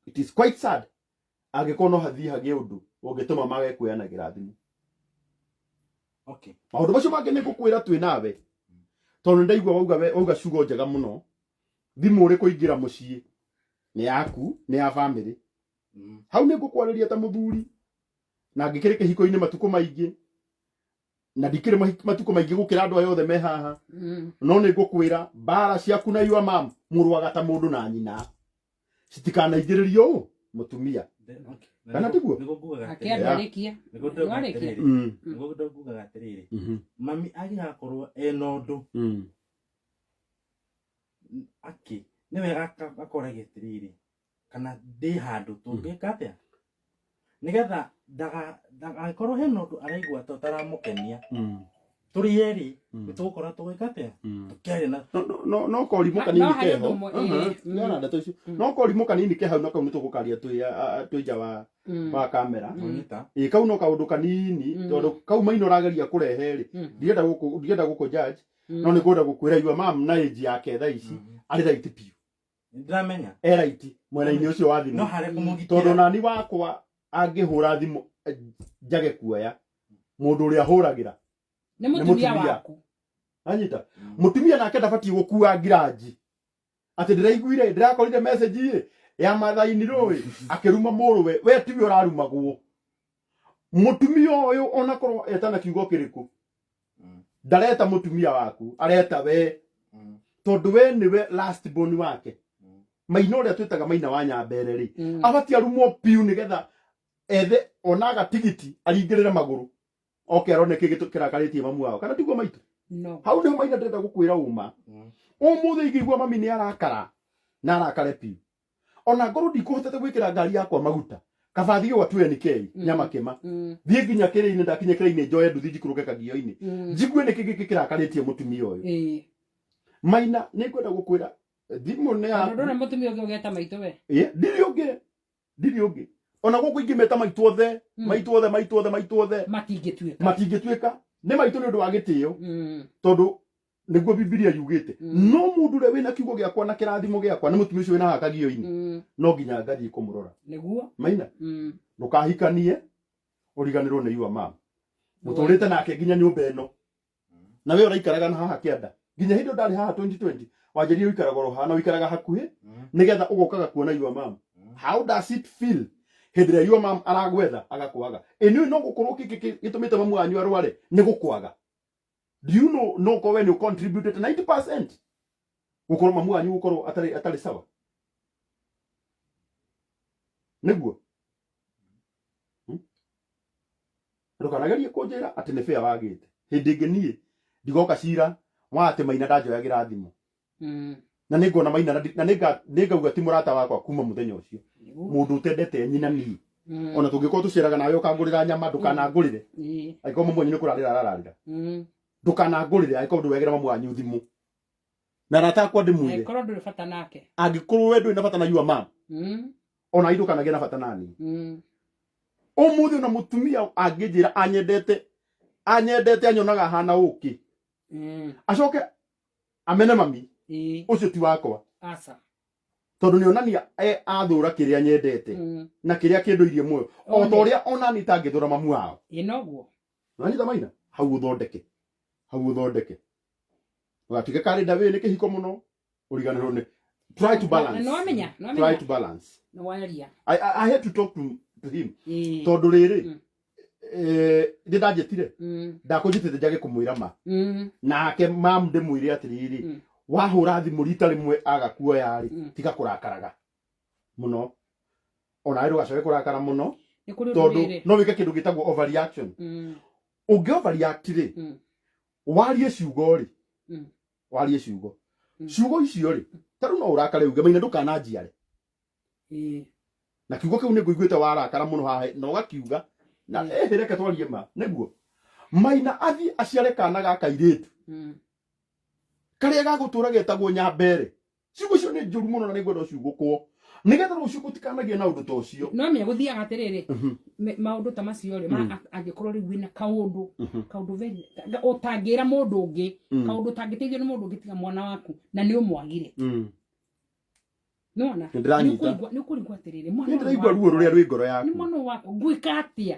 It is quite sad angĩkorwo no hathiĩ hagĩe ũndũ ũngĩtũma mage kuoyanagĩra thimũ. Maũndũ macio mangĩ nĩ ngũkwĩra twĩ nawe, tondũ nĩ ndaigua wauga ciugo njega mũno. Thimũ ũrĩ kũingĩra mũciĩ nĩ yaku, nĩ ya family. Hau nĩ ngũkwarĩria ta mũthuri, na ngĩkĩrĩ kĩhiko-inĩ matukũ maingĩ, na ndikĩrĩ matukũ maingĩ gũkĩra andũ aya othe me haha. No nĩ ngũkwĩra mbara ciaku na your mom mũrũaga ta mũndũ na nyina, citikanaingĩrĩrio ũ mũtumia. Kana tiguo? Nĩguo ngugaga Ake atĩrĩrĩ. andũ arĩkie. Nĩguo ndauga Nĩwarĩkia? atĩrĩrĩ. Nĩguo ngugaga atĩrĩrĩ. Mami angĩgakorwo ena ũndũ, akĩ, nĩ wega akoragia atĩrĩrĩ, kana ndĩ handũ tũngĩka atĩa? Nĩgetha ndagakorwo hena ũndũ araigua ta ũtaramũkenia. Tũrĩ erĩ, nĩ tũgũkorwo tũgĩka atĩa? Tũkĩaria na No, no, no, no korimũ No kanini harĩ keho. ũndũ ũmwe, ĩĩ. Nĩona ndeto icio. No korimũ kanini ke hau na kau nĩ tũgũkaria twĩ nja wa kamera. Tũnyita. Ĩĩ, kau no kaũndũ kanini, tondũ kau Maina ũrageria kũrehe rĩ, ndirenda gũkũ judge, no nĩ ngwenda gũkwĩra your mom na age yake thaa ici, arĩ right biũ. Nĩndĩramenya. E right mwena-inĩ ũcio wa thimũ. No harĩa kũmũgitĩra. Tondũ nani wakwa angĩhũra thimũ, njage kuoya, mũndũ ũrĩa ahũragĩra Nĩ mũtumia mũtumia. waku. Anyita. Mũtumia nake ndabatiĩ gũkua ngiranji. Atĩ ndĩraiguire, ndĩrakorire message ĩ ya Mathaini rũĩ, akĩruma mũrũwe, we tiwe ũrarumagwo. Mũtumia ũyũ onakorwo etana kiugo kĩrĩkũ, ndareta mũtumia waku, areta we. Tondũ we nĩwe last born wake. Maina ũrĩa twĩtaga Maina wa Nyambere rĩ, abatiĩ arumwo piu nĩgetha ethe onaga tigiti aringĩrĩre magũrũ. Oke arone kĩ kĩrakarĩtie mamu wao. Kana tiguo maitũ? No. Hau nĩho Maina ndĩrenda gũkwĩra ũma. Ũmũthĩ ingĩigua mami nĩ arakara. Na arakare piũ. Ona ngorwo ndikũhotete gwĩkĩra ngari yakwa maguta, kaba thiĩ gwa 2NK Nyamakĩma, thiĩ nginya kĩrĩ-inĩ, ndakinya kĩrĩ-inĩ njoe nduthi njikũrũke kagio-inĩ, njigue nĩkĩ gĩkĩ kĩrakarĩtie mũtumia ũyũ. Maina, nĩ ngwenda gũkwĩra thimũ nĩ Tondũ yaku. ndũrĩ mũtumia ũngĩ ũgeta maitũ we. Ĩ, ndirĩ ũngĩ, ndirĩ ũngĩ. Ona gũkũ ingĩmeta maitũ othe, maitũ othe, maitũ othe, maitũ othe, matingĩtuĩka. Matingĩtuĩka. Nĩ maitũ nĩ ũndũ wa gĩtĩo, tondũ nĩguo Bibilia yugĩte. No mũndũ ũrĩa wĩna kiugo gĩakwa na kĩrathimo gĩakwa nĩ mũtumia ũcio wĩna haha kagio-inĩ. No nginya ngathiĩ kũmũrora. Nĩguo. Maina, ndũkahikanie ũriganĩrwo nĩ your mom. Mũtũrĩte nake nginya nyũmba ĩno, na we ũraikaraga na haha kĩanda nginya hĩndĩ ĩyo ndarĩ haha 2020 wanjĩrire ũikaraga oro haha na ũikaraga hakuhĩ, nĩgetha ũgokaga kuona your mom. How does it feel hĩndĩ ĩrĩa your mom aragwetha agakwaga? Ĩ nĩũĩ no gũkorwo kĩkĩ gĩtũmĩte mamu wanyu arware nĩ gũkwaga? Do you know no korwo we nĩ contributed 90% gũkorwo mamu wanyu gũkorwo atarĩ sawa? Nĩguo. Ndũkanagerie kũnjĩra atĩ nĩ fair wagĩte. Hĩndĩ ĩngĩ niĩ ndigoka cira wa atĩ Maina ndanjoyagĩra thimũ, na nĩ nguona Maina na nĩ ngauga ti mũrata wakwa kuma mũthenya ũcio. Mũndũ ũtendete nyina, niĩ ona tũngĩkorwo tũceraga nawe ũkangũrĩra nyama, ndũkanangũrĩre angĩkorwo mamu wanyu nĩ kũrarĩra arararĩra. Ndũkanangũrĩre angĩkorwo ndũwegera mamu wanyu thimũ. Na arata akwa ndĩmwĩre, Angĩkorwo ndũrĩ bata nake. Angĩkorwo we ndũrĩ na bata na your mom, ona ithuĩ ndũkanagĩe na bata nani. Ũmũthĩ ona mũtumia angĩnjĩra anyendete, anyendete, anyonaga hana ũkĩ, acoke amene mami, ũcio ti wakwa. Aca. Tondũ nĩ onania athũra kĩrĩa nyendete na kĩrĩa kĩndũirie muoyo, o ta ũrĩa onani itangĩthũra mamu wao. Ĩ noguo. Wanyita Maina? Hau ũthondeke, hau ũthondeke, ũgatuĩke karĩ ndawĩ nĩ kĩhiko mũno ũriganĩrwo nĩ, try to balance. Na nĩwamenya, Try nĩwamenya. to balance. Nĩwaria. I had to talk to him, tondũ rĩrĩ, ndĩ ndanjĩtire, ndakũnjĩtĩte njage kũmwĩra ma. Nake mam ndĩmwĩre atĩrĩrĩ, wahũra thimũ rita rĩmwe aga kuoya rĩ, tiga kũrakaraga mũno, onawe ndũgacoke kũrakara mũno, Nĩ kũrĩ ũndũ tondũ rĩrĩ. no wĩke kĩndũ gĩtagwo overreaction. Ũngĩ overreact rĩ, warie ciugo rĩ, warie ciugo, ciugo icio rĩ, ta rĩu no ũrakare uge, "Maina, ndũkananjiare." Na kiugo kĩu nĩ ngũiguĩte warakara mũno haha na ũgakiuga na ĩhĩ, reke twarie ma. Nĩguo Maina athiĩ aciare kana ga kairĩtu karĩa gagũtũra getagwo Nyambere. Ciugo icio nĩ njũru mũno na nĩ ngwenda ũciugũkwo nĩgetha rũciũ gũtikanagie na ũndũ ta ũcio. No menya gũthiaga atĩrĩrĩ, maũndũ ta macio rĩ, angĩkorwo rĩu wĩna kaũndũ, kaũndũ very ũtangĩra mũndũ ũngĩ, kaũndũ ũtangĩteithio nĩ mũndũ ũngĩ tiga mwana waku, na nĩ ũmwagire, nĩwona? Nĩ ndĩranyita. Nĩ ũkũrigwo atĩrĩrĩ, mwana Nĩ ũyũ ndĩraigua ruo rũrĩa rwĩ ngoro nĩ yaku. Mwana ũyũ wakwa ngwĩka atĩa?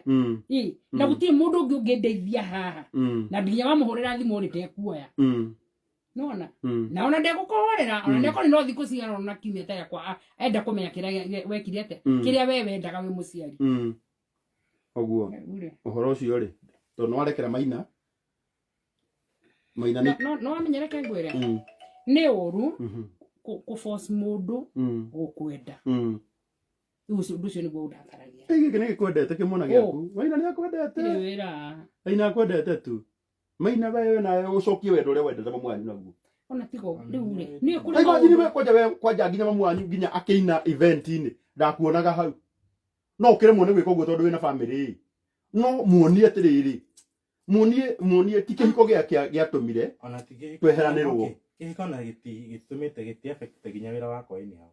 Ĩ, na gũtirĩ mũndũ ũngĩ ũngĩndeithia haha, na nginya wamũhũrĩra thimũ rĩ, ndekuoya. Nona na ona ndegũkũhũrĩra, ona ndekorwo no thikũ cigana ona kiumia ta yakwa enda kũmenya kĩrĩa wekire atĩa, kĩrĩa we wendaga wĩ mũciari. Ũguo. Rĩu-rĩ, Ũhoro ũcio rĩ, tondũ nĩ warekera Maina, Maina nĩ No wamenya, reke ngwĩre, nĩ ũru kũ force mũndũ gũkwenda. Rĩu ũndũ ũcio nĩguo ũndakaragia. Ĩ, gĩkĩ nĩ gĩkwendete kĩmwana gĩaku. Maina nĩ akwendete. Ndirĩ wĩra. Maina akwendete tu. Maina, wewe nawe ũcokie wendo ũrĩa wendete mamu wanyu naguo. Ona tigo rĩu rĩ, nĩ kũrĩ Ta imagine maũndũ we kwanja, we kwanja nginya mamu wanyu nginya akĩina event-inĩ ndakuonaga hau. No ũkĩremwo nĩ gwĩka ũguo tondũ wĩna family ĩ. No muonie atĩrĩrĩ, muonie, muonie ti kĩhiko gĩa gĩatũmire Ona ti kĩhiko. tweheranĩrwo. Okay, kĩhiko ona gĩtũmĩte gĩti affect nginya wĩra wakwa anyhow.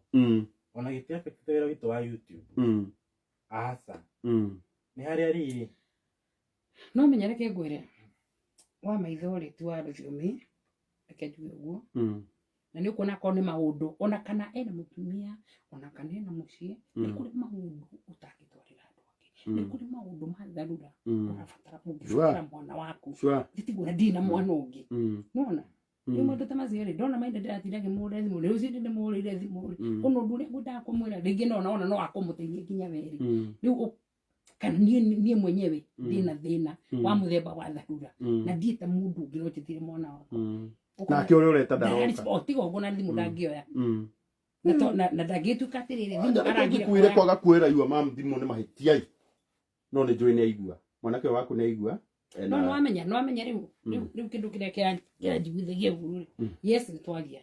Ona gĩti affect wĩra witũ wa YouTube. Aca. Nĩ harĩa rĩrĩ. No menya, reke ngwĩre, wa maitho rĩ, ti wa rũthiomi, reke njuge ũguo. Na nĩ ũkuona akorwo nĩ maũndũ, ona kana ena mũtumia, ona kana ena mũciĩ, nĩ kũrĩ maũndũ ũtangĩtwarĩra andũ angĩ, nĩ kũrĩ maũndũ ma tharura ũrabatara, ũngĩbatara mwana waku. Nditigwo na ndirĩ na mwana ũngĩ. Nona rĩu maũndũ ta macio rĩ, ndona Maina ndĩratinda ngĩmũhũrĩra thimũ rĩ, rũcinĩ ndĩmũhũrĩire thimũ rĩ, kũna ũndũ ũrĩa ngwendaga kũmwĩra rĩngĩ no ona no akũmũteithia nginya werĩ. Rĩu kana niĩ mwenyewe ndĩna thĩna wa mũthemba wa tharura, na ndiĩte mũndũ ũngĩ, no njĩtire mwana wakwa. Nake ũrĩa ũreta ndaroka. O tiga ũguo, na thimũ ndangĩoya. Na ndangĩtuĩka atĩrĩrĩ, thimũ arangire Ngĩkwĩre kuoya. Kwaga kuoera your mom thimũ nĩ mahĩtia ĩ. No nĩ njũĩ nĩ aigua, mwanake ũyũ waku nĩ aigua. No nĩwamenya rĩu kĩndũ kĩrĩa kĩranjiguithagia ũru rĩ, yes, nĩ twaria.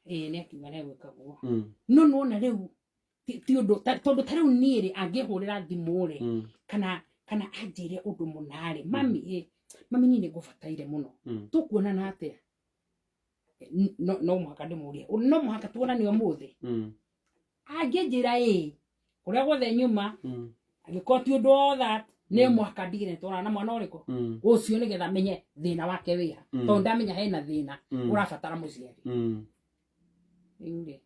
Ĩĩ, nĩ akiuga nĩ egwĩka guo. No nĩwona rĩu ti ũndũ tondũ ta rĩu niĩ rĩ, angĩhũrĩra thimũ rĩ, kana anjĩre ũndũ mũna rĩ, mami ĩ, mami niĩ nĩ ngũbataire mũno, tũkuonana atĩa? No mũhaka ndĩmũrie, no mũhaka tuonane ũmũthĩ. Angĩnjĩra ĩĩ, kũrĩa guothe nyuma, angĩkorwo ti ũndũ o that, nĩ mũhaka ndigĩre nĩtwonana na mwana ũrĩkũ ũcio, nĩgetha menye thĩna wake wĩha, tondũ ndamenya hena thĩna ũrabatara mũciari. Rĩu rĩ,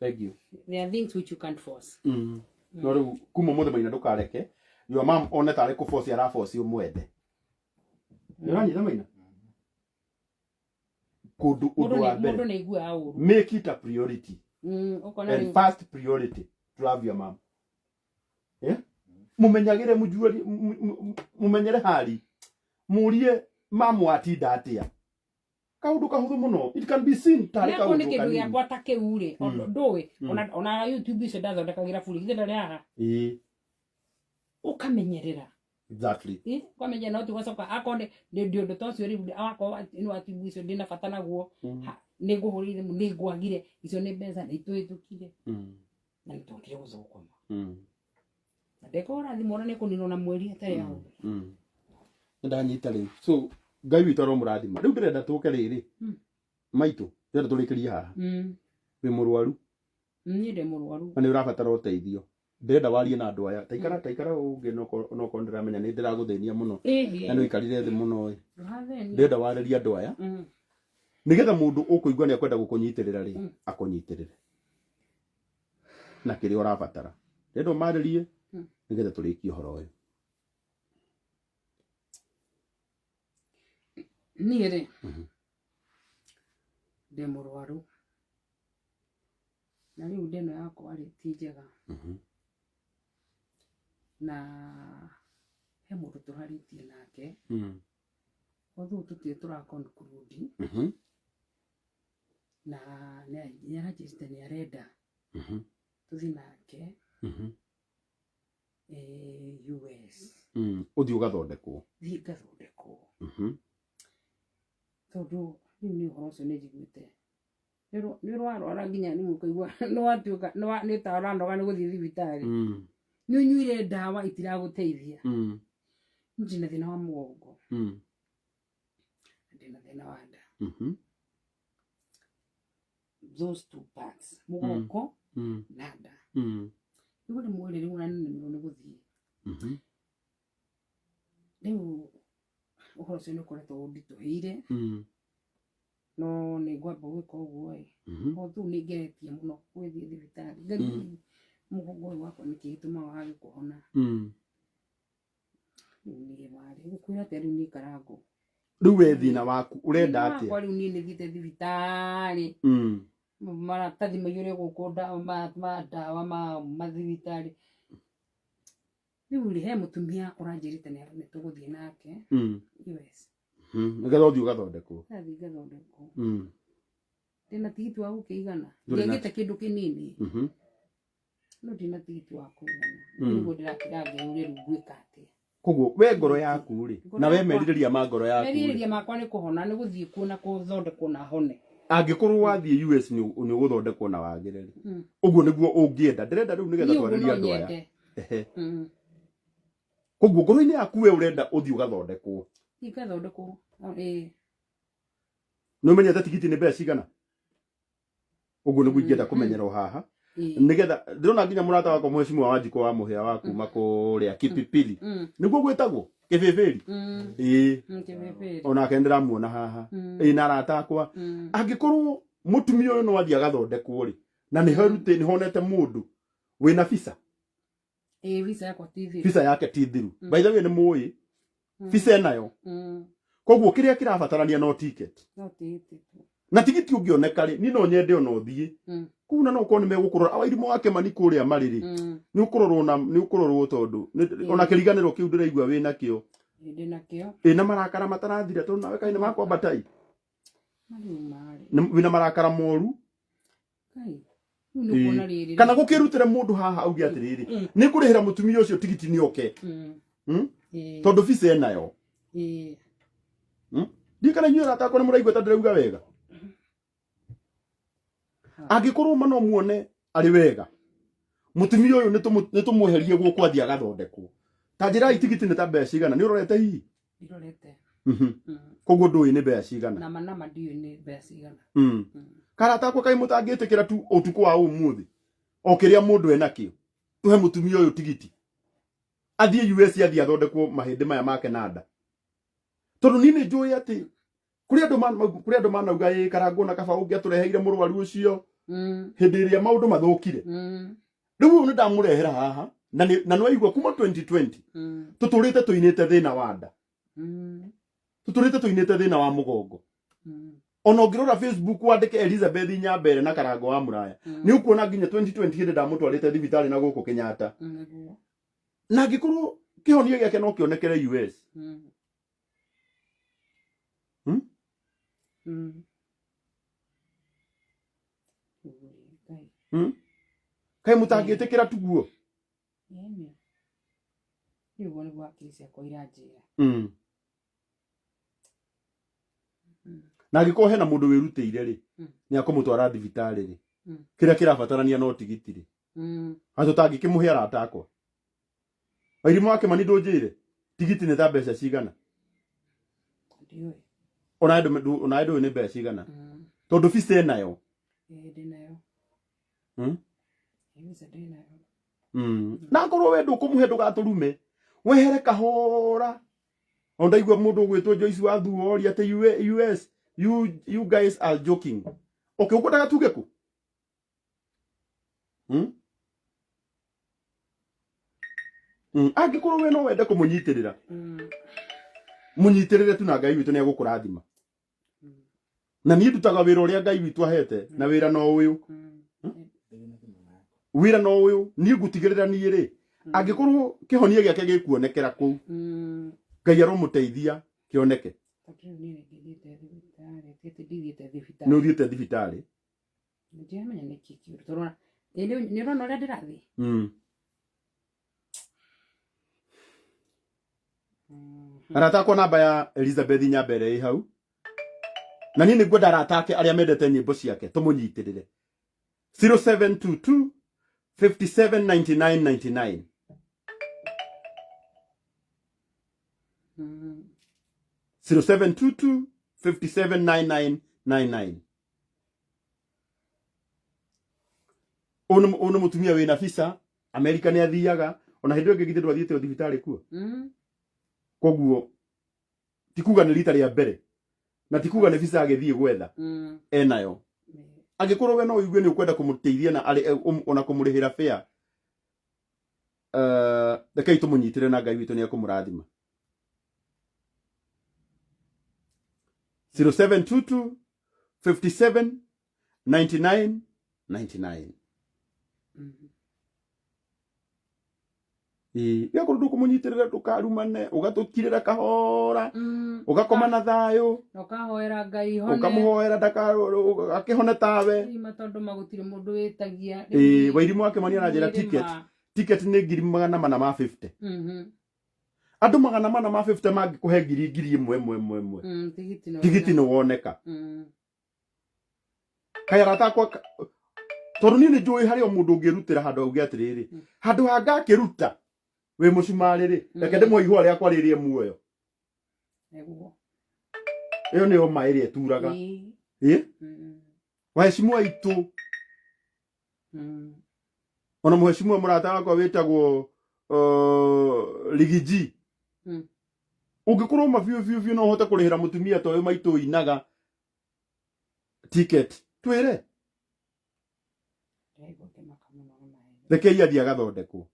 Thank you. There are things which you can't force. No rĩu kuma ũmũthĩ, Maina, ndũkareke your mom one tarĩ kũboci araboci ũmwende. Nĩ ũranyita, Maina? Kũndũ Mũndũ ũndũ wa mũndũ mbere, nĩ aiguaga ũru. Make it a priority Ũkona and rĩu first priority to love your mom, yeah? Mumenyagĩre, mũjuari, mumenyere hari, mũrie mamu atinda atĩa. Kaũndũ kahũthũ mũno, it can be seen tarĩ Nakorwo nĩ kaũndũ kĩndũ kanini. Gĩakwa ta kĩu rĩ, ndũĩ ona YouTube icio ndathondekagĩra buri githĩ ndarĩ haha, ũkamenyerera. Ũkamenya no tigacoka akorwo nĩ ũndũ ta ũcio rĩu, akorwo nĩ wa TV icio ndĩna bata naguo, nĩ ngũhũrĩire thimũ, nĩ ngwagire icio, nĩ mbeca nĩ itũhĩtũkire na nĩ twokire gũthũkũma na ndekũhũra thimũ ona nĩ kũninwo na mweri hatarĩ ahũthĩra. Nĩ ndanyita rĩu. So Ngai witũ aromũrathima. Rĩu ndĩrenda tũke rĩrĩ, maitũ, ndĩrenda tũrĩkĩrie haha. Wĩ mũrwaru? Niĩ ndĩ mũrwaru. Na nĩ ũrabatara ũteithio. Ndĩrenda warie na andũ aya. Taikara, taikara ũngĩ, nokorwo ndĩramenya nĩ ndĩragũthĩnia mũno na nĩ ũikarire thĩ mũno ĩ. Ndũrathĩnia. Ndĩrenda warĩrie andũ aya nĩgetha mũndũ ũkũigua nĩ akwenda gũkũnyitĩrĩra rĩ, akũnyitĩrĩre na kĩrĩa ũrabatara. Ndĩrenda ũmarĩrie nĩgetha tũrĩkie ũhoro ũyũ. Niĩ rĩ, ndĩ mũrwaru na rĩu ndĩno yakwa rĩ ti njega, na he mũndũ tũrarĩtie nake, although tũtirĩ tũra conclude, na nĩ aranjĩrĩte nĩ arenda tũthiĩ nake US. Ũthiĩ ũgathondekwo. Thiĩ ngathondekwo, tondũ rĩu nĩ ũhoro ũcio nĩ njiguĩte nĩ ũrwarwara nginya rĩu ũkaigua nĩ watuĩka nĩ ta ũranoga nĩ gũthiĩ thibitarĩ, nĩ ũnyuire ndawa itiragũteithia. Ndĩna thĩna wa mũgongo, ndĩna thĩna wa nda, those two parts, mũgongo na nda. Rĩu rĩmwe rĩ, rĩu ũranenemerwo nĩ gũthiĩ. Rĩu ũhoro ũcio nĩ ũkoretwo ũnditũhĩire, no nĩ ngwamba gwĩka ũguo ĩ. Although nĩ ngeretie mũno gũgĩthiĩ thibitarĩ, ngathiĩ, mũgongo ũyũ wakwa nĩkĩ gĩtũmaga wage kũhona? Rĩu niĩ warĩ ngũkwĩra atĩa, rĩu niĩ Karangũ? Rĩu we thĩna waku ũrenda Thĩna atĩa? Wakwa rĩu niĩ nĩ thiĩte thibitarĩ, maratathi maiyũre gũkũ, ma ndawa, ma mathibitarĩ. Rĩu rĩ, he mũtumia ũranjĩrĩte nĩ tũgũthiĩ nake US. Nĩgetha ũthiĩ ũgathondekwo. Ngathiĩ ngathondekwo. Ndĩna tigiti wa gũkĩigana. Ndũrĩ na- Ndiagĩte kĩndũ kĩnini, no ndina tigiti wa kũigana. Nĩguo ndĩrakira ngĩũria, rĩu ngwĩka atĩa? Koguo we ngoro yaku rĩ, Ngoro na we yakwa- merirĩria ma ngoro yaku rĩ, Merirĩria makwa nĩ kũhona, nĩ gũthiĩ kuo na kũthondekwo na hone. Angĩkorwo wathiĩ US nĩ ũgũthondekwo na wagĩre rĩ, ũguo nĩguo ũngĩenda. Ndĩrenda rĩu nĩgetha Niĩ ũguo twarĩrie no andũ aya. nyende. Ehe. Koguo ngoro-inĩ yaku we ũrenda ũthiĩ ũgathondekwo. Thiĩ ngathondekwo, ĩĩ. Nĩ ũmenyete tigiti nĩ mbeca cigana? Ũguo nĩguo ingĩenda kũmenyera o haha, nĩgetha ndĩrona nginya mũrata wakwa mheshimiwa Wanjikũ wa Mũhĩa wa kuma kũrĩa Kipipiri, nĩguo gwĩtagwo Kĩbĩbĩri, ĩĩ. Kĩbĩbĩri. Onake ndĩramuona haha, ĩĩ, na arata akwa. Angĩkorwo mũtumia ũyũ no athiĩ agathondekwo rĩ, na nĩho rutĩ nĩhonete mũndũ wĩna visa. Ĩĩ, visa yakwa ti thiru. Visa yake ti thiru. By the way, nĩ mũĩ visa ĩnayo, koguo kĩrĩa kĩrabatarania no ticket. No tigiti tu. Na tigiti ũngĩoneka rĩ, niĩ no nyende ona ũthiĩ kũu, na no ũkorwo nĩ megũkũrora awairimu wa Kĩmani kũrĩa marĩ rĩ, nĩ ũkũrorwo na nĩ ũkũrorwo, tondũ ona kĩriganĩro kĩu ndĩraigua wĩ nakĩo. Ĩĩ, ndĩna kĩo. Ĩ na marakara matarathira, tondũ nawe kaĩ nĩ makwambatai. Marĩu marĩ Wĩna marakara moru. Ngai, rĩu nĩ kuona rĩrĩ. Kana gũkĩrutĩre mũndũ haha auge atĩrĩrĩ, nĩ ngũrĩhĩra mũtumia ũcio tigiti nĩ oke. Ĩĩ. Tondũ visa ĩnayo. Ĩĩ. Ndiĩ kana inyuĩ arata akwa nĩ mũraigua ta ndĩrauga wega. Angĩkorwo ma no muone arĩ wega, mũtumia ũyũ nĩ tũmweherie gũkũ athiĩ agathondekwo. Ta njĩrai tigiti nĩ ta mbeca cigana? Nĩ ũrorete hihi? Ndirorete. Koguo ndũĩ nĩ mbeca cigana? Nama nama ndiũĩ nĩ mbeca cigana. Karata akwa kaĩ mũtangĩtĩkĩra tu ũtukũ wa ũmũthĩ o kĩrĩa mũndũ enakĩo tũhe mũtumia ũyũ tigiti athiĩ US, athiĩ athondekwo mahĩndĩ maya make na nda, tondũ niĩ nĩ njũĩ atĩ kũrĩ andũ manauga ĩ Karangũ na kaba ũngĩatũreheire mũrwaru ũcio hĩndĩ ĩrĩa maũndũ mathũkire. Rĩu ũyũ nĩ ndamũrehera haha na na nĩwaigua kuma 2020 tũtũrĩte tũinĩte thĩna wa nda, tũtũrĩte tũinĩte thĩna wa mũgongo. Ona ũngĩrora Facebook wandĩke Elizabeth Nyambere na Karango wa Mũraya, nĩ ũkuona nginya 2020 hĩndĩ ndamũtwarĩte thibitarĩ na gũkũ Kenyatta. Na angĩkorwo kĩhonia gĩake no kĩonekere US. Hmm? Ngai. Kaĩ mũtangĩtĩkĩra tuguo? Ĩni. Rĩu ũguo nĩguo hakiri ciakwa iranjĩra. Na angĩkorwo hena mũndũ wĩrutĩire rĩ, nĩ akũmũtwara thibitarĩ rĩ, kĩrĩa kĩrabatarania no tigiti rĩ, atĩ tũtangĩkĩmũhe arata akwa. Wairimũ wa Kĩmani, ndũnjĩre tigiti nĩ ta mbeca cigana? Ndiũĩ. Onawe ndũĩ nĩ mbeca cigana? Tondũ visa ĩnayo. Ĩĩ, ndĩnayo. Ĩĩ, visa ndĩnayo. Na akorwo we ndũkũmũhe, ndũgatũrume, wehere kahora. O ndaigua mũndũ ũgwĩtwo Joyce wa Thuori atĩ US, you guys are joking. Okay, ũkwendaga tuge kũ? Hmm? Angĩkorwo we no wende kũmũnyitĩrĩra, mũnyitĩrĩre tu na Ngai witũ nĩ egũkũrathima. Na niĩ ndutaga wĩra ũrĩa Ngai witũ ahete, na wĩra no ũyũ. Wĩra no ũyũ, niĩ ngũtigĩrĩra niĩ rĩ, angĩkorwo kĩhonia gĩake gĩkuonekera kũu, Ngai aromũteithia kĩoneke. Tondũ rĩu niĩ nĩngĩthiĩte thibitarĩ, ti atĩ ndithiĩte Nĩ thibitarĩ. ũthiĩte thibitarĩ? Ndiramenya nĩkĩ kĩũru, tondũ ona ĩ nĩ ũrona ũrĩa ndĩrathiĩ. Arata akwa, namba ya Elizabeth Nyambere ĩ hau, na niĩ nĩngwenda arata ake arĩa mendete nyĩmbo ciake tũmũnyitĩrĩre. 0722 5799 99. 0722 579999. Ũyũ nĩ mũtumia wĩna visa Amerika, nĩ athiaga. Ona hĩndĩ ĩyo ĩngĩ githĩ ndwathiĩte thibitarĩ kuo? Koguo ti kuga nĩ rita rĩa mbere, na ti kuga nĩ visa agĩthiĩ gwetha. Enayo. Angĩkorwo we no ũigue nĩ ũkwenda kũmũteithia na arĩ ona kũmũrĩhĩra fare, rekei tũmũnyitĩre na Ngai witũ nĩ ekũmũrathima. 0722 57 99 99. Ĩĩ, gĩakorwo ndũkũmũnyitĩrĩra, ndũkarumane, ũgatũkirĩra kahora, ũgakoma na thayũ. Na ũkahoera Ngai hone. Ũkamũhoera ndaka akĩhone tawe. Ima, tondũ magũtirĩ mũndũ wĩtagia. Ĩĩ, Wairimũ wa Kĩmani aranjĩra ticket nĩ 450,000. Andũ 450 mangĩkũhe ngiri ĩmwe ĩmwe ĩmwe ĩmwe, Tigiti no tigiti nĩ woneka. Kaĩ arata akwa, tondũ niĩ nĩ njũĩ harĩ o mũndũ ũngĩrutĩra handũ auge atĩrĩrĩ, handũ ha ngakĩruta wĩ mũcumarĩ rĩ, reke ndĩmwe ihũa rĩakwa rĩrĩe muoyo. Nĩguo. Ĩyo nĩyo ma ĩrĩa ĩturaga. Ĩ waheshimiwa aitũ, ona mũheshimiwa mũrata wakwa wĩtagwo Rigiji, ũngĩkorwo ma biũ biũ biũ no ũhote kũrĩhĩra mũtumia ta ũyũ maitũ ũinaga ticket, twĩre. Ndĩraigua ngĩmaka mũno nĩ maĩ. Rekei athiĩ agathondekwo.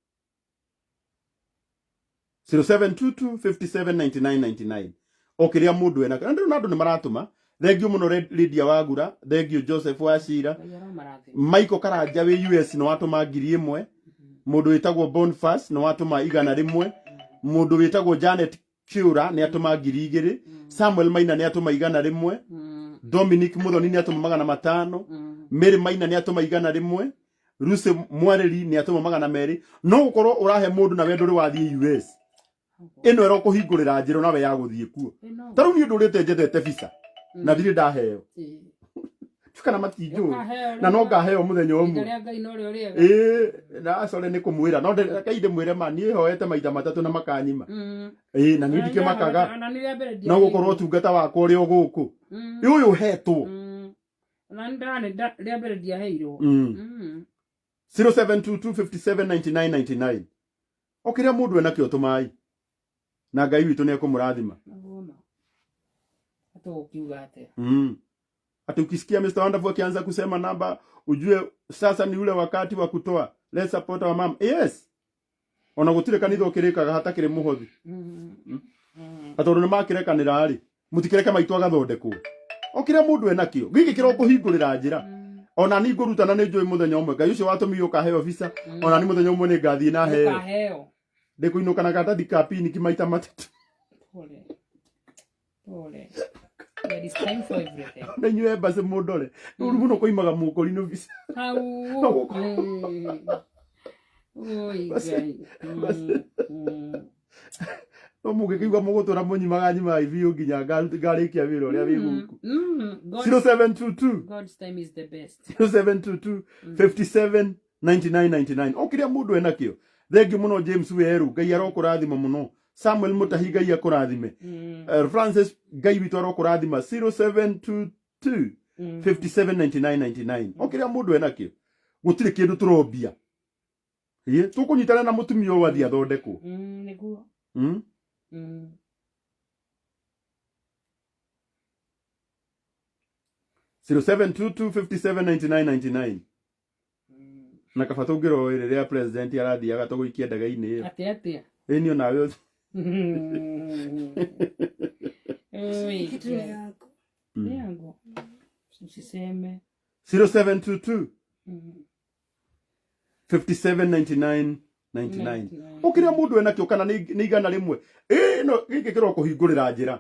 0722 579999, o kĩrĩa mũndũ enakĩo. Na ndĩrona andũ nĩ maratũma, thengio mũno. Lydia Wagura, thengio. Joseph Wacira, Ngai aromarathima. Michael Karanja wĩ US nĩ watũma 1000. Mũndũ wĩtagwo Boniface nĩ watũma 100. Mũndũ wĩtagwo Janet Kiura nĩ atũma 2000. Samuel Maina nĩ atũma 100. Dominic Muthoni nĩ atũma 500. Mary Maina nĩ atũma 100. Lucy Mwarĩri nĩ atũma 200. No gũkorwo ũrahe mũndũ na we ndũrĩ wathiĩ US, ĩno ĩrokũhingũrĩra njĩra nawe ya gũthiĩ kuo. Ĩno. Ta rĩu niĩ ndũrĩte njethete visa na ndirĩ ndaheo. Kana matinjũĩ. Ũkaheo Na no rĩrĩa- ngaheo mũthenya ihinda ũmwe. rĩa Ngai no rĩo rĩega. Ĩĩ, na sorry nĩ kũmwĩra. No reke ndĩmwĩre ma niĩ hoete maita matatũ na makanyima. Ĩĩ, na niĩ ndikĩmakaga. Ona nĩ rĩa mbere No gũkorwo ũtungata wakwa ũrĩ o gũkũ. Ĩ ũyũ ũhetwo. Ona nĩ ndĩrarĩ rĩa mbere ndiaheirwo. 0722579999. O kĩrĩa mũndũ enakĩo tũmai. Na Ngai witũ nĩ ekũmũrathima. Nĩguo ma. Tũgũkiuga atĩa? Ati ukisikia Mr. Wonderful akianza kusema namba ujue sasa ni ule wakati wa kutoa. Let's support our mom. Yes. Ona gutire kanitha ukirikaga hatakiri muhothi. Na tondu ni makirekanira ri, mutikireke maitu agathondekwo. O kiria mundu enakio, giki kirokuhingurira njira. Ona ni ngurutana ni njui muthenya umwe Ngai ucio watumire ukaheo visa, ona ni muthenya umwe ni ngathii na heo. Ũkaheo. Ndikuinuka na karatathi ka piniki maita matatu. Pole. Pole. There is time for everything. Na inyuĩ embassy mũndore. Nĩ ũru mũno kũimaga mũkori-inĩ visa. Hau. No gũkũ. Oi Basi- Ngai. basi. No mũngĩkĩigua mũgũtũra mũnyimaga nyimaga biũ nginya ngarĩkia wĩra ũrĩa wĩ gũkũ. 0722 God's time is the best. 0722 57 99 99. O kĩrĩa mũndũ enakĩo. Thengiũ mũno James Weru, Ngai arokũrathima mũno. Samuel Mutahi Ngai akũrathime. Francis Ngai witũ arokũrathima. 0722 57 99 99. O kĩrĩa mũndũ enakĩo. Gũtirĩ kĩndũ tũrombia. Ĩ, tũkũnyitana na mũtumia ũyũ athiĩ athondekwo. Nĩguo. 0722579999. Na kaba tũngĩroĩ rĩrĩa president arathiaga tũgũikia ndege-inĩ ĩyo. Atĩa atĩa? Ĩ niĩ onawe Oi, Kitu ni Ngai. yako. Ni yangu. Usiseme. 0722 5799 99. O kĩrĩa mũndũ enakĩo kana nĩ igana rĩmwe. Ĩ no gĩkĩ kĩrokũhingũrĩra njĩra.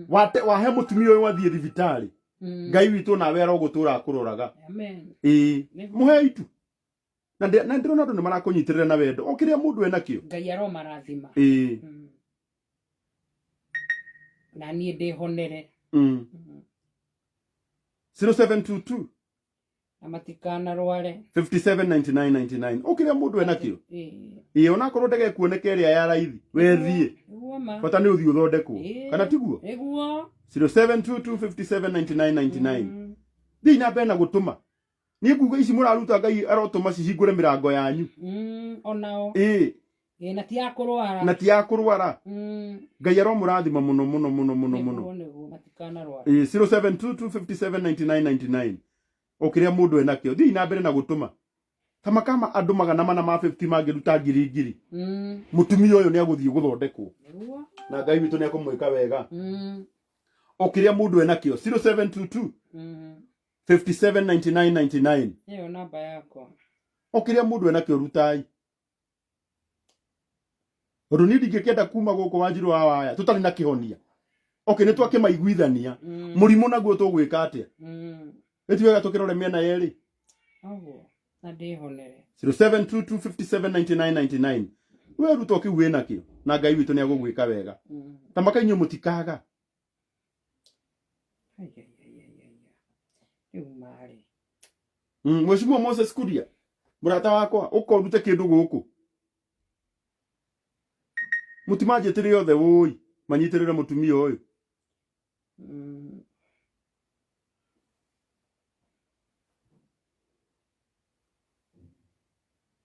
Wate wahe mũtumia ũyũ athiĩ thibitarĩ. Ngai witũ nawe arogũtũra akũroraga. Amen. Ĩ, Nĩguo. mũhe itu. Na ndĩrona andũ nĩ marakũnyitĩrĩra na wendo. O kĩrĩa mũndũ enakĩo. Ngai aromarathima. Ĩ. Na niĩ ndĩhonere. 0722 Na matikanarware. 579999. O kĩrĩa mũndũ enakĩo. Ĩ. Ĩ, onakorwo ndege ĩkuoneka ĩrĩa ya raithi, we thiĩ. Nĩguo ma. Bata nĩ ũthiĩ ũthondekwo. Ĩ. Kana tiguo? Nĩguo. 0722579999. Thiĩ na mbere na gũtũma. Niĩ nguga ici mũraruta Ngai arotũma cihingũre mĩrango yanyu. Onao. Ĩ. Ĩ, na ti ya kũrwara. Na ti ya kũrwara. Ngai aromũrathima mũno mũno mũno mũno mũno. Nĩguo, nĩguo, matikanarwara. Ĩ, 0722579999. O kĩrĩa mũndũ enakĩo. Thiĩ na mbere na gũtũma. Kama kama andũ magana mana ma 50 mangĩruta ngiri ngiri. Mũtumia ũyũ nĩ agũthiĩ gũthondekwo. Nĩguo. Na Ngai witũ nĩ ekũmwĩka wega. O kĩrĩa mũndũ enakĩo. 0722 579999. Ĩyo namba yakwa. O kĩrĩa mũndũ enakĩo rutai. Tondũ niĩ ndingĩkĩenda kuma gũkũ Wanjirũ wa Waya tũtarĩ na kĩhonia. Okay, nĩ twakĩmaiguithania. Mũrimũ naguo tũgwĩka atĩa? Nĩ ti wega tũkĩrore mĩena yerĩ. Ũguo. Na ndĩhonere. 0722579999. We ruta o kĩu wĩnakĩo na Ngai witũ nĩ agũgwĩka wega. Ta maka inyuĩ mũtikaga. Ai, ai, ai, ai, ai. Rĩu marĩ. Mheshimiwa Moses Kuria, mũrata wakwa, ũka ũrute kĩndũ gũkũ. Mũtimanjĩtĩre othe wũi, manyitĩrĩre mũtumia ũyũ.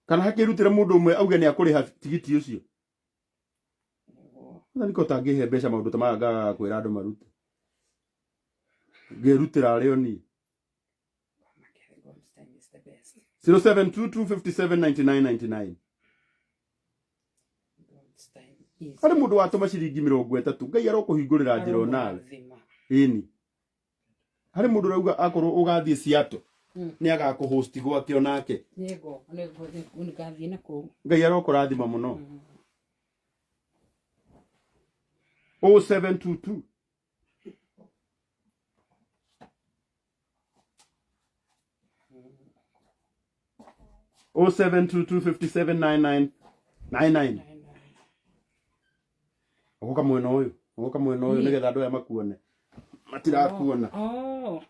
Kana hakĩrutĩre mũndũ ũmwe auge nĩ akũrĩha tigiti ũcio. Kwanza niko ũtangĩhe mbeca maũndũ ta maya ngagaga kwĩra andũ marute. Ngĩrutĩra arĩ o niĩ. God's time is the best. 0722579999. God's time is Harĩ mũndũ watũma ciringi mĩrongo ĩtatũ, Ngai arokũhingũrĩra njĩra onawe. Aromũrathima. Ĩni. Harĩ mũndũ ũrauga akorwo ũgathiĩ Seattle, nĩ agakũhost gwake onake. Nĩngũ, nĩngũ, nĩngathiĩ na kũu. Ngai arokũrathima mũno. 0722 0722579999. Ũgũka mwena ũyũ, ũgũka mwena ũyũ nĩgetha andũ aya makuone. Matirakuona. Oh.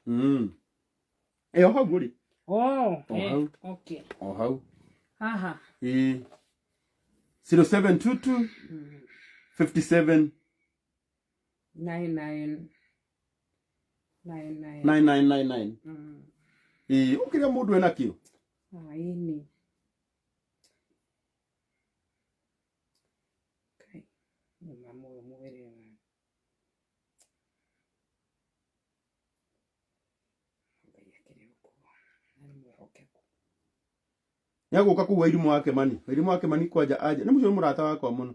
Ĩ o hau ũrĩ. Oh, O eh, hau. okay. O hau. Haha. Ĩ 0722 57 99 99. 9999. Ĩ ũkĩrĩa mũndũ enakĩo. Ah, ĩni. Kai, nĩ mamu ũyũ mwĩrĩ wa. Ngai akĩrĩ o kuo, na nĩ mwĩhokeku. Nĩ agũka kũu Wairimũ wa Kĩmani. Wairimũ wa Kĩmani kwanja anja. Nĩ mũcio nĩ mũrata wakwa mũno.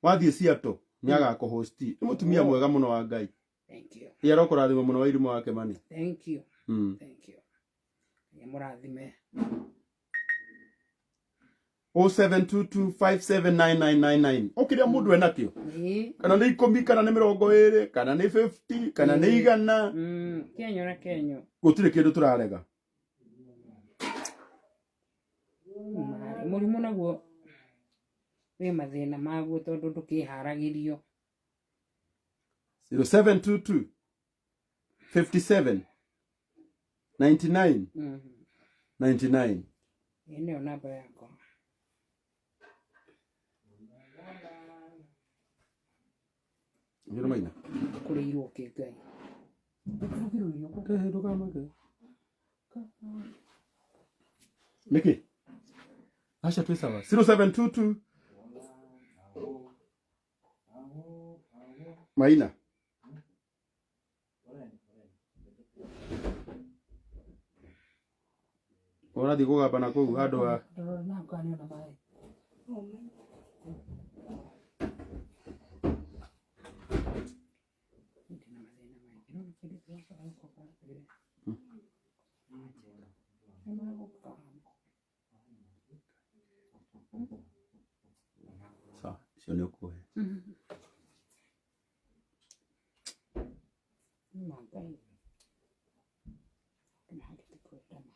Wathiĩ Seattle nĩ agakũhosti. Nĩ mũtumia mwega mũno wa Ngai. Thank you. Ĩ arokũrathima mũno Wairimũ wa Kĩmani. Thank you. Thank you. Ngai amũrathime. 0722579999. O kĩrĩa mũndũ enakĩo. Ĩĩ. Kana nĩ ikũmi, kana nĩ mĩrongo ĩrĩ, kana nĩ 50, kana nĩ igana. Kenyo na kenyo. Gũtirĩ kĩndũ tũrarega. Marĩ mũrimũ naguo wĩ mathĩna maguo tondũ ndũkĩharagĩrio. 0722 57 99 99. Ĩĩ nĩyo namba yakwa. Nĩ maina. Kũrĩirwo kĩ Ngai. Ndũkĩrugĩrwo irio kũ? Eh, ndũkamake. Nĩkĩ? Aca twĩ sawa. 0722 Maina. Ũrathiĩ kũgamba na kũu handũ ha Ndũrora na kana nĩona maĩ. Ndĩna mathĩna maingĩ. No kĩndũ kĩrĩa gũka. Sawa, icio nĩ ũkũhe. Ma Ngai. Ndũmahagĩte kwendana.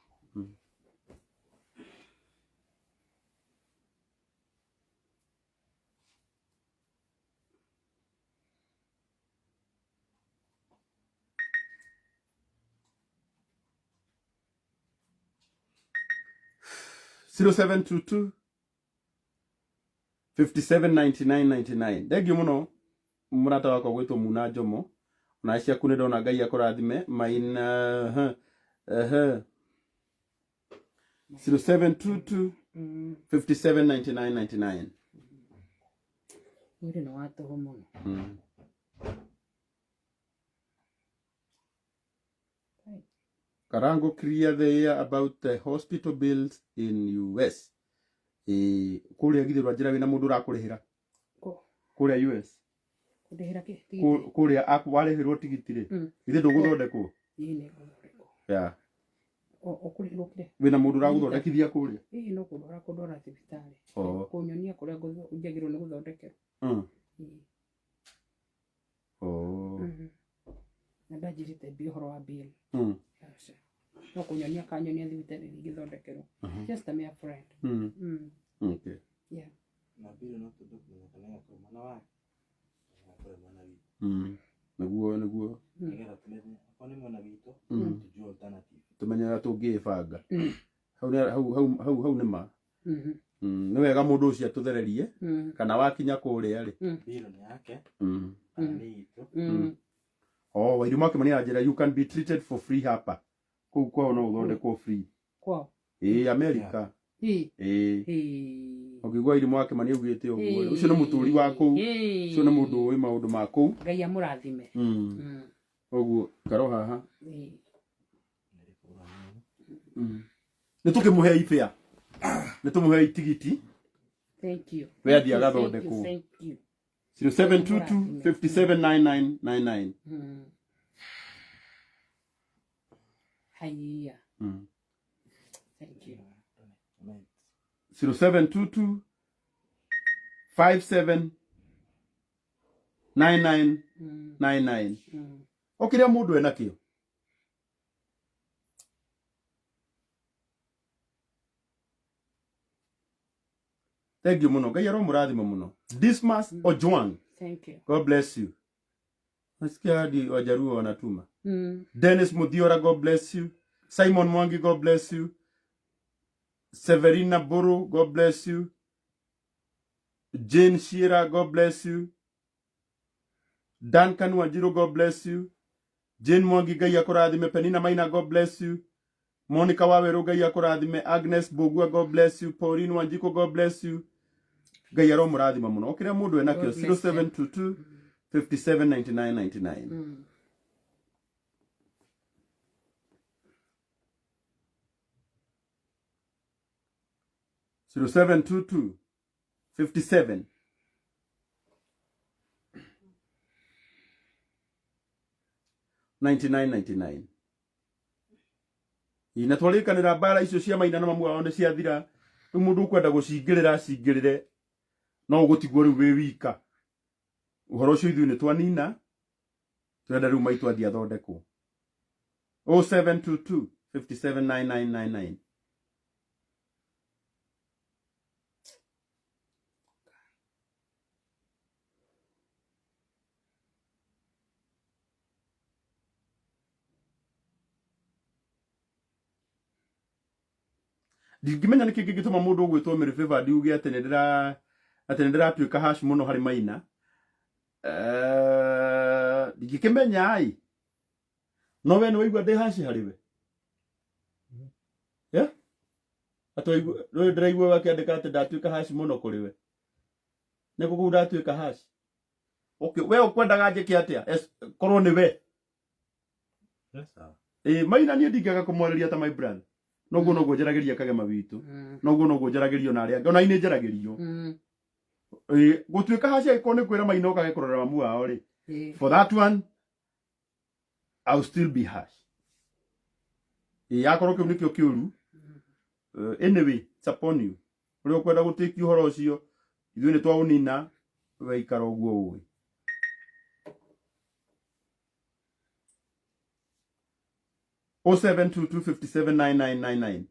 Zero seven two two 579999. Thengiũ mũno mũrata wakwa gwĩtwo Muna Njomo, ona ciaku nĩ ndona Ngai akũrathime. Maina ehe 0722 579999. Mwĩrĩ nĩ wa tũhũ mũno. Karango clear the air about the hospital bills in US. Eh, kũrĩa githĩ rwa njĩra wĩna mũndũ ũrakũrĩhĩra Kũ? kũrĩa US. Kũndĩhĩra kĩ? Tigiti? Kũrĩa warĩhĩrwo tigiti rĩ, githĩ ndũgũthondekwo? Ĩĩ nĩ ngũthondekwo. Yeah. Ũkũrĩhĩrwo kĩrĩa? Wĩna mũndũ ũragũthondekithia kũrĩa? Ĩĩ no kũndwara kũndwara thibitarĩ. Oh. Kũnyonia kũrĩa njagĩrĩirwo nĩ gũthondekerwo. Ĩĩ. Oh. Na ndanjĩrĩte mbia ũhoro wa bill. Aca. No kũnyonia kanyonia thibitarĩ ingĩthondekerwo. Just a mere friend. Okay. Yeah. Na bill no tũndũ kũmenya kana ĩgakorwo mwana wake kana ĩgakorwo mwana witũ. Nĩguo nĩguo. Nĩgetha tũmenye akorwo nĩ mwana witũ tũjue alternative. Tũmenye ũrĩa tũngĩĩbanga. Hau nĩ hau hau hau hau nĩ ma. Nĩ wega mũndũ ũcio atũthererie kana wakinya kũrĩa rĩ. Bill nĩ yake kana nĩ itũ. Oh, Wairimũ akĩmania na njĩra you can be treated for free hapa. Kũu kwao no ũthondekwo free. Kwao. Ĩĩ America. Ĩĩ. Ĩĩ. Ĩĩ. Ũngĩigua Wairimũ akĩmania augĩte ũguo rĩ, ũcio nĩ mũtũri wa kũu. Ũcio nĩ mũndũ ũĩ maũndũ ma kũu. Ngai amũrathime. Ũguo karo haha. Ĩĩ. Nĩ tũkĩmũhe ibĩa. Nĩ tũmũhe tigiti. Thank you. We athiĩ Thank you, agathondekwo. thank you. 0722 579999. Haiya. Thank you. 0722 57 99 99. O kĩrĩa mũndũ enakĩo. Thank you mũno. Ngai aromũrathima mũno. Dismas Ojwang. Thank you. God bless you. Nasikia hadi Wajaruo wanatuma. Dennis Muthiora, God bless you. Simon Mwangi, God bless you. Severina Buru, God bless you. Jane Shira, God bless you. Duncan Wanjiru, God bless you. Jane Mwangi, Ngai akũrathime. Penina Maina, God bless you. Monica Waweru, Ngai akũrathime. Agnes Bogua, God bless you. Pauline Wanjiko, God bless you. Ngai aromũrathima mũno. O kĩrĩa mũndũ enakĩo. God bless them. 0722 57 99 99. 0722 57 99 99. Na twarĩkanĩra mbara icio cia Maina na mamu wao nĩ ciathira. Rĩu mũndũ ũkwenda gũcingĩrĩra acingĩrĩre, no ũgũtigwo rĩu wĩ wika. Ũhoro ũcio ithuĩ nĩ twanina, tũrenda rĩu maitũ athiĩ athondekwo. 0722 57 99 99. Ndingĩmenya nĩkĩ kĩngĩtũma mũndũ ũgwĩtwo Mary Favor ndiuge atĩ nĩ ndĩratuĩka hash mũno harĩ Maina. Ndingĩkĩmenya ĩ. No we nĩ waigua ndĩ hash harĩ we? Yeah? Atĩ waigua, rĩu ndĩraigua wakĩandĩka atĩ ndatuĩka hash mũno kũrĩ we. Nĩ kũ kũu ndatuĩka hash? Okay, we ũkwendaga njĩke atĩa? Korwo nĩ we. Maina niĩ ndingĩaga kũmwarĩria ta my brother. Noguo noguo njaragĩria Kagema witũ. Noguo noguo njaragĩrio na arĩa angĩ. Ona inĩ njaragĩrio. Gũtuĩka hacia angĩkorwo nĩ kwĩra Maina ũkage kũrora mamu wao rĩ. For that one, I'll still be harsh. Akorwo kĩu nĩkĩo kĩũru. Anyway, it's upon you. Ũrĩa ũkwenda gũtĩkia ũhoro ũcio, ithuĩ nĩ twaũnina, we ikara ũguo ũĩ. 0722 57 99 99.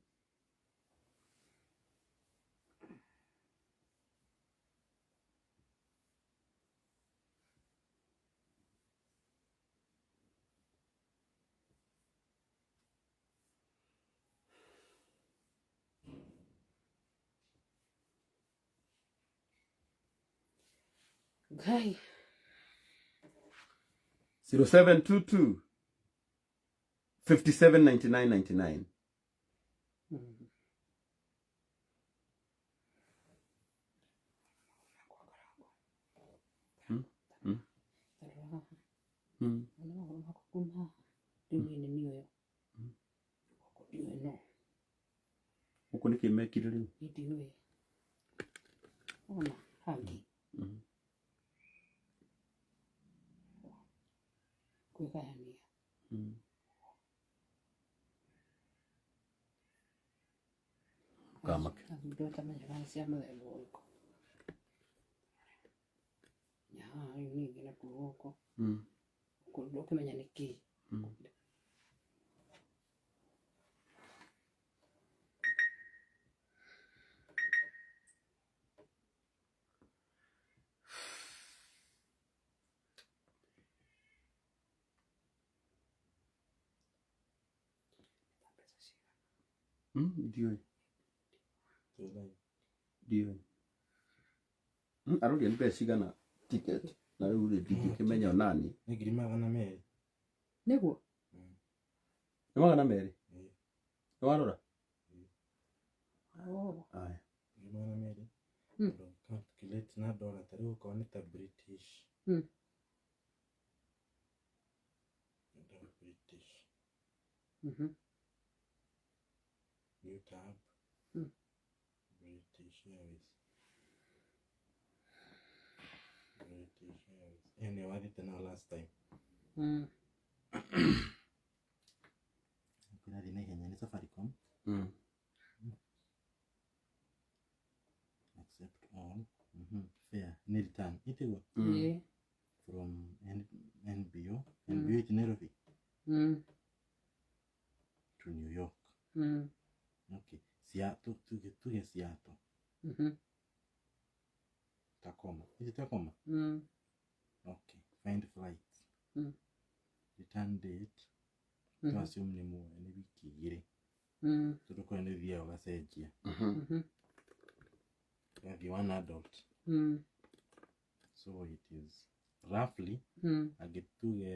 Ngai. 0722 57 99 99. Gũkũ nĩkĩ mekire rĩu? Ndiũĩ. Ona hangi. Kwĩgayania. Kamake. Ndå ũtamenyaga cia mũthemba ũrĩkũ. Nyaha rĩu ningĩ nakuo gũkũ. Ndũkĩmenya nĩ kĩĩ. Ndiũĩ. Ndiũĩ. Aroria nĩ mbeca cigana ticket na rĩu rĩ ndingĩkĩmenya onani. Nĩ 200,000. Nĩguo? Nĩ 200? Nĩ warora? Aya. 200,000. Calculate na dollar ta rĩu okorwo nĩ ta British. Dollar British. New tab. British Airways. British Airways. Ĩyo nĩyo wathiĩte nayo last time. Kũrathiĩ na ihenya nĩ Safaricom. Accept all. Fair. Nĩ return. Ĩtiguo? From NBO. NBO is Nairobi. To New York. Okay. Seattle. Tuge Seattle. Tacoma. Is it Tacoma? Okay. Find flights. Return date. To assume nĩ muoyo nĩ wiki igĩrĩ tondũ kũrĩa nĩ ũthiaga ũgacenjia ũgathiĩ one adult so it is roughly angĩ tuge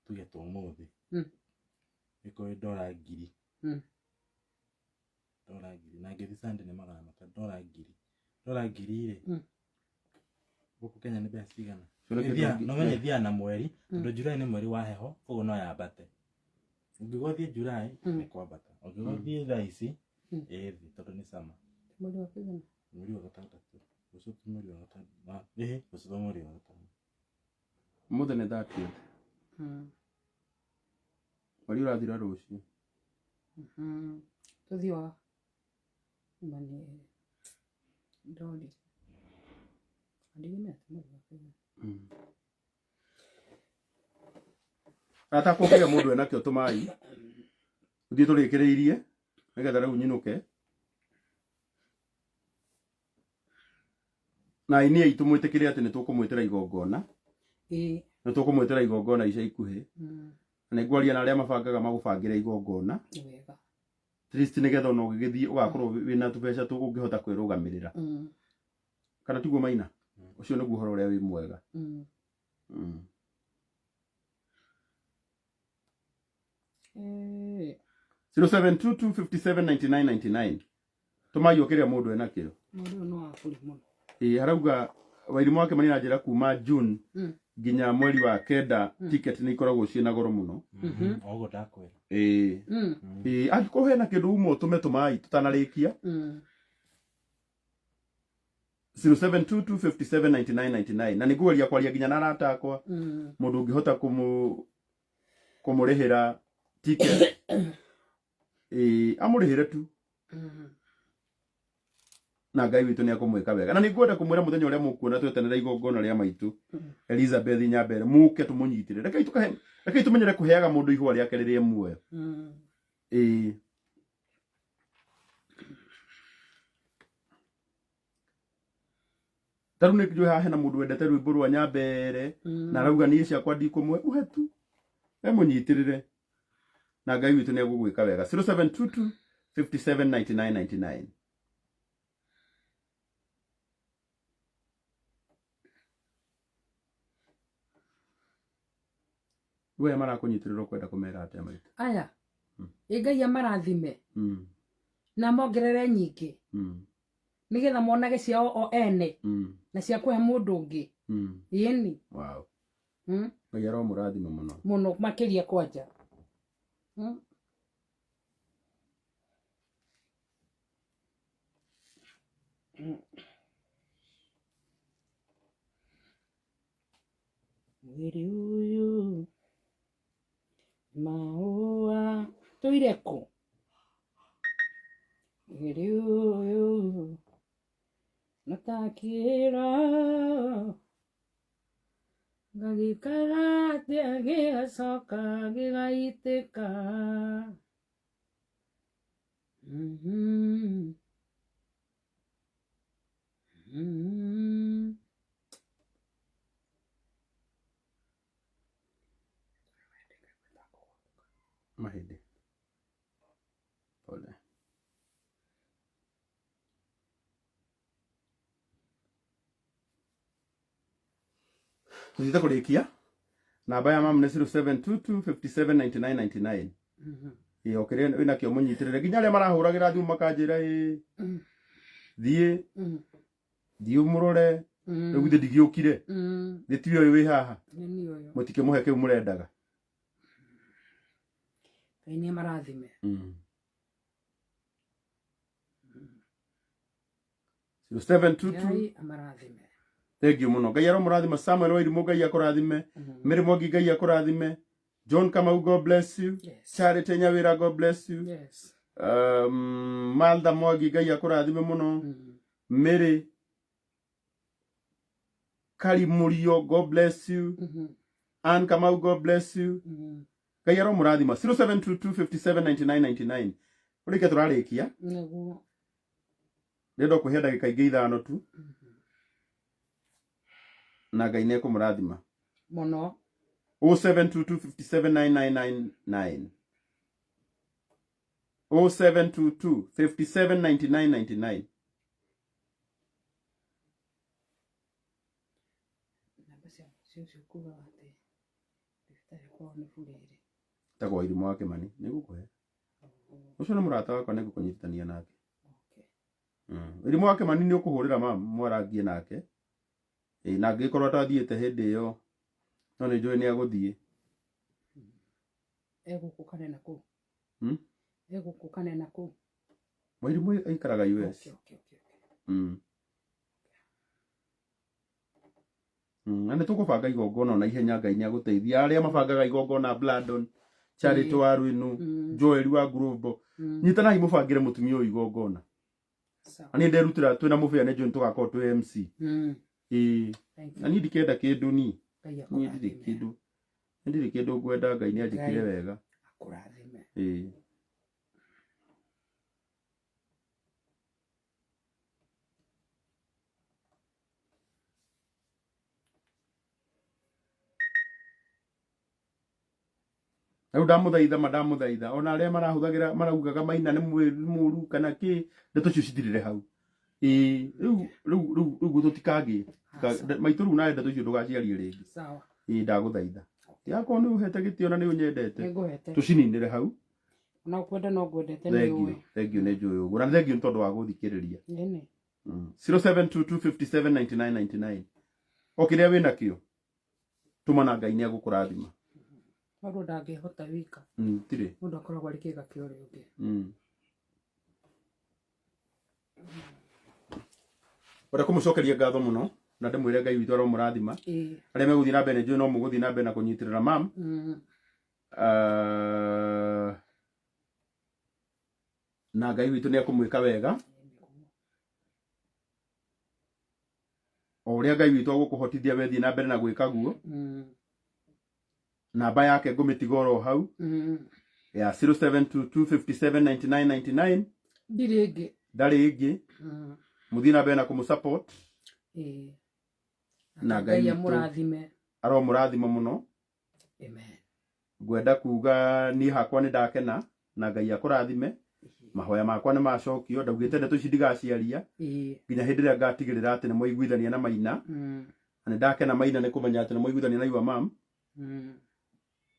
tuge ta ũmũthĩ ĩkorwo ĩ dora ngiri dora ngiri na ngĩthiĩ Sunday nĩ 500 dora ngiri dora ngiri rĩ gũkũ Kenya nĩ mbeca cigana? No menye ithiaga na mweri tondũ July nĩ mweri wa heho koguo no yambate ũngĩgwa thiĩ July nĩ kwambata ũngĩgwa thiĩ thaa ici ĩĩ thĩ tondũ nĩ summer. Mweri wa kĩgana? Mweri wa gatandatũ rũciũ ti mweri wa gatano ĩhĩ rũciũ to mweri wa gatano. Ũmũthĩ nĩ 30th. Mweri ũrathira rũciũ. Tũthiĩ wa mani ndori. Ndigimenya ti mweri wa kĩgana. Arata akwa kĩrĩa mũndũ enakĩo tũmai tũthiĩ tũrĩkĩrĩirie nĩgetha rĩu nyinũke na aini aitũ mwĩtĩkĩre atĩ nĩ tũkũmwĩtĩra igongona nĩ tũkũmwĩtĩra igongona ica ikuhĩ na nĩngwaria na arĩa mabangaga magũbangĩre igongona Nĩ wega. at least nĩgetha ona ũgĩgĩthiĩ ũgakorwo wĩna tũbeca tũ ũngĩhota kwĩrũgamĩrĩra kana tiguo Maina? Ũcio nĩguo ũhoro ũrĩa wĩ mwega. 0722579999 tũmai o kĩrĩa mũndũ enakĩo. Mũndũ ũyũ nĩ wa kũrĩ mũno. Ĩĩ harauga Wairimũ wa Kĩmani anjĩra kuma June nginya mweri wa kenda ticket nĩ ikoragwo ciĩna goro mũno. Oguo ndakwĩra. Ĩĩ ĩĩ angĩkorwo hena kĩndũ uma ũtũme tũmai tũtanarĩkia 0722579999 na nĩngũgeria kwaria nginya na arata akwa mũndũ ũngĩhota kũmũrĩhĩra ticket ĩĩ amũrĩhĩre tu na Ngai witũ nĩ akũmwĩka wega na nĩngwenda kũmwĩra mũthenya ũrĩa mũkuona twetanĩra igongona rĩa maitũ Elizabeth Nyambere mũke tũmũnyitĩre rekei tũkahe rekei tũmenyere kũheaga mũndũ ihũa rĩake rĩrĩa muoyo ĩĩ ta rĩu nĩ njũĩ haha hena mũndũ wendete rwĩmbo rwa Nyambere na arauga niĩ ciakwa ndikũmũhe mũhe tu we mũnyitĩrĩre na Ngai witũ nĩ egũgwĩka wega 0722 579999 rĩu aya marakũnyitĩrĩra ũkwenda kũmera atĩa maitũ? Aya ĩ Ngai amarathime na mongerere nyingĩ nĩgetha monage ciao o ene na cia kũhe mũndũ ũngĩ ĩni. Wow. Ngai aromũrathima mũno mũno makĩria kwanja. Mwĩrĩ ũyũ maũa tũire kũ? Mwĩrĩ ũyũ natakĩra ngagĩikara atĩa gĩgacoka gĩgaitĩka. Mahĩndĩ pole. Tũthiĩte kũrĩkia namba ya mamu nĩ 0722579999 ĩĩ o kĩrĩa wĩnakĩo mũnyitĩrĩre nginya arĩa marahũragĩra thimũ makanjĩra ĩĩ thiĩ thiĩ ũmũrore rĩu githĩ ndigĩũkire thĩ ti ũyũ wĩ haha Nĩ ũyũ. Mũtikĩmũhe kĩu mũrendaga. Ngai nĩ amarathime. 0722 Ngai amarathime. Thank you mũno. Ngai aromũrathima. Samuel Wairimũ, Ngai akũrathime. Mary Mwangi, Ngai akũrathime. John Kamau, God bless you. Charity Nyawira, God bless you. Martha Mwangi, Ngai akũrathime mũno. Mary Karimurio, God bless you. Ann Kamau, God bless you. Ngai aromũrathima. 0722579999 ũrĩkia tũrarĩkia. Nĩguo. Ndĩrenda kũhe ndagĩka ingĩ ithano tu na Ngai nĩ ekũmũrathima mũno. 0722579999, 0722 579999. Namba cia mũciĩ ũcio kuga atĩ thibitarĩ kwao nĩ burĩrĩ. Tagwo Irimũ wa Kĩmani, nĩngũkũhe. Ũcio nĩ mũrata wakwa, nĩngũkũnyitithania nake. Okay. Irimũ wa Kĩmani nĩ ũkũhũrĩra mam mwarangie nake. Ĩĩ, na angĩgĩkorwo atathiĩte hĩndĩ ĩyo, no nĩ njũĩ nĩ agũthiĩ. Egũkũ kana na kũu? Hmm? Egũkũ kana na kũu? Mwarimũ aikaraga US. Okay. Na nĩ tũkũbanga igongona na ihenya, Ngai nĩ agũteithia. Arĩa mabangaga igongona, Blandon, Charity wa Rwinu, Joel wa Global, nyitanai mũbangĩre mũtumia ũyũ igongona. Sawa. Na niĩ nderutĩra twĩna mũbĩa nĩ njũĩ nĩ tũgakorwo twĩ MC. Ĩĩ. Thank you. Na niĩ ndikenda kĩndũ niĩ. Ngai Niĩ ndirĩ akũrathime. kĩndũ. Niĩ ndirĩ kĩndũ ngwenda, Ngai nĩ anjĩkire Ngai. wega. Akũrathime. Ĩĩ. Rĩu ndamũthaitha ma, ndamũthaitha ona arĩa marahũthagĩra maraugaga Maina nĩ mũru kana kĩ, ndeto icio cithirĩre hau. Ĩĩ, rĩu rĩu rĩu rĩu tũtikangĩ Aca. maitũ rĩu nawe ndeto icio ndũgaciarie rĩngĩ. Sawa. Ĩĩ, ndagũthaitha yakorwo nĩ ũhete gĩtĩo na nĩ ũnyendete, Nĩngũhete. tũcininĩre hau. Ona kwenda no ngwendete nĩ Thengiũ, ũĩ. thengiũ, nĩ njũĩ ũguo, na thengiũ nĩ tondũ wa gũthikĩrĩria. Nĩnĩ. 0722579999, o kĩrĩa wĩ nakĩo tũma na Ngai nĩ agũkũrathima. Mũndũ ndangĩhota wika. Tirĩ. Mũndũ akoragwo arĩ kĩga kĩa ũrĩa ũngĩ. Ũrĩa kũmũcokeria ngatho mũno na ndĩmwĩre Ngai witũ aromũrathima. Ĩĩ. Arĩa megũthiĩ na mbere, nĩ njũĩ no mũgũthiĩ na mbere na kũnyitĩrĩra mam. Na Ngai witũ nĩ ekũmwĩka wega o ũrĩa Ngai witũ agũkũhotithia wethiĩ na mbere na gwĩka guo. Namba yake ngũmĩtiga oro hau ya 0722579999. Ndirĩ ĩngĩ. Ndarĩ ĩngĩ. Mũthiĩ na mbere na kũmũ support. Ĩĩ. Na Ngai Ngai witũ amũrathime. aromũrathima mũno. Amen. Ngwenda kuga niĩ hakwa nĩ ndakena na Ngai akũrathime. Mahoya makwa nĩ macokio, ndaugĩte ndeto ici ndigaciaria nginya hĩndĩ ĩrĩa ngatigĩrĩra atĩ nĩ mwaiguithania na Maina. Na nĩ ndakena Maina nĩ kũmenya atĩ nĩ mwaiguithania na your mom.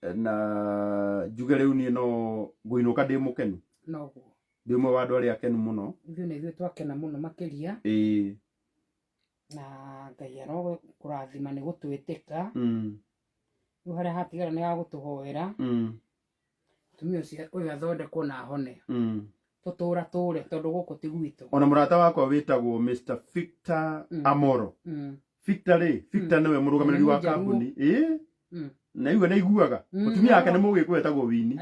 Na njuge rĩu niĩ no ngũinũka ndĩ mũkenu. Noguo. Ndĩ ũmwe wa andũ arĩa akenu mũno. Ithuĩ nĩ ithuĩ twakena mũno makĩria. Ĩĩ. Na Ngai arokũrathima nĩ gũtwĩtĩka. Rĩu harĩa hatigara nĩ gagũtũhoera. Mũtumia ũcio ũyũ athondekwo na ahone. Tũtũra tũre tondũ gũkũ ti gwitũ. Ona mũrata wakwa wĩtagwo Mr Victor Amoro. Victor rĩ, Victor nĩwe mũrũgamĩrĩri wa Nĩ mũnjaruo. kambuni. Ĩĩ. Na igua nĩ aiguaga. Mũtumia wake nĩ mũgĩkũyũ etagwo Winnie.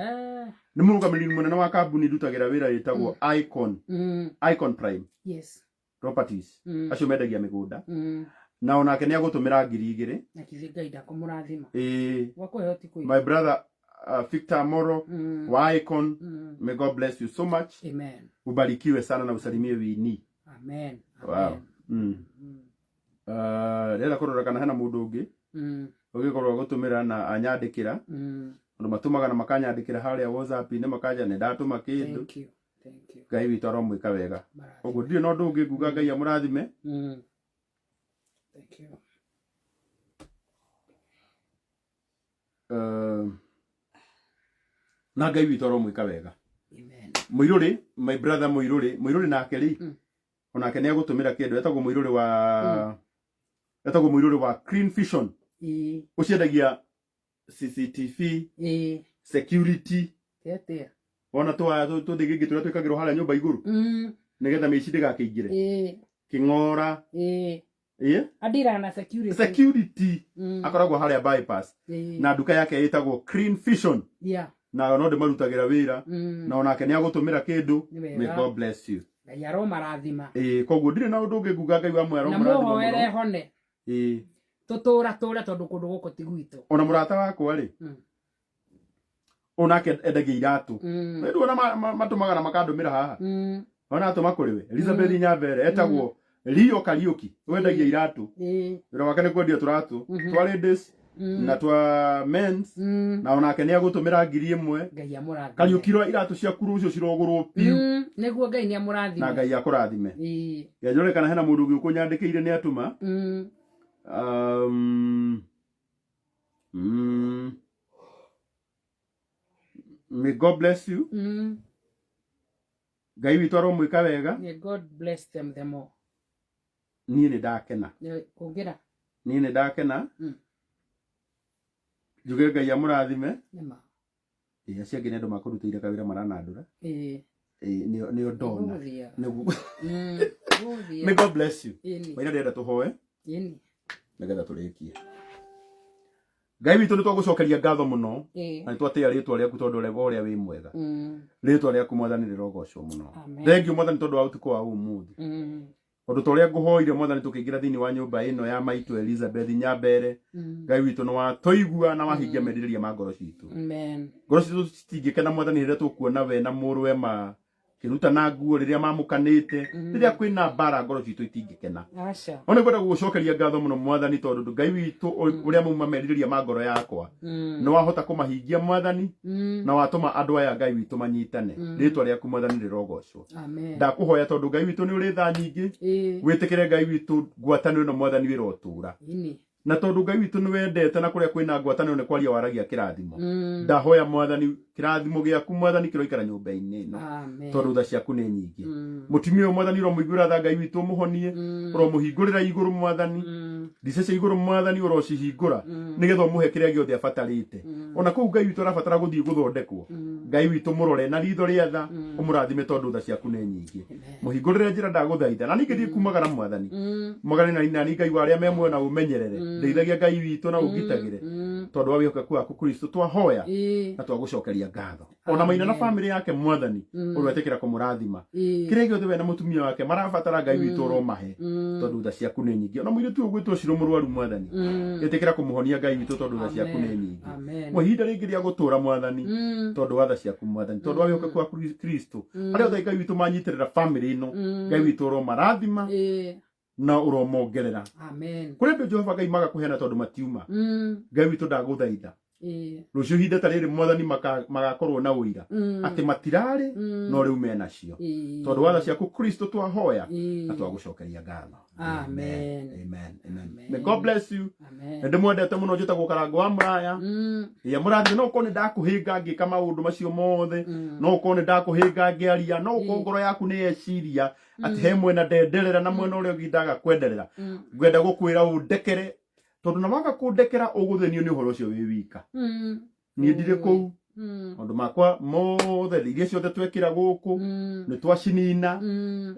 Nĩ mũrũgamĩrĩri mũnene wa kambuni ndutagĩra wĩra ĩtagwo Icon. Icon Prime. Yes. Properties. Acio mendagia mĩgũnda. Na onake nĩ agũtũmĩra 2000. Na kithĩ Ngai ndakũmũrathima. Ĩĩ. Gwakũheo ti kũingĩ. My brother Victor Amoro wa Icon. May God bless you so much. Amen. Ubarikiwe sana na usalimie Winnie. Amen. Wow. Amen. Ndĩrenda kũrora kana hena mũndũ ũngĩ ũngĩkorwo agũtũmĩra na anyandĩkĩra. Andũ matũmaga na makanyandĩkĩra harĩa WhatsApp-inĩ makanja nĩ ndatũma kĩndũ. Thank you. Thank you. Ngai witũ aromwĩka wega. Marathime. Ũguo ndirĩ na ũndũ ũngĩ nguga, Ngai amũrathime. Thank you. Na Ngai witũ aromwĩka wega. Amen. Mũirũrĩ, my brother Mũirũrĩ, Mũirũrĩ nake rĩ, onake nĩ agũtũmĩra kĩndũ, etagwo Mũirũrĩ wa etagwo Mũirũrĩ wa Clean Vision. Ĩĩ. Ũciendagia CCTV, Ĩĩ. security. Atĩa? Wona twa tũthĩgĩngĩ tũrĩa twĩkagĩrwo harĩa nyũmba igũrũ nĩgetha mĩici ndĩgakĩingĩre. Kĩng'ora. Ĩĩ. Ĩĩ. Andiraga na security. Security. Akoragwo harĩa bypass. Ĩĩ. Na nduka yake ĩtagwo Clean Vision. Yeah. Na no ndĩmarutagĩra wĩra. Na onake nĩ agũtũmĩra kĩndũ. Nĩ wega. May God bless you. Ngai aromarathima. Ĩĩ, koguo ndirĩ na ũndũ ũngĩ nguga, Ngai wa muoyo Na aromũrathima mũhoere mũno. hone. Ĩĩ. Tũtũra tũre tondũ kũndũ gũkũ ti gwitũ. Ona mũrata wakwa rĩ, onake endagia iratũ. Rĩu ona matũmaga na makandũmĩra haha. Ona atũma kũrĩ we Elizabeth Nyambere etagwo Rio Kariuki wendagia iratũ. Ĩĩ. Wĩra wake nĩ kwendia tũratũ twa ladies Na twa mens na onake nĩ agũtũmĩra 1000. Ngai amũrathime. Kariũki rwa iratũ ciaku rũciũ cirogũrwo piũ. Nĩguo Ngai nĩ amũrathime. Na Ngai akũrathime. Ngenjore kana hena mũndũ ũngĩ ũkũnyandĩkĩire nĩ atũma. May God bless you. Ngai witũ aromwĩka wega. May God bless them the more. Niĩ nĩ ndakena. Ongera. Niĩ nĩ ndakena. Njuge Ngai amũrathime. Nĩma. Ĩĩ, acio angĩ nĩ andũ makũrutĩire kawĩra maranandũra. Ĩĩ, nĩo ndona. Gũgũthiaga. Nĩguo. Gũgũthiaga. May God bless you. Ĩni. Maina ndĩrenda tũhoe Ĩni. nĩgetha tũrĩkie. Ngai witũ nĩ twagũcokeria ngatho mũno na nĩ twatĩĩa rĩtwa rĩaku tondũ ũrĩa wĩ mwega. Rĩtwa rĩaku Mwathani rĩrogocwo mũno. Amen. Thengiũ Mwathani tondũ wa ũtukũ wa ũmũthĩ. Tondũ ta ũrĩa ngũhoire Mwathani tũkĩingĩra thĩinĩ wa nyũmba ĩno ya maitũ Elizabeth Nyambere, Ngai witũ nĩ watũigua na wahingia merirĩria ma ngoro citũ. Amen. Ngoro citũ citingĩkena Mwathani rĩrĩa tũkuona we na mũrũwe makĩrutana nguo rĩrĩa mamũkanĩte, rĩrĩa kwĩna mbara ngoro citũ itingĩkena. Aca. No nĩ ngwenda gũgũcokeria ngatho mũno Mwathani tondũ Ngai witũ ũrĩa mauma merirĩria ma ngoro yakwa nĩ wahota kũmahingia Mwathani na watũma andũ aya Ngai witũ manyitane. Rĩtwa rĩaku Mwathani rĩrogocwo. Amen. Ndakũhoya tondũ Ngai witũ nĩ ũrĩ tha nyingĩ, wĩtĩkĩre Ngai witũ ngwatanĩro ĩno Mwathani ĩrotũra. Na tondũ Ngai witũ nĩ wendete na kũrĩa kwĩna ngwatanĩro nĩ kwaria waragia kĩrathimo. Ndahoya Mwathani kĩrathimo gĩaku Mwathani kĩroikara nyũmba-inĩ ĩno. Tondũ tha ciaku nĩ nyingĩ. Mũtumia ũyũ Mwathani ũromũiguĩra tha Ngai witũ ũmũhonie, ũromũhingũrĩra igũrũ Mwathani. Ndica cia igũrũ Mwathani ũrocihingũra nĩgetha ũmũhe kĩrĩa gĩothe abatarĩte. Ona kũu Ngai witũ arabatara gũthiĩ gũthondekwo. Ngai witũ mũrore na ritho rĩa tha, ũmũrathime tondũ tha ciaku nĩ nyingĩ. Mũhingũrĩre njĩra ndagũthaitha na ningĩ thiĩ kumagara Mwathani. Mwathani na nani Ngai wa arĩa me muoyo na ũmenyerere. Ndeithagia Ngai witũ na ũngitagĩre. Tondũ wa wĩhokeku waku Kristo twahoya na twagũcokeria ngatho. Ona Maina na famĩlĩ yake Mwathani ũroetĩkĩra kũmũrathima. Kĩrĩa gĩothe we na mũtumia wake marabatara Ngai witũ ũromahe tondũ tha ciaku nĩ nyingĩ. Ona mũirĩtu ũyũ ũgwĩtwo Shiro mũrwaru Mwathani ĩtĩkĩra kũmũhonia Ngai witũ tondũ tha ciaku nĩ nyingĩ. Mwe ihinda rĩngĩ rĩa gũtũra Mwathani tondũ wa tha ciaku Mwathani tondũ wa wĩhokeku waku Kristo. Arĩa othe Ngai witũ manyitĩrĩra famĩlĩ ĩno Ngai witũ ũromarathima na ũromongerera. Amen. Kũrĩ andũ Jehova Ngai maga kũheana tondũ matiuma. Ngai witũ ndagũthaitha. Rũciũ ihinda ta rĩrĩ Mwathani magakorwo na ũira atĩ matirarĩ no rĩu menacio. Tondũ wa tha ciaku Kristo twahoya na twagũcokeria ngatho. Amen. Amen. Amen. Amen. May God bless you. Amen. Nĩ ndĩmwendete mũno njĩtagwo Karango wa Mũraya. Ya mũrathime no ũkorwo nĩ ndakũhĩnga ngĩka maũndũ macio mothe, no ũkorwo nĩ ndakũhĩnga ngĩaria, no ũkorwo ngoro yaku nĩ yeciria atĩ he mwena ndenderera na mwena ũrĩa ũngĩ ndaga kwenderera. Ngwenda gũkwĩra ũndekere tondũ na waga kũndekera ũgũthĩnio nĩ ũhoro ũcio wĩ wika. Niĩ ndirĩ kũu. Maũndũ makwa mothe iria ciothe twekĩra gũkũ nĩ twacinina.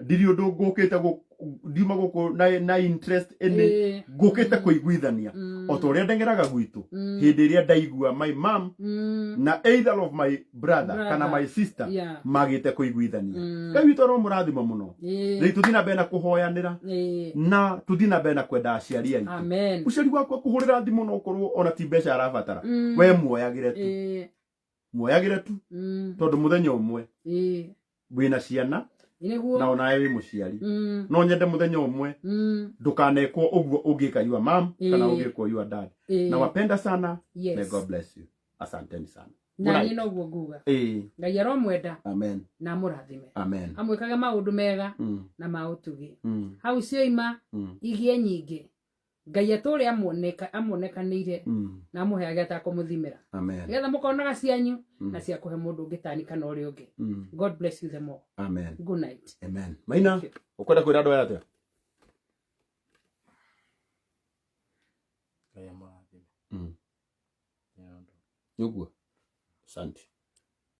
Ndirĩ ũndũ ngũkĩte ndiuma gũkũ na interest ĩnĩ ngũkĩte kũiguithania o ta ũrĩa ndeng'eraga gwitũ hĩndĩ ĩrĩa ndaigua my mom na either of my brother kana my sister magĩte kũiguithania. Ngai witũ aromũrathima mũno. Rĩu tũthiĩ na mbere na kũhoyanĩra na tũthiĩ na mbere na kwenda aciari aitũ. Amen. Mũciari waku akũhũrĩra thimũ no ũkorwo ona ti mbeca arabatara. We muoyagĩre tu. Muoyagĩre tu tondũ mũthenya ũmwe wĩna ciana na onawe wĩ mũciari. No nyende mũthenya ũmwe ndũkanekwo ũguo ũngĩka your mom kana ũngĩkwo your dad. Nawapenda sana. May God bless you. Asanteni sana. Na niĩ noguo nguga. Ngai aromwenda. Amen. Na amũrathime. Amen. Amwĩkage maũndũ mega na ma ũtugi. Hau cioima igie nyingĩ. Ngai atũre amuonekanĩire na amũheage atakũmũthimĩra. Amen. Nĩgetha mũkonaga cianyu na cia kũhe mũndũ ũngĩ tani kana ũrĩa ũngĩ. God bless you the more. Amen. Good night. Amen. Maina, ũkwenda kwĩra andũ aya atĩa? Ngai amũrathime. Nĩ ũguo. Asante.